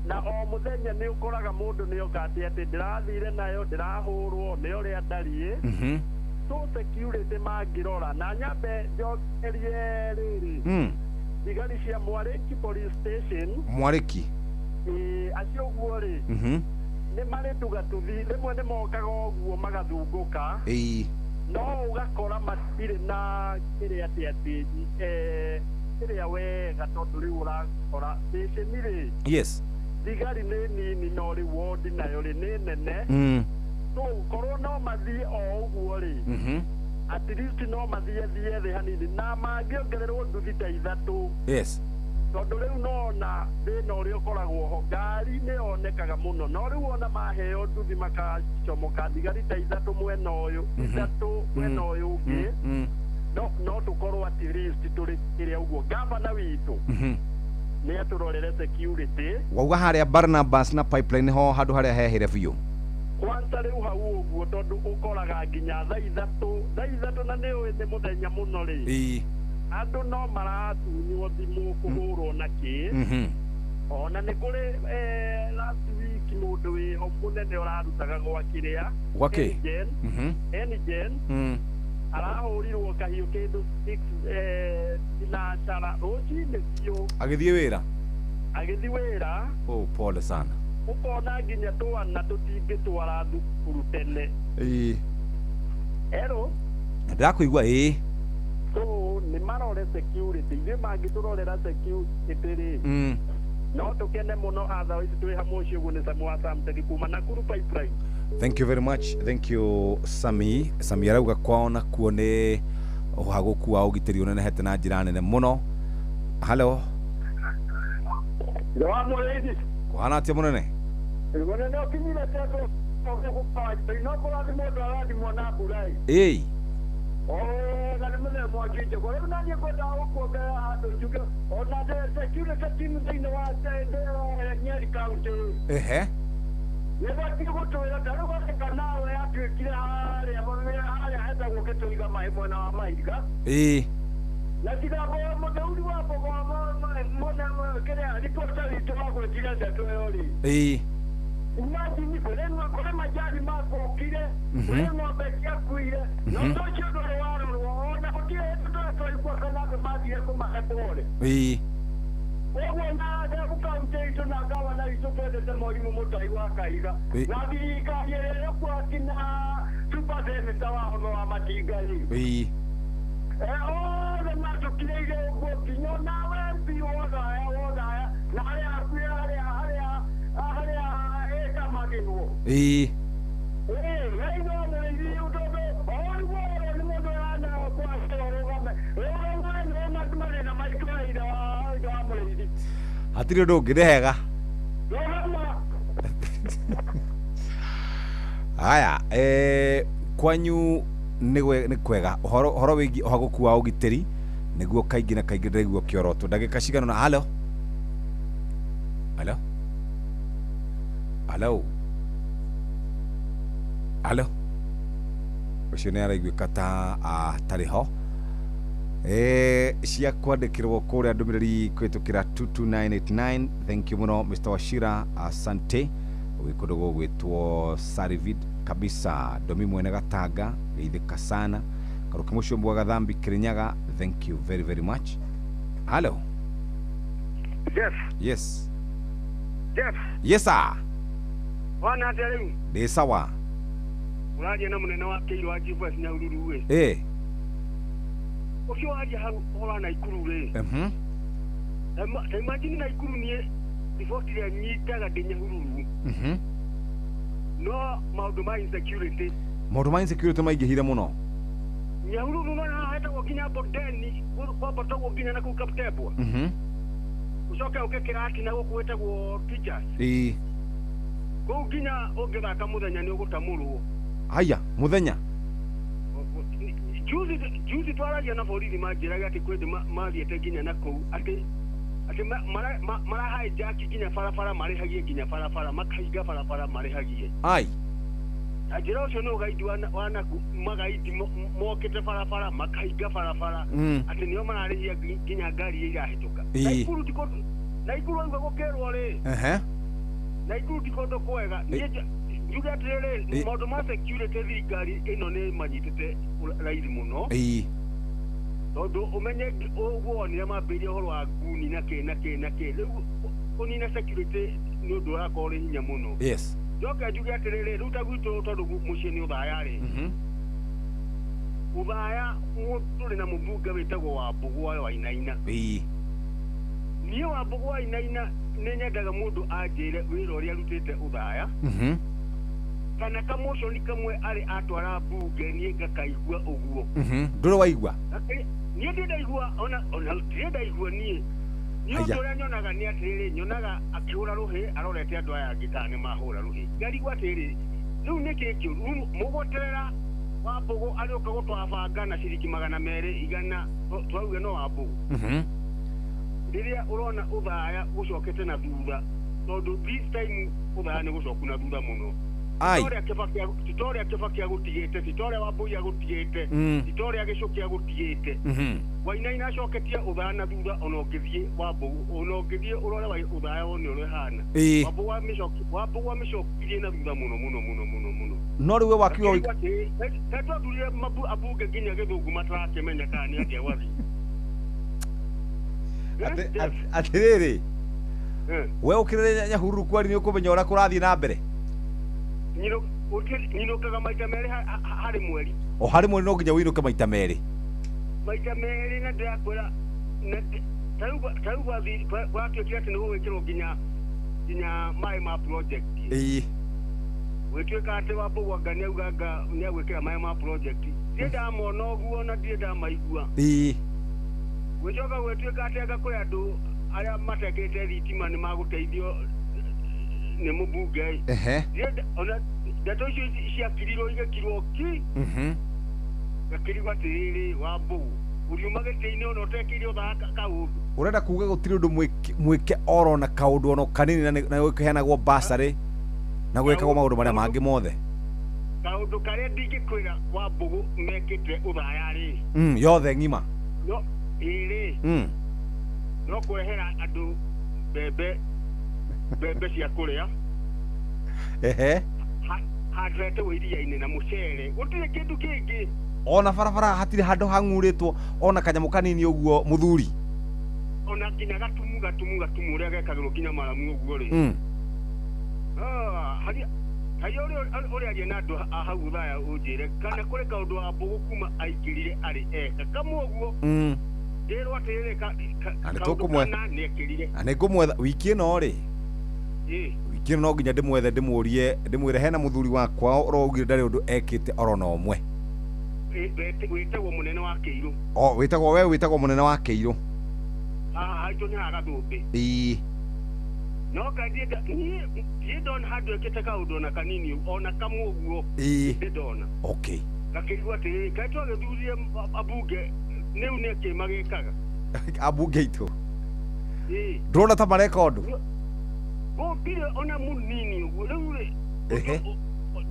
Na o mũthenya nĩ ũkoraga mũndũ nĩ oka atĩ atĩ ndĩrathire nayo ndĩrahũrwo nĩ ũrĩa ndariĩ. So security mangĩrora na nyambe njokerie rĩrĩ. Thigari cia Mwarĩki police station. Mwarĩki. Acio ũguo rĩ. Nĩ marĩ tugatuthi rĩmwe nĩ mokaga ũguo magathungũka. No ũgakora matirĩ na kĩrĩa atĩ atĩ kĩrĩa wega tondũ rĩu ũrakora station rĩ. Yes. Thigari nĩ nini no rĩu wondi nayo rĩ nĩ nene. So korwo no mathiĩ o ũguo rĩ. At least no mathiĩ thiĩ thĩ hanini na mangĩongererwo nduthi ta 3. Yes. Tondũ rĩu nona thĩna ũrĩa ũkoragwo ho ngari nĩ yonekaga mũno no rĩu ona maheo nduthi makacomoka thigari ta 3 mwena ũyũ 3 mwena ũyũ ũngĩ. No tũkorwo at least tũrĩ kĩrĩa ũguo gavana witũ nĩ atũrorere security. Wauga harĩa Barnabas na pipeline ho handũ harĩa hehire biũ. Kwanza rĩu hau ũguo tondũ ũkoraga nginya thaa 3 na nĩ ũĩ nĩ mũthenya mũno rĩ. Andũ no maratunywo thimũ kũhũrwo na kĩ. Ona nĩ kũrĩ last week mũndũ wĩho mũnene ũrarutaga gwa kĩrĩa. Gwa kĩ? Engen. Arahũrirwo kahiũ kĩndũ 6 thinacara rũcinĩ biũ. Agĩthiĩ wĩra? Agĩthiĩ wĩra. Oh, pole sana. Ũkona nginya twana tũtingĩtwara thukuru tene. Ero? Ndĩrakũigua ĩĩ. So nĩ marore security ithuĩ mangĩtũrorera security rĩ. No tũkene mũno otherwise twĩ hamwe ũcio ũguo nĩ Samu wa Samtech kuma Nakuru pipeline. Thank you very much. Thank you Sami. Sami arauga kwao nakuo nĩ ũhagũku wa ũgitĩri ũnenehete na njĩra nene mũno. Hello. Kũhana atĩa mũnene? Mũnene ũkinyire tondũ no kũrathimwo andũ arathimwo na mbura ĩ. Ĩĩ. Na nĩ mũthenya mwakĩnje kwa rĩu naniĩ ngwendaga gũkuongerera handũ njuge ona the security team thĩinĩ wa Nyeri County. Ehe. Nĩ batiĩ gũtwĩra ta rĩu gatuĩka nawe yatuĩkire harĩa hetagwo Gĩtũiga maĩ mwena wa Mahiga. Ĩĩ. Na tiga mũtheuri wa Mbogo kĩrĩa ripota witũ wa gwĩtire ndeto ĩyo rĩ. Ĩĩ. Imagine kũrĩ majani makũkire, kũrĩ ng'ombe ciakuire, na ũndũ ũcio ndũrĩ warorwo ona gũtirĩ hĩndĩ tũrĩ twaigua kana andũ mathire kũmahe pole. Ĩĩ. Koguo na kaunti itũ na gavana witũ twendete Mwarimũ Mũtai wa Kahiga na thirikari ĩrĩa ĩrĩkuo akina super senator wa Homa wa Matinga rĩ. Ĩĩ. Othe matũkinyĩire ũguo nginya onawe MP wothaya na harĩa hakuhĩ harĩa ĩkamagĩrwo. Ĩĩ. Ĩĩ, raitho mũrĩithi tondũ o nĩguo nĩ mũndũ ũrana kwake ũrũgame. Rũgame nĩ mathĩna maitũ wa Mũrĩithi. Hatirĩ ũndũ ũngĩ, nĩ hega. Haya, kwanyu nĩ kwega. Ũhoro wĩgiĩ ũhagũku wa ũgitĩri nĩguo kaingĩ na kaingĩ ndĩraigua kĩorotwo. Ndagĩka cigana na halo? Halo? Halo? Halo? Ũcio nĩ araiguĩka ta atarĩ ho. Cia kwandĩkĩrwo kũrĩa ndũmĩrĩri kũhĩtũkĩra 22989. Thank you mũno Mr. Wachira, asante. Wĩ kũndũ gũgwĩtwo Sarivid kabisa. Domi mwene Gatanga, geithĩka sana. Karuki Mũcũmbũ wa Gathambi Kirinyaga, thank you very very much. Hello. Jeff. Yes. Jeff. Yes sir. Wana atĩa rĩu? Ndĩ sawa. Ũraria na mũnene wa Kĩirũ wa GPS Nyahururu ĩ. Ũcio waria hau ũhoro wa Naikuru rĩ. Ta imagine Naikuru niĩ riboti ĩrĩa nyitaga ndĩ Nyahururu. No maũndũ ma insecurity. Maũndũ ma insecurity maingĩhire mũno. Nyahururu no haha hetagwo nginya Bondeni, kwambatagwo nginya na kũu Kaptembwa. Ũcoke ũke Kĩrati na gũkũ gwĩtagwo Teachers. Kũu nginya ũngĩthaka mũthenya nĩ ũgũtamũrwo. Haya, mũthenya? Juzi twaragia na borithi manjĩraga atĩ kwĩ andũ mathiĩte nginya na kũu atĩ marahijack nginya barabara, marĩhagie nginya barabara, makahinga barabara marĩhagie. Ai. Na njĩra ũcio nĩ ũgaidi wa naku, magaidi mokĩte barabara, makahinga barabara, atĩ nĩo mararĩhia nginya ngari iria irahĩtũka. Naikuru ti kũndũ, Naikuru waigua gũkĩrwo rĩ. Naikuru ti kũndũ kwega. Niĩ njuge atĩrĩrĩ, maũndũ ma security thirikari ĩno nĩ manyitĩte raithi mũno. Tondũ ũmenye ũguo wonire mambĩrĩria ũhoro wa nguni na kĩ na kĩ na kĩ. Rĩu kũnina security nĩ ũndũ ũrakorwo ũrĩ hinya mũno. Yes. Njoke njuge atĩrĩrĩ, rĩu ta gwitũ tondũ mũciĩ nĩ Ũthaya rĩ. Ũthaya tũrĩ na mũmbunge wĩtagwo Wambũgũ wa Wainaina. Niĩ Wambũgũ wa Wainaina nĩ nyendaga mũndũ anjĩre wĩra ũrĩa arutĩte Ũthaya. Kana kamotion kamwe arĩ atwara mbunge niĩ ngakaigua ũguo. Ndũrĩ waigua? Niĩ ndirĩ ndaigua, ona ndirĩ ndaigua niĩ. Niĩ ũndũ ũrĩa nyonaga nĩ atĩrĩrĩ, nyonaga akĩhũra rũhĩ arorete andũ aya angĩ kana nĩ mahũra rũhĩ. Ngarigwo atĩrĩrĩ, rĩu nĩkĩ kĩũru? Mũgweterera Wambũgũ arĩũka gũtwara banga na ciringi 200 100, twauge no Wambũgũ. Rĩrĩa ũrona Ũthaya gũcokete na thutha, tondũ this time Ũthaya nĩ gũcoku na thutha mũno. Ti ta ũrĩa Kĩbaki agũtigĩte, ti ta ũrĩa Wambũi agũtigĩte, ti ta ũrĩa Gĩcũkĩ agũtigĩte. Wainaina acoketie Ũthaya na thutha, ona ũngĩthiĩ Wambũgũ, ona ũngĩthiĩ ũrore Ũthaya wone ũrĩa ũhana. Wambũgũ amĩcokirie na thutha mũno mũno mũno mũno mũno. No rĩu we wakiuga ta twathurire ambunge nginya Gĩthũngũ matarakĩmenya kana nĩ atĩa gwathiĩ. Atĩrĩrĩ, we ũkĩrĩre Nyahururu kwari nĩ ũkũmenya ũrĩa kũrathiĩ na mbere? Nyinũkaga maita merĩ harĩ mweri. O harĩ mweri no nginya ũinũke maita merĩ? Maita merĩ, na ndĩrakwĩra ta rĩu gwatuĩkire atĩ nĩ gũgwĩkĩrwo nginya maĩ ma project. Gwĩtuĩka atĩ Wambũgũ anga nĩauga anga nĩagwĩkĩra maĩ ma project. Ndirĩ ndamona ũguo na ndirĩ ndamaigua. Gwĩcoka gwĩtuĩka atĩ anga kũrĩ andũ arĩa matekĩrĩte thitima nĩ magũteithio nĩ mũmbunge. Ona ndeto icio ciakirirwo igĩkirwo ki. Ngakĩrigwo atĩrĩrĩ, Wambũgũ ũriuma gĩtĩ-inĩ ona ũtekĩire Ũthaya kaũndũ. Ũrenda kuga gũtirĩ ũndũ mwĩke oro na kaũndũ ona kanini na gũkĩheanagwo bursary na gwĩkagwo maũndũ marĩa mangĩ mothe? Kaũndũ karĩa ndingĩkwĩra Wambũgũ mekĩte Ũthaya rĩ. Yothe ng'ima. No ĩrĩ. No kũrehera andũ mbembe cia kũrĩa. Handũ hetagwo iria-inĩ na mũcere. Gũtirĩ kĩndũ kĩngĩ. Ona barabara hatirĩ handũ hang'urĩtwo ona kanyamũ kanini ũguo mũthuri. Ona nginya gatumu ũrĩa gekagĩrwo nginya maramu ũguo rĩ. Haria ũrĩaria na andũ a hau Ũthaya ũnjĩre kana kũrĩ kaũndũ Wambũgũ kuma aingĩrire arĩ eka kamwe ũguo. Ndĩrwo atĩrĩrĩ kaũndũ kana nĩekĩrire. Na nĩngũmwetha wiki ĩno rĩ. Wiki ĩno no nginya ndĩmwethe ndĩmũrie ndĩmwĩre hena mũthuri wakwa ũraugire ndarĩ ũndũ ekĩte oro na ũmwe. Wĩtagwo mũnene wa Kĩirũ. O wĩtagwo we wĩtagwo mũnene wa Kĩirũ. Haitũ nĩ haga Gathũmbĩ. Ĩĩ. No ngai niĩ ndona handũ ekĩte kaũndũ ona kanini ona kamwe ũguo. Ĩĩ. Ndĩ ndona. Okay. Ngakĩigua atĩrĩrĩ, kaĩ twagĩthurie ambunge rĩu nĩ kĩ magĩkaga? Ambunge aitũ. Ĩĩ. Ndũrona ta mareka ũndũ? Gũtirĩ ona mũnini ũguo. Rĩu rĩ, Ehe.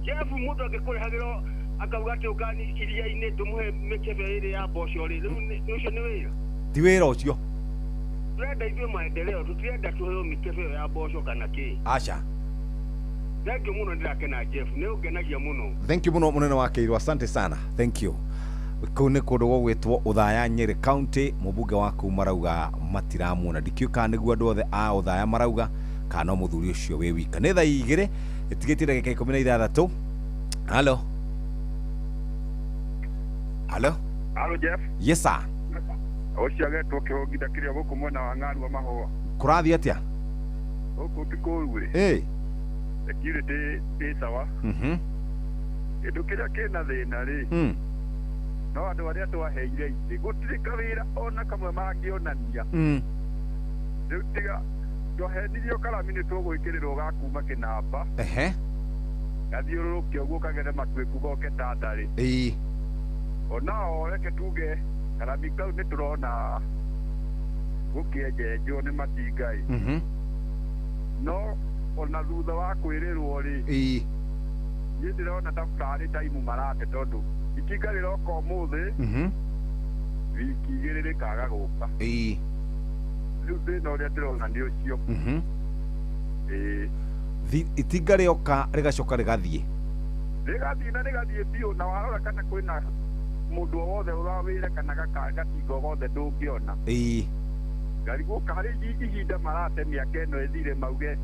Jeff mũndũ angĩkũrehagĩra akauga atĩ ũkani iria-inĩ tũmũhe mĩkebe ĩrĩ ya mboco rĩ, rĩu ũcio nĩ wĩra? Ti wĩra ũcio. Tũrenda ithuĩ maendeleo, tũtirenda tũheo mĩkebe ĩyo ya mboco kana kĩ. Aca. Thank you mũno, ndĩrakena Jeff, nĩ ũngenagia mũno. Thank you mũno mũnene wa Kĩirũ, asante sana. Thank you. Kũu nĩ kũndũ gũgwĩtwo Ũthaya Nyeri County, mũmbunge wa kũu marauga matiramuona. Ndikĩũĩ kana nĩguo andũ othe a Ũthaya marauga kana no mũthuri ũcio wĩ wika. Nĩ thaa 2 ĩtigĩtie ndagĩka 16. Halo. Halo. Halo Jeff. Yes sir. Ũcio agetwo kĩhũngitha kĩrĩa gũkũ mwena wa Ng'arua Mahũa. Kũrathiĩ atĩa? Gũkũ ti kũũru ĩ. Ĩ. Security ĩ sawa. Kĩndũ kĩrĩa kĩna thĩna rĩ. No andũ arĩa twaheire itĩ gũtirĩ kawĩra ona kamwe mangĩonania. Rĩu tiga twahenirio karami nĩ tũgwĩkĩrĩrwo ga kuma kĩnamba. Ehe. Gathiũrũrũke ũguo kagere matuĩku goke Tandari. Ĩĩ. Onao reke tuge karami kau nĩ tũrona gũkĩenjenjwo nĩ matinga ĩ. No ona thutha wa kwĩrĩrwo rĩ. Ĩĩ. Niĩ ndĩrona ta tarĩ taimu marate tondũ itinga rĩroka ũmũthĩ. Wiki igĩrĩ rĩkaga gũka. Ĩĩ. Rĩu thĩna ũrĩa ndĩrona nĩ ũcio. Ĩĩ. Itinga rĩoka rĩgacoka rĩgathiĩ. Rĩgathiĩ na rĩgathiĩ biũ na warora kana kwĩna mũndũ o wothe ũrawĩre kana gatinga o gothe ndũngĩona. Ĩĩ. Ngarigwo harĩ ihinda marate mĩaka ĩno ĩthire mauge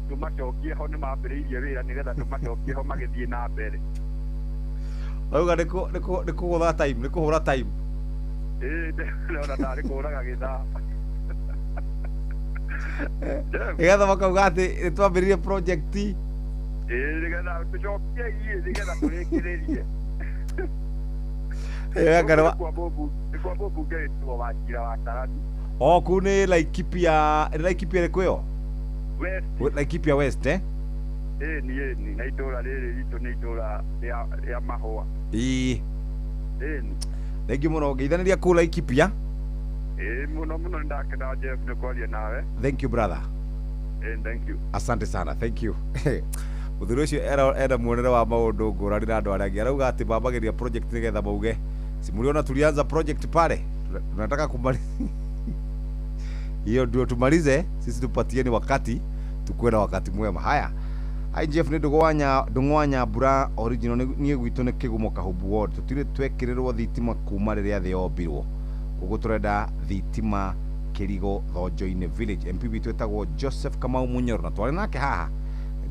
tũmacokie ho nĩ mambĩrĩirie wĩra nĩgetha tũmacokie ho magĩthiĩ na mbere. Rauga nĩ kũgũtha time, nĩ kũhũra time. Ĩĩ, ndĩrona tarĩ kũhũraga gĩthaa. Nĩgetha makauga atĩ nĩ twambĩrĩirie project. Ĩĩ, nĩgetha tũcokie iĩ nĩgetha tũrĩkĩrĩrie. Nĩ kwa mũmbunge wĩtagwo Wachira wa Karani. O kũu nĩ Laikipia, nĩ Laikipia ĩrĩkũ ĩyo? West. Laikipia West, eh? Ĩni ĩni, na itũra rĩrĩ ritũ nĩ itũra rĩa Mahũa. Ĩĩ. Ĩni. Thengiũ mũno, ngeithanĩria kũu Laikipia. Ĩĩ mũno mũno nĩndakena Jeff nĩ kwaria nawe. Thank you brother. Ĩĩ, thank you. Asante sana, thank you. Mũthuri ũcio ena muonere wa maũndũ ngũrani na andũ arĩa angĩ. Arauga atĩ mambagĩria project nĩgetha mauge si mliona tulianza project pale, tunataka kumaliza hiyo ndio tumalize sisi, tupatieni wakati tukuwe na wakati mwema. Haya, hi Jeff nĩ ndũng'wa Nyambura original niĩ gwitũ nĩ Kĩgumo Kahubu ward, tũtirĩ twekĩrĩrwo thitima kuma rĩrĩa thĩ yombirwo, koguo tũrenda thitima Kĩrigo Thonjo-inĩ village. MP witũ etagwo Joseph Kamau Munyoro na twarĩ nake haha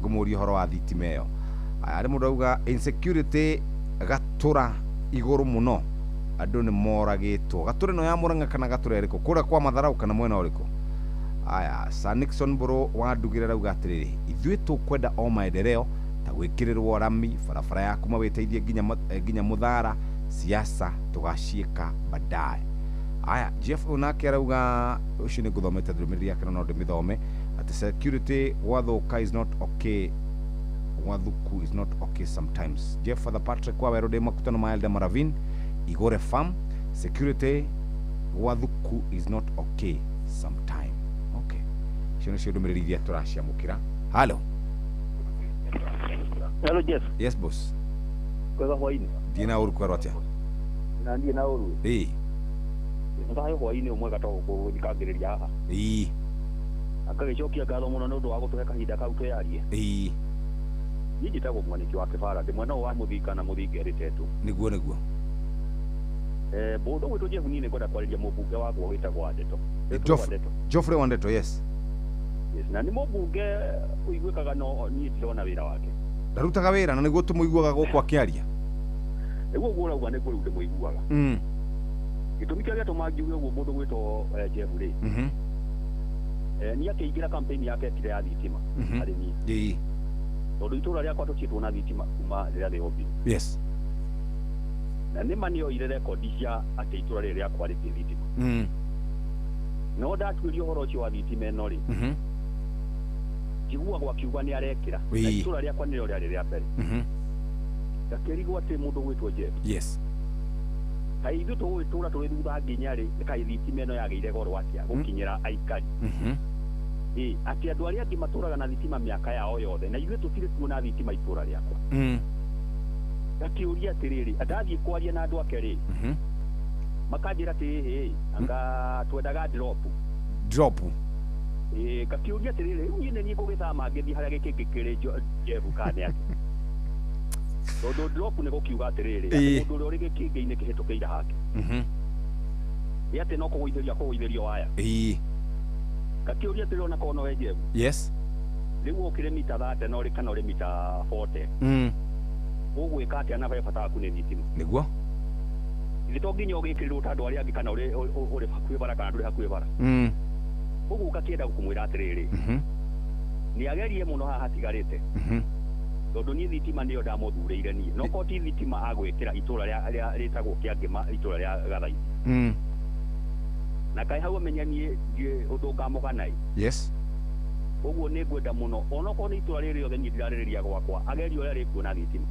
ngũmũria ũhoro wa thitima ĩyo. Aya, harĩ mũndũ auga insecurity gatũra igũrũ mũno, andũ nĩ moragĩtwo. Gatũra ĩno ya Mũrang'a kana gatũra ĩrĩkũ? Kũrĩa kwa Matharau kana mwena ũrĩkũ? Aya, Sir Nixon Mbũrũ wa Ndugĩra arauga atĩrĩrĩ, ithuĩ tũkwenda o maendeleo ta gwĩkĩrĩrwo rami barabara ya kuma wĩteithie nginya Mũthara, siasa tũgaciĩka baadaye. Aya, Jeff ũyũ nake arauga, ũcio nĩ ngũthomete ndũmĩrĩri yake no ndĩmĩthome, atĩ security gwathũka is not okay, gwathuku is not okay sometimes. Jeff Father Patrick wa Werũ ndĩ makutano ma Elder Maravin Igore Farm, security gwathuku is not okay sometime. Okay, icio nĩcio ndũmĩrĩri iria tũraciamũkĩra. Halo. Hello Jeff. Yes boss. Kwega hwainĩ. Ndiĩ na ũru kwerwo atĩa? Na ndiĩ na ũru. Ĩĩ. Thayũ hwainĩ ũmwe gatogo gũthikangĩrĩria haha. Ĩĩ. Akagĩcokia ngatho mũno nĩ ũndũ wa gũtũhe kahinda kau twĩyarie. Ĩĩ. Niĩ njĩtagwo Mwaniki wa Kĩbara, ndĩ mwena ũyũ wa Mũthinga na Mũthinga ĩrĩtetwo. Nĩguo nĩguo. Mũndũ ũgwĩtwo Jeff niĩ nĩngwenda kwarĩria mũmbunge wakwa wĩtagwo Wandeto. Geoffrey Wandeto, yes. Yes, na nĩ mũmbunge ũiguĩkaga no niĩ ndirona wĩra wake. Ndarutaga wĩra na nĩguo tũmũiguaga gũkũ akĩaria. Nĩguo ũguo ũrauga nĩguo rĩu ndĩmũiguaga. Gĩtũmi kĩrĩa gĩatũma ngiuge ũguo mũndũ ũgwĩtwo Jeff rĩ. Niĩ akĩingĩra campaign yake ekire ya thitima harĩ niĩ. Ĩĩ. Tondũ itũra rĩakwa tũtiĩtwo na thitima kuma rĩrĩa thĩ yombirwo. Yes. Na nĩ ma nĩoire rekondi cia atĩ itũra rĩrĩ rĩakwa rĩtirĩ thitima. No ndatuĩria ũhoro ũcio wa thitima ĩno rĩ, njiguagwo akiuga nĩ arekĩra na itũra rĩakwa nĩrĩo rĩarĩ rĩa mbere. Ngakĩrigwo atĩ mũndũ gwĩtwo Jeff, yes, kaĩ ithuĩ tũgũgĩtũra tũrĩ thutha nginya rĩ, kaĩ thitima ĩno yagĩire goro atĩa gũkinyĩra aikari? Ĩ atĩ andũ arĩa angĩ matũraga na thitima mĩaka yao yothe na ithuĩ tũtirĩ tuona thitima itũra rĩakwa. Ngakĩũria atĩrĩrĩ, ndathiĩ kwaria na andũ ake rĩ, makanjĩra atĩ ĩ anga twendaga drop. Ĩ ngakĩũria atĩrĩrĩ, rĩu niĩ nĩ niĩ ngũgĩthama ngĩthiĩ harĩa gĩkĩngĩ kĩrĩ Jeff kana nĩ atĩa? Tondũ drop nĩ gũkiuga atĩrĩrĩ, atĩ mũndũ ũrĩa ũrĩ gĩkĩngĩ-inĩ kĩhĩtũkĩire hake, nĩ atĩ no kũgũithĩrio waya. Ngakĩũria atĩrĩrĩ, ona korwo no we Jeff, yes, rĩu ũkĩrĩ mita 30 na ũrĩ kana ũrĩ mita 40, ũgwĩka atĩa na he bata waku nĩ thitima? Nĩguo. Ithe to nginya ũgĩkĩrĩrwo ta andũ arĩa angĩ kana ũrĩ hakuhĩ bara kana ndũrĩ hakuhĩ bara. Ũguo ngakĩenda kũmwĩra atĩrĩrĩ, nĩ agerie mũno haha hatigarĩte, tondũ niĩ thitima nĩyo ndamũthurĩire niĩ, no korwo ti thitima agwĩkĩra itũra rĩa rĩtagwo Kĩangĩma, itũra rĩa Gathaithi, na kaĩ hau amenye niĩ ndiũĩ ũndũ ngamũgana ĩ. Yes. Ũguo nĩ ngwenda mũno onokorwo nĩ itũra rĩrĩ rĩothe niĩ ndirarĩrĩria gwakwa, agerie ũrĩa rĩkuona thitima.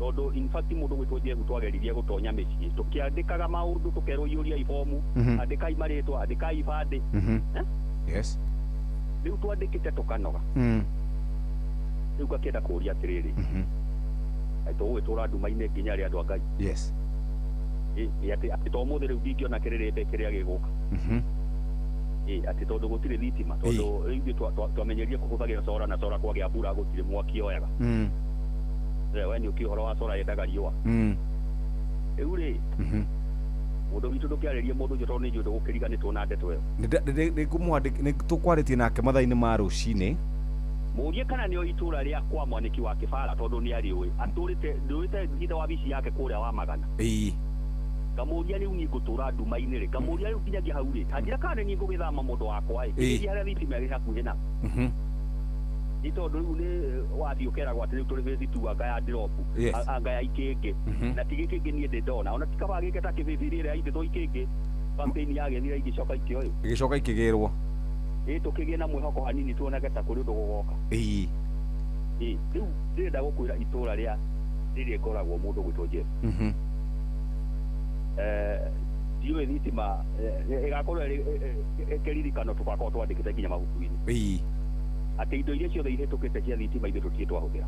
Tondũ in fact mũndũ gwĩtwo Jeff twageririe gũtonya mĩciĩ tũkĩandĩkaga maũndũ, tũkerwo iyũria ibomu, andĩkai marĩtwa, andĩkai ibandĩ. Yes. Rĩu twandĩkĩte tũkanoga. Rĩu ngakĩenda kũũria atĩrĩrĩ, tũgũgĩtũra nduma-inĩ nginya rĩ andũ a Ngai? Yes. Ĩ atĩ to ũmũthĩ rĩu ndingĩona kĩrĩrĩmbĩ kĩrĩa gĩgũka. Ĩ atĩ tondũ gũtirĩ thitima, tondũ rĩu ithuĩ twamenyerie kũhũthagĩra cora na cora kwagĩa mbura gũtirĩ mwaki oyaga. We nĩ ũkĩ ũhoro wa cora yendaga riũa. Rĩu rĩ, mũndũ witũ ndũkĩarĩrie mũndũ ũcio tondũ nĩ njũĩ ndũgũkĩriganĩtwo na ndeto ĩyo. Nĩ tũkwarĩtie nake mathaa-inĩ ma rũcinĩ. Mũũrie kana nĩo itũra rĩa kwa mwanĩki wa Kĩbara tondũ nĩ arĩũĩ, atũrĩte ndũĩte thitha wa bici yake kũrĩa wa Magana. Ngamũria rĩu niĩ ngũtũra nduma-inĩ rĩ, ngamũria rĩu nginyagia hau rĩ, ta njĩra kana nĩ niĩ ngũgĩthama mũndũ wakwa ĩ, ngĩthiĩ harĩa thitima ĩrĩ hakuhĩ na. Nĩ tondũ rĩu nĩ wathiĩ ũkeragwo atĩ rĩu tũrĩ phase 2 anga ya drop, anga ya ikĩngĩ, na ti gĩkĩngĩ niĩ ndĩ ndona, ona ti kaba gĩke ta kĩbĩbĩ ĩrĩa yaitĩtwo ikĩngĩ, campaign yagĩthira igĩcoka ikĩoywo. Igĩcoka ikĩgĩrwo. Ĩ tũkĩgĩe na mwĩhoko hanini tuonage ta kũrĩ ũndũ gũgoka. Ĩ rĩu ndĩrenda gũkwĩra itũra rĩa rĩrĩa ngoragwo mũndũ gwĩtwo Jeff. Ndiũĩ thitima ĩgakorwo ĩrĩ kĩririkano tũgakorwo twandĩkĩte nginya mabuku-inĩ. Atĩ indo iria ciothe ihĩtũkĩte cia thitima ithuĩ tũtirĩ twahũthĩra.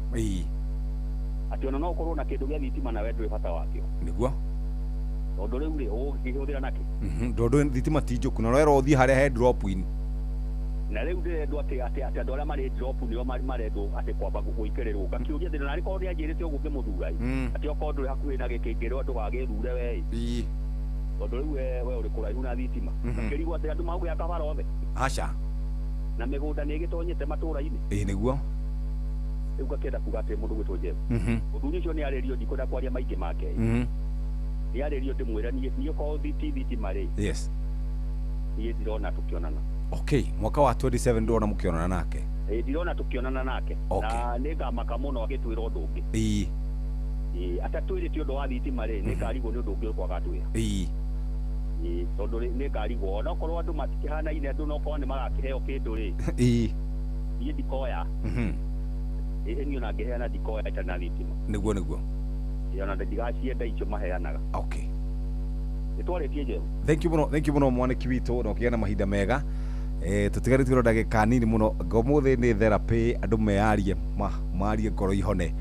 Atĩ ona no ũkorwo na kĩndũ gĩa thitima nawe ndũrĩ bata wakĩo. Nĩguo. Tondũ rĩu rĩ ũgũkĩhũthĩra nakĩ? Tondũ thitima ti njũku na ũrerwo ũthiĩ harĩa he drop in. Na rĩu ndĩrendwo atĩ andũ arĩa marĩ drop nĩo marendwo atĩ kwamba gwĩkĩrĩrwo. Ngakĩũria atĩ na rĩkorwo nĩanjĩrĩte ũguo ngĩmũthura ĩ, atĩ okorwo ndũrĩ hakuhĩ na gĩkĩngĩrwo ndũgagĩthure we ĩ, tondũ rĩu we ũrĩ kũraihu na thitima. Ngakĩrigwo atĩ andũ magũgĩaka bara othe. Aca. Na mĩgũnda nĩ ĩgĩtonyete matũra-inĩ. Ĩ nĩguo. Rĩu ngakĩenda kuga atĩ mũndũ gwĩtwo Jeff, mũthuri ũcio nĩ arĩrio, ndikwenda kwaria maingĩ make. Nĩ arĩrio ndĩmwĩre niĩ okorwo ti thitima rĩ, yes, niĩ ndirona tũkĩonana. Okay, mwaka wa 27 ndona mũkĩonana nake. Ĩ ndirona tũkĩonana nake. Na nĩ ngamaka mũno agĩtwĩra ũndũ ũngĩ. Ĩ atatwĩrĩte ũndũ wa thitima rĩ, nĩ ngarigwo nĩ ũndũ ũngĩ ũrĩkũ agatwĩra. Ĩ tondũ nĩ ngarigwo ona okorwo andũ matikĩhanaine, andũ no korwo nĩ magakĩheo kĩndũ rĩ, ĩ niĩ ndikoya. Ĩ niĩ ona ngĩheana ndikoya itarĩ na thitima. Nĩguo nĩguo. Ona ndigacienda icio maheanaga. Okay. Nĩtwarĩtie Jeff. Thank you mũno, thank you mũno mwanĩki witũ, na ũkĩgĩa na mahinda mega. Tũtigarĩtie ndagĩka nini mũno. Ũmũthĩ nĩ therapy, andũ meyarie, marie ngoro ihone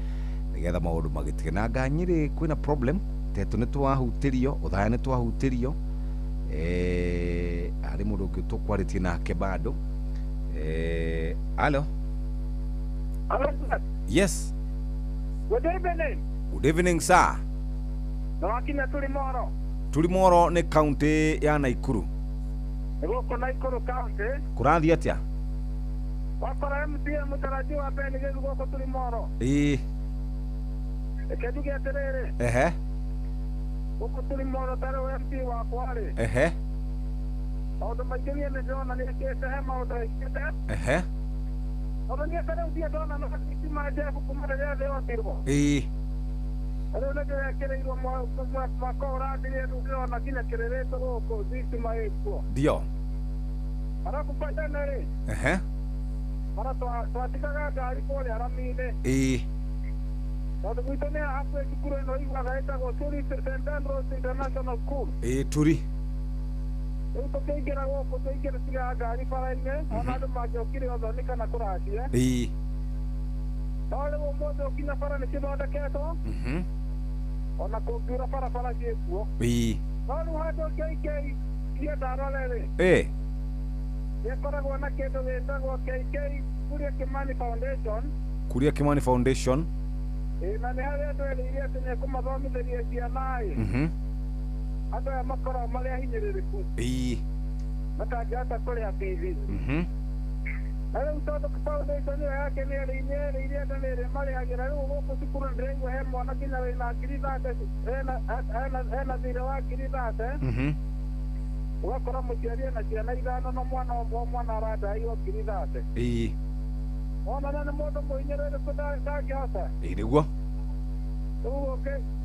nĩgetha maũndũ magĩtige. Na anga Nyĩrĩ kwĩna problem, Tetũ nĩ twahutĩrio, Othaya nĩ twahutĩrio, harĩ mũndũ ũngĩ tũkwarĩtie nake bado. Hello. Yes. Good evening. Good evening sir. Na wakinya Tulimoro. Tulimoro nĩ county ya Nakuru. Gũkũ Nakuru county. Kũrathiĩ atĩa? Wakora MCA mũtarajiwa Ben Gĩthu gũkũ Tulimoro. Ĩĩ. Reke njuge atĩrĩrĩ. Ehe. Gũkũ Tulimoro ta rĩu MP wakwa rĩ. Ehe. Maũndũ maingĩ niĩ nĩndĩrona nĩekĩte, he maũndũ ekĩte. Ehe. Tondũ niĩ ta rĩu ndirĩ ndona no thitima Jeff kuma rĩrĩa thĩ yombirwo. Ĩĩ. Rĩu nĩ ndĩrekĩrĩirwo mwaka ũrathirire rĩu ndĩrona nginya kĩrĩrĩtwo gũkũ thitima ĩkuo. Ndio. Arabu tene rĩ. Ehe. Bara twatigaga ngari kũrĩa rami-inĩ. Ĩĩ. Tondũ gwitũ nĩ hakuhĩ cukuru ĩno iguaga ĩtagwo Turi St. Andrews International School. Ĩĩ Turi. Rĩu tũkĩingĩra gũkũ tũingĩra tigaga ngari bara-inĩ ona andũ mangĩokire ũthoni kana kũracia. Ĩĩ. No rĩu ũmũthĩ ũkinya bara nĩ cithondeketwo. Ona kũngiura barabara ciĩkuo. Ĩĩ. No rĩu handũ KK iria ndarore rĩ. Ĩĩ. Nĩkoragwo na kĩndũ gĩtagwo KK Kuria Kimani Foundation. Kuria Kimani Foundation. Ĩĩ na nĩ harĩa andũ erĩire atĩ nĩekũmathomithĩria ciana ĩ. Andũ aya makoragwo marĩ ahinyĩrĩrĩku. Ĩĩ. Matangĩhota kũrĩha bithi. Na rĩu tondũ foundation ĩyo yake nĩ erĩire andũ nĩ ĩrĩmarĩhagĩra rĩu gũkũ cukuru ndĩraigua he mwana nginya wĩna 30,000 hena thirĩ wa 30,000. Ũgakora mũciari ena ciana ithano na mwana ũmwe mwana arandairwo 30,000. Ĩĩ. Wona nĩ mũndũ mũhinyĩrĩrĩku ndangĩhota. Ĩĩ nĩguo. Rĩu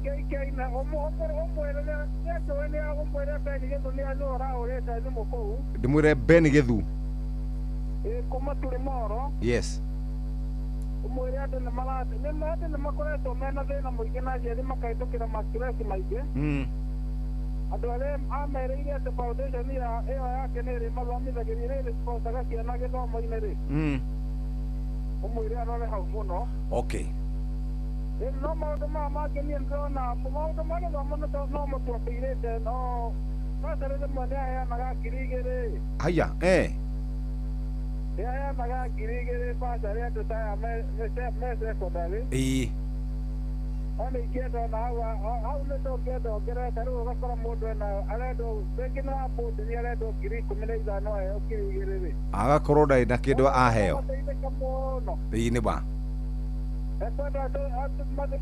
KK na ũmwĩre nĩanjũĩ nĩ ũmwĩre Ben Gĩthu nĩ ũrahũrĩte thimũ kũu. Ndĩmwĩre Ben Gĩthu. Ĩĩ kuma Tulimoro. Yes. Ũmwĩre andũ nĩ makoretwo mena thĩna mũingĩ na aciari makahĩtũkĩra ma stress maingĩ. Andũ arĩa amerĩire atĩ foundation ĩyo yake nĩ ĩrĩmathomithagĩria nĩ ĩrĩsponsaga ciana gĩthomo-inĩ rĩ. Ũmwĩre arore hau mũno. Okay. No maũndũ maya mangĩ niĩ ndĩrona maũndũ ma gĩthomo no mũtuambĩirĩte no bursary rĩmwe nĩ aheanaga 2,000. Haya eh. Nĩ aheanaga 2,000 bursary andũ ta aya me secondary. Ĩĩ. No nĩ ingĩenda ona hau nĩ tũngĩenda ongerere ta rĩu ũgakora mũndũ ena arendwo rĩngĩ nĩ wa board nĩ arendwo 15,000 aheo 2,000 rĩ. Agakorwo ndarĩ na kĩndũ aheo. Mateithĩka mũno. Ĩĩ nĩ ma. Ekwenda andũ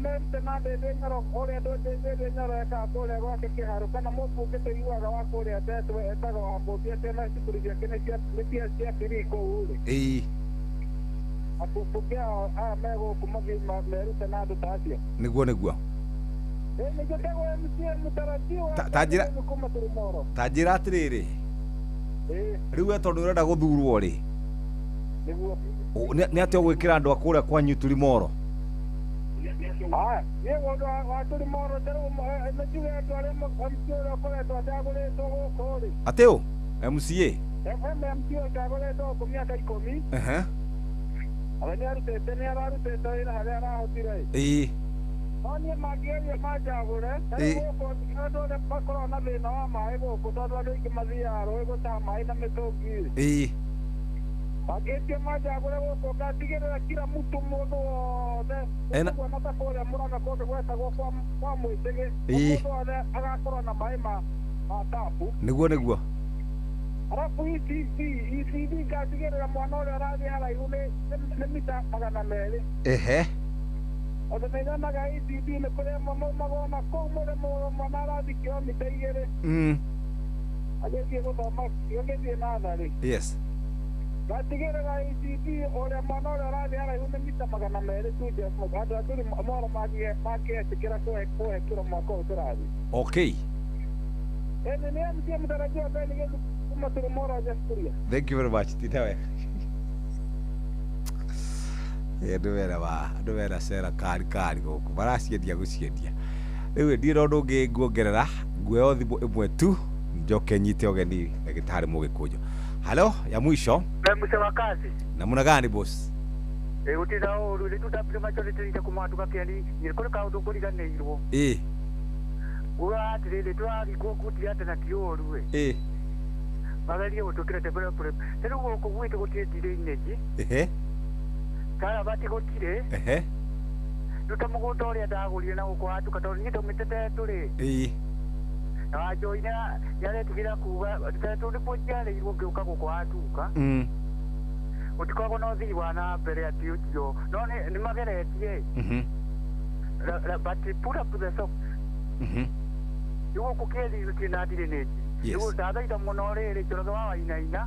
merute na Ndĩndĩ Nyoro ũrĩa Ndĩndĩ Nyoro ekaga kũrĩa gwake Kĩharũ kana mũmbunge tũiguaga wa kũrĩa Tetwe etagwo Wambũki atĩ ona cukuru ciake nĩ cia free kũu rĩ. Ĩĩ. Ambunge aya me gũkũ mathiĩ merute na andũ ta acio. Nĩguo nĩguo. Ĩĩ nĩnjĩtagwo MCA mũtarajiwa. Kuma Tulimoro. Ta njĩra atĩrĩrĩ. Ĩĩ. Rĩu we tondũ ũrenda gũthurwo rĩ. Nĩguo. Nĩ atĩa ũgwĩkĩra andũ a kũrĩa kwanyu Tulimoro? Aya, niĩ mũndũ wa Tulimoro ta rĩu nĩ njuge andũ arĩa MCA ũrĩa ũkoretwo acagũrĩtwo gũkũ rĩ. Atĩ ũ? MCA? MCA ũcagũrĩtwo gũkũ mĩaka 10. Ehe. Awe nĩ arutĩte nĩ ararutĩte wĩra harĩa arahotire. Ĩĩ. No niĩ mangĩgeria manjagũre, ta rĩu gũkũ andũ arĩa makoragwo na thĩna wa maĩ gũkũ tondũ andũ aingĩ mathiaga rũĩ gũtaha maĩ na mĩtũngi rĩ. Ĩĩ. Mangĩtie manjagũre gũkũ ngatigĩrĩra kila mtu mũndũ wothe ũguo ta kũrĩa Mũrang'a kũndũ gwetagwo kwa Mwĩtĩgĩ mũndũ wothe agakorwo na maĩ ma tapu. Nĩguo nĩguo. Arabu ECD ngatigĩrĩra mwana ũrĩa ũrathiĩ haraihu nĩ mita 200. Ehe. Tondũ nĩnyonaga ECD nĩ kũrĩa maumagwo na kũu mũrĩmo mwana arathiĩ kilomita 2. Agĩthiĩ gũthoma agĩthiĩ natharĩ. Yes. Ngatigĩrĩra ECD ũrĩa mwana ũrĩa ũrathiĩ haraihu nĩ mita 200 tu Jeff andũ a Tulimoro mangĩetĩkĩra kũhe kĩro mwaka ũyũ tũrathiĩ. Okay. Ĩĩ nĩ MCA mũtarajiwa Ben Gĩthu kuma Tulimoro Jeff Kuria. Thank you very much. Tinda wega. Andũ mena wa andũ mena cera kari kari gũkũ maraciendia gũciendia. Rĩu ndirĩ ũndũ ũngĩ nguongerera nguoya thimũ ĩmwe tu njoke nyite ũgeni ndagĩtarĩ Mũgĩkũnjũ. Halo ya mwisho. Mse wa kazi. Namna gani boss? Gutira ũru rĩ tu majority ite kumatuka kĩani nĩ kũrĩ kaũndũ ngũriganĩirwo. Ĩĩ. Uga atĩrĩrĩ tũraringwo nguti atĩ na ti ũru ĩ. Ĩĩ. Magerie gũtwĩkĩra development. Ta rĩu gũkũ gwitũ gũtirĩ drainage. Ehe. Karabati gũtirĩ. Ehe. Rĩu ta mũgũnda ũrĩa ndagũrire na gũkũ watuka tondũ niĩ ndaumĩte Tetu rĩ. Ĩĩ. Na Wanjũi nĩaretigĩra kuga Tetu nĩkuo njiarĩirwo ngĩũka gũkũ watuka. Gũtikoragwo na ũthii wa na mbere atĩ ũcio no nĩ mageretie. But put up the socks. Rĩu gũkũ kĩeri gũtirĩ na drainage. Rĩu ndathaitha mũno rĩrĩ Njoroge wa Wainaina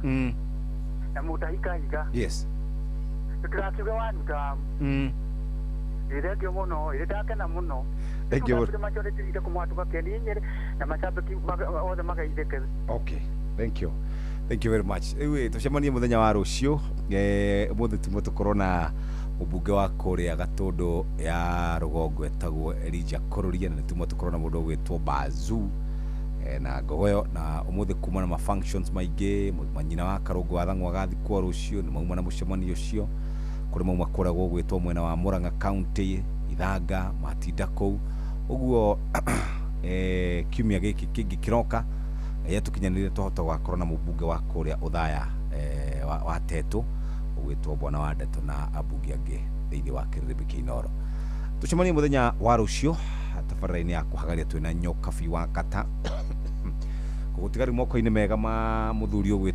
na Mũtahikahiga. Yes. Tũtirakiuge wanu tamu. Ĩ thengio mũno, ĩ ndakena mũno. Thank you. Majority leader kuma Kendi Nyeri na mashabiki othe magaithĩke. Okay, thank you. Thank you very much. Rĩu tũcemanie mũthenya wa rũciũ. Ũmũthĩ tuma tũkorwo na mũmbunge wa kũrĩa Gatũndũ ya rũgongo etagwo Elijah Kũrũria, na nĩ tuma tũkorwo na mũndũ ũgwĩtwo Bazuu na Ngogoyo, na ũmũthĩ kuma na ma functions maingĩ. Manyina wa Karũngũ wa Thang'wa agathikwo rũciũ, nĩ mauma na mũcemanio ũcio. Kũrĩ mauma kũrĩa gũgwĩtwo mwena wa Murang'a County, Ithanga matinda kũu ũguo. Kiumia gĩkĩ kĩngĩ kĩroka ya tũkinyanĩire tũhote gũgakorwo na mũmbunge wa kũrĩa Ũthaya wa Tetũ ũgwĩtwo Bwana wa Ndeto na ambunge angĩ thĩinĩ wa kĩrĩrĩmbĩ kĩa Inooro. Tũcemanie mũthenya wa rũciũ tabarĩra-inĩ ya kũhagaria twĩna Nyokabi wa Kata. Gũgũtiga rĩu moko-inĩ mega ma mũthuri ũgwĩtwo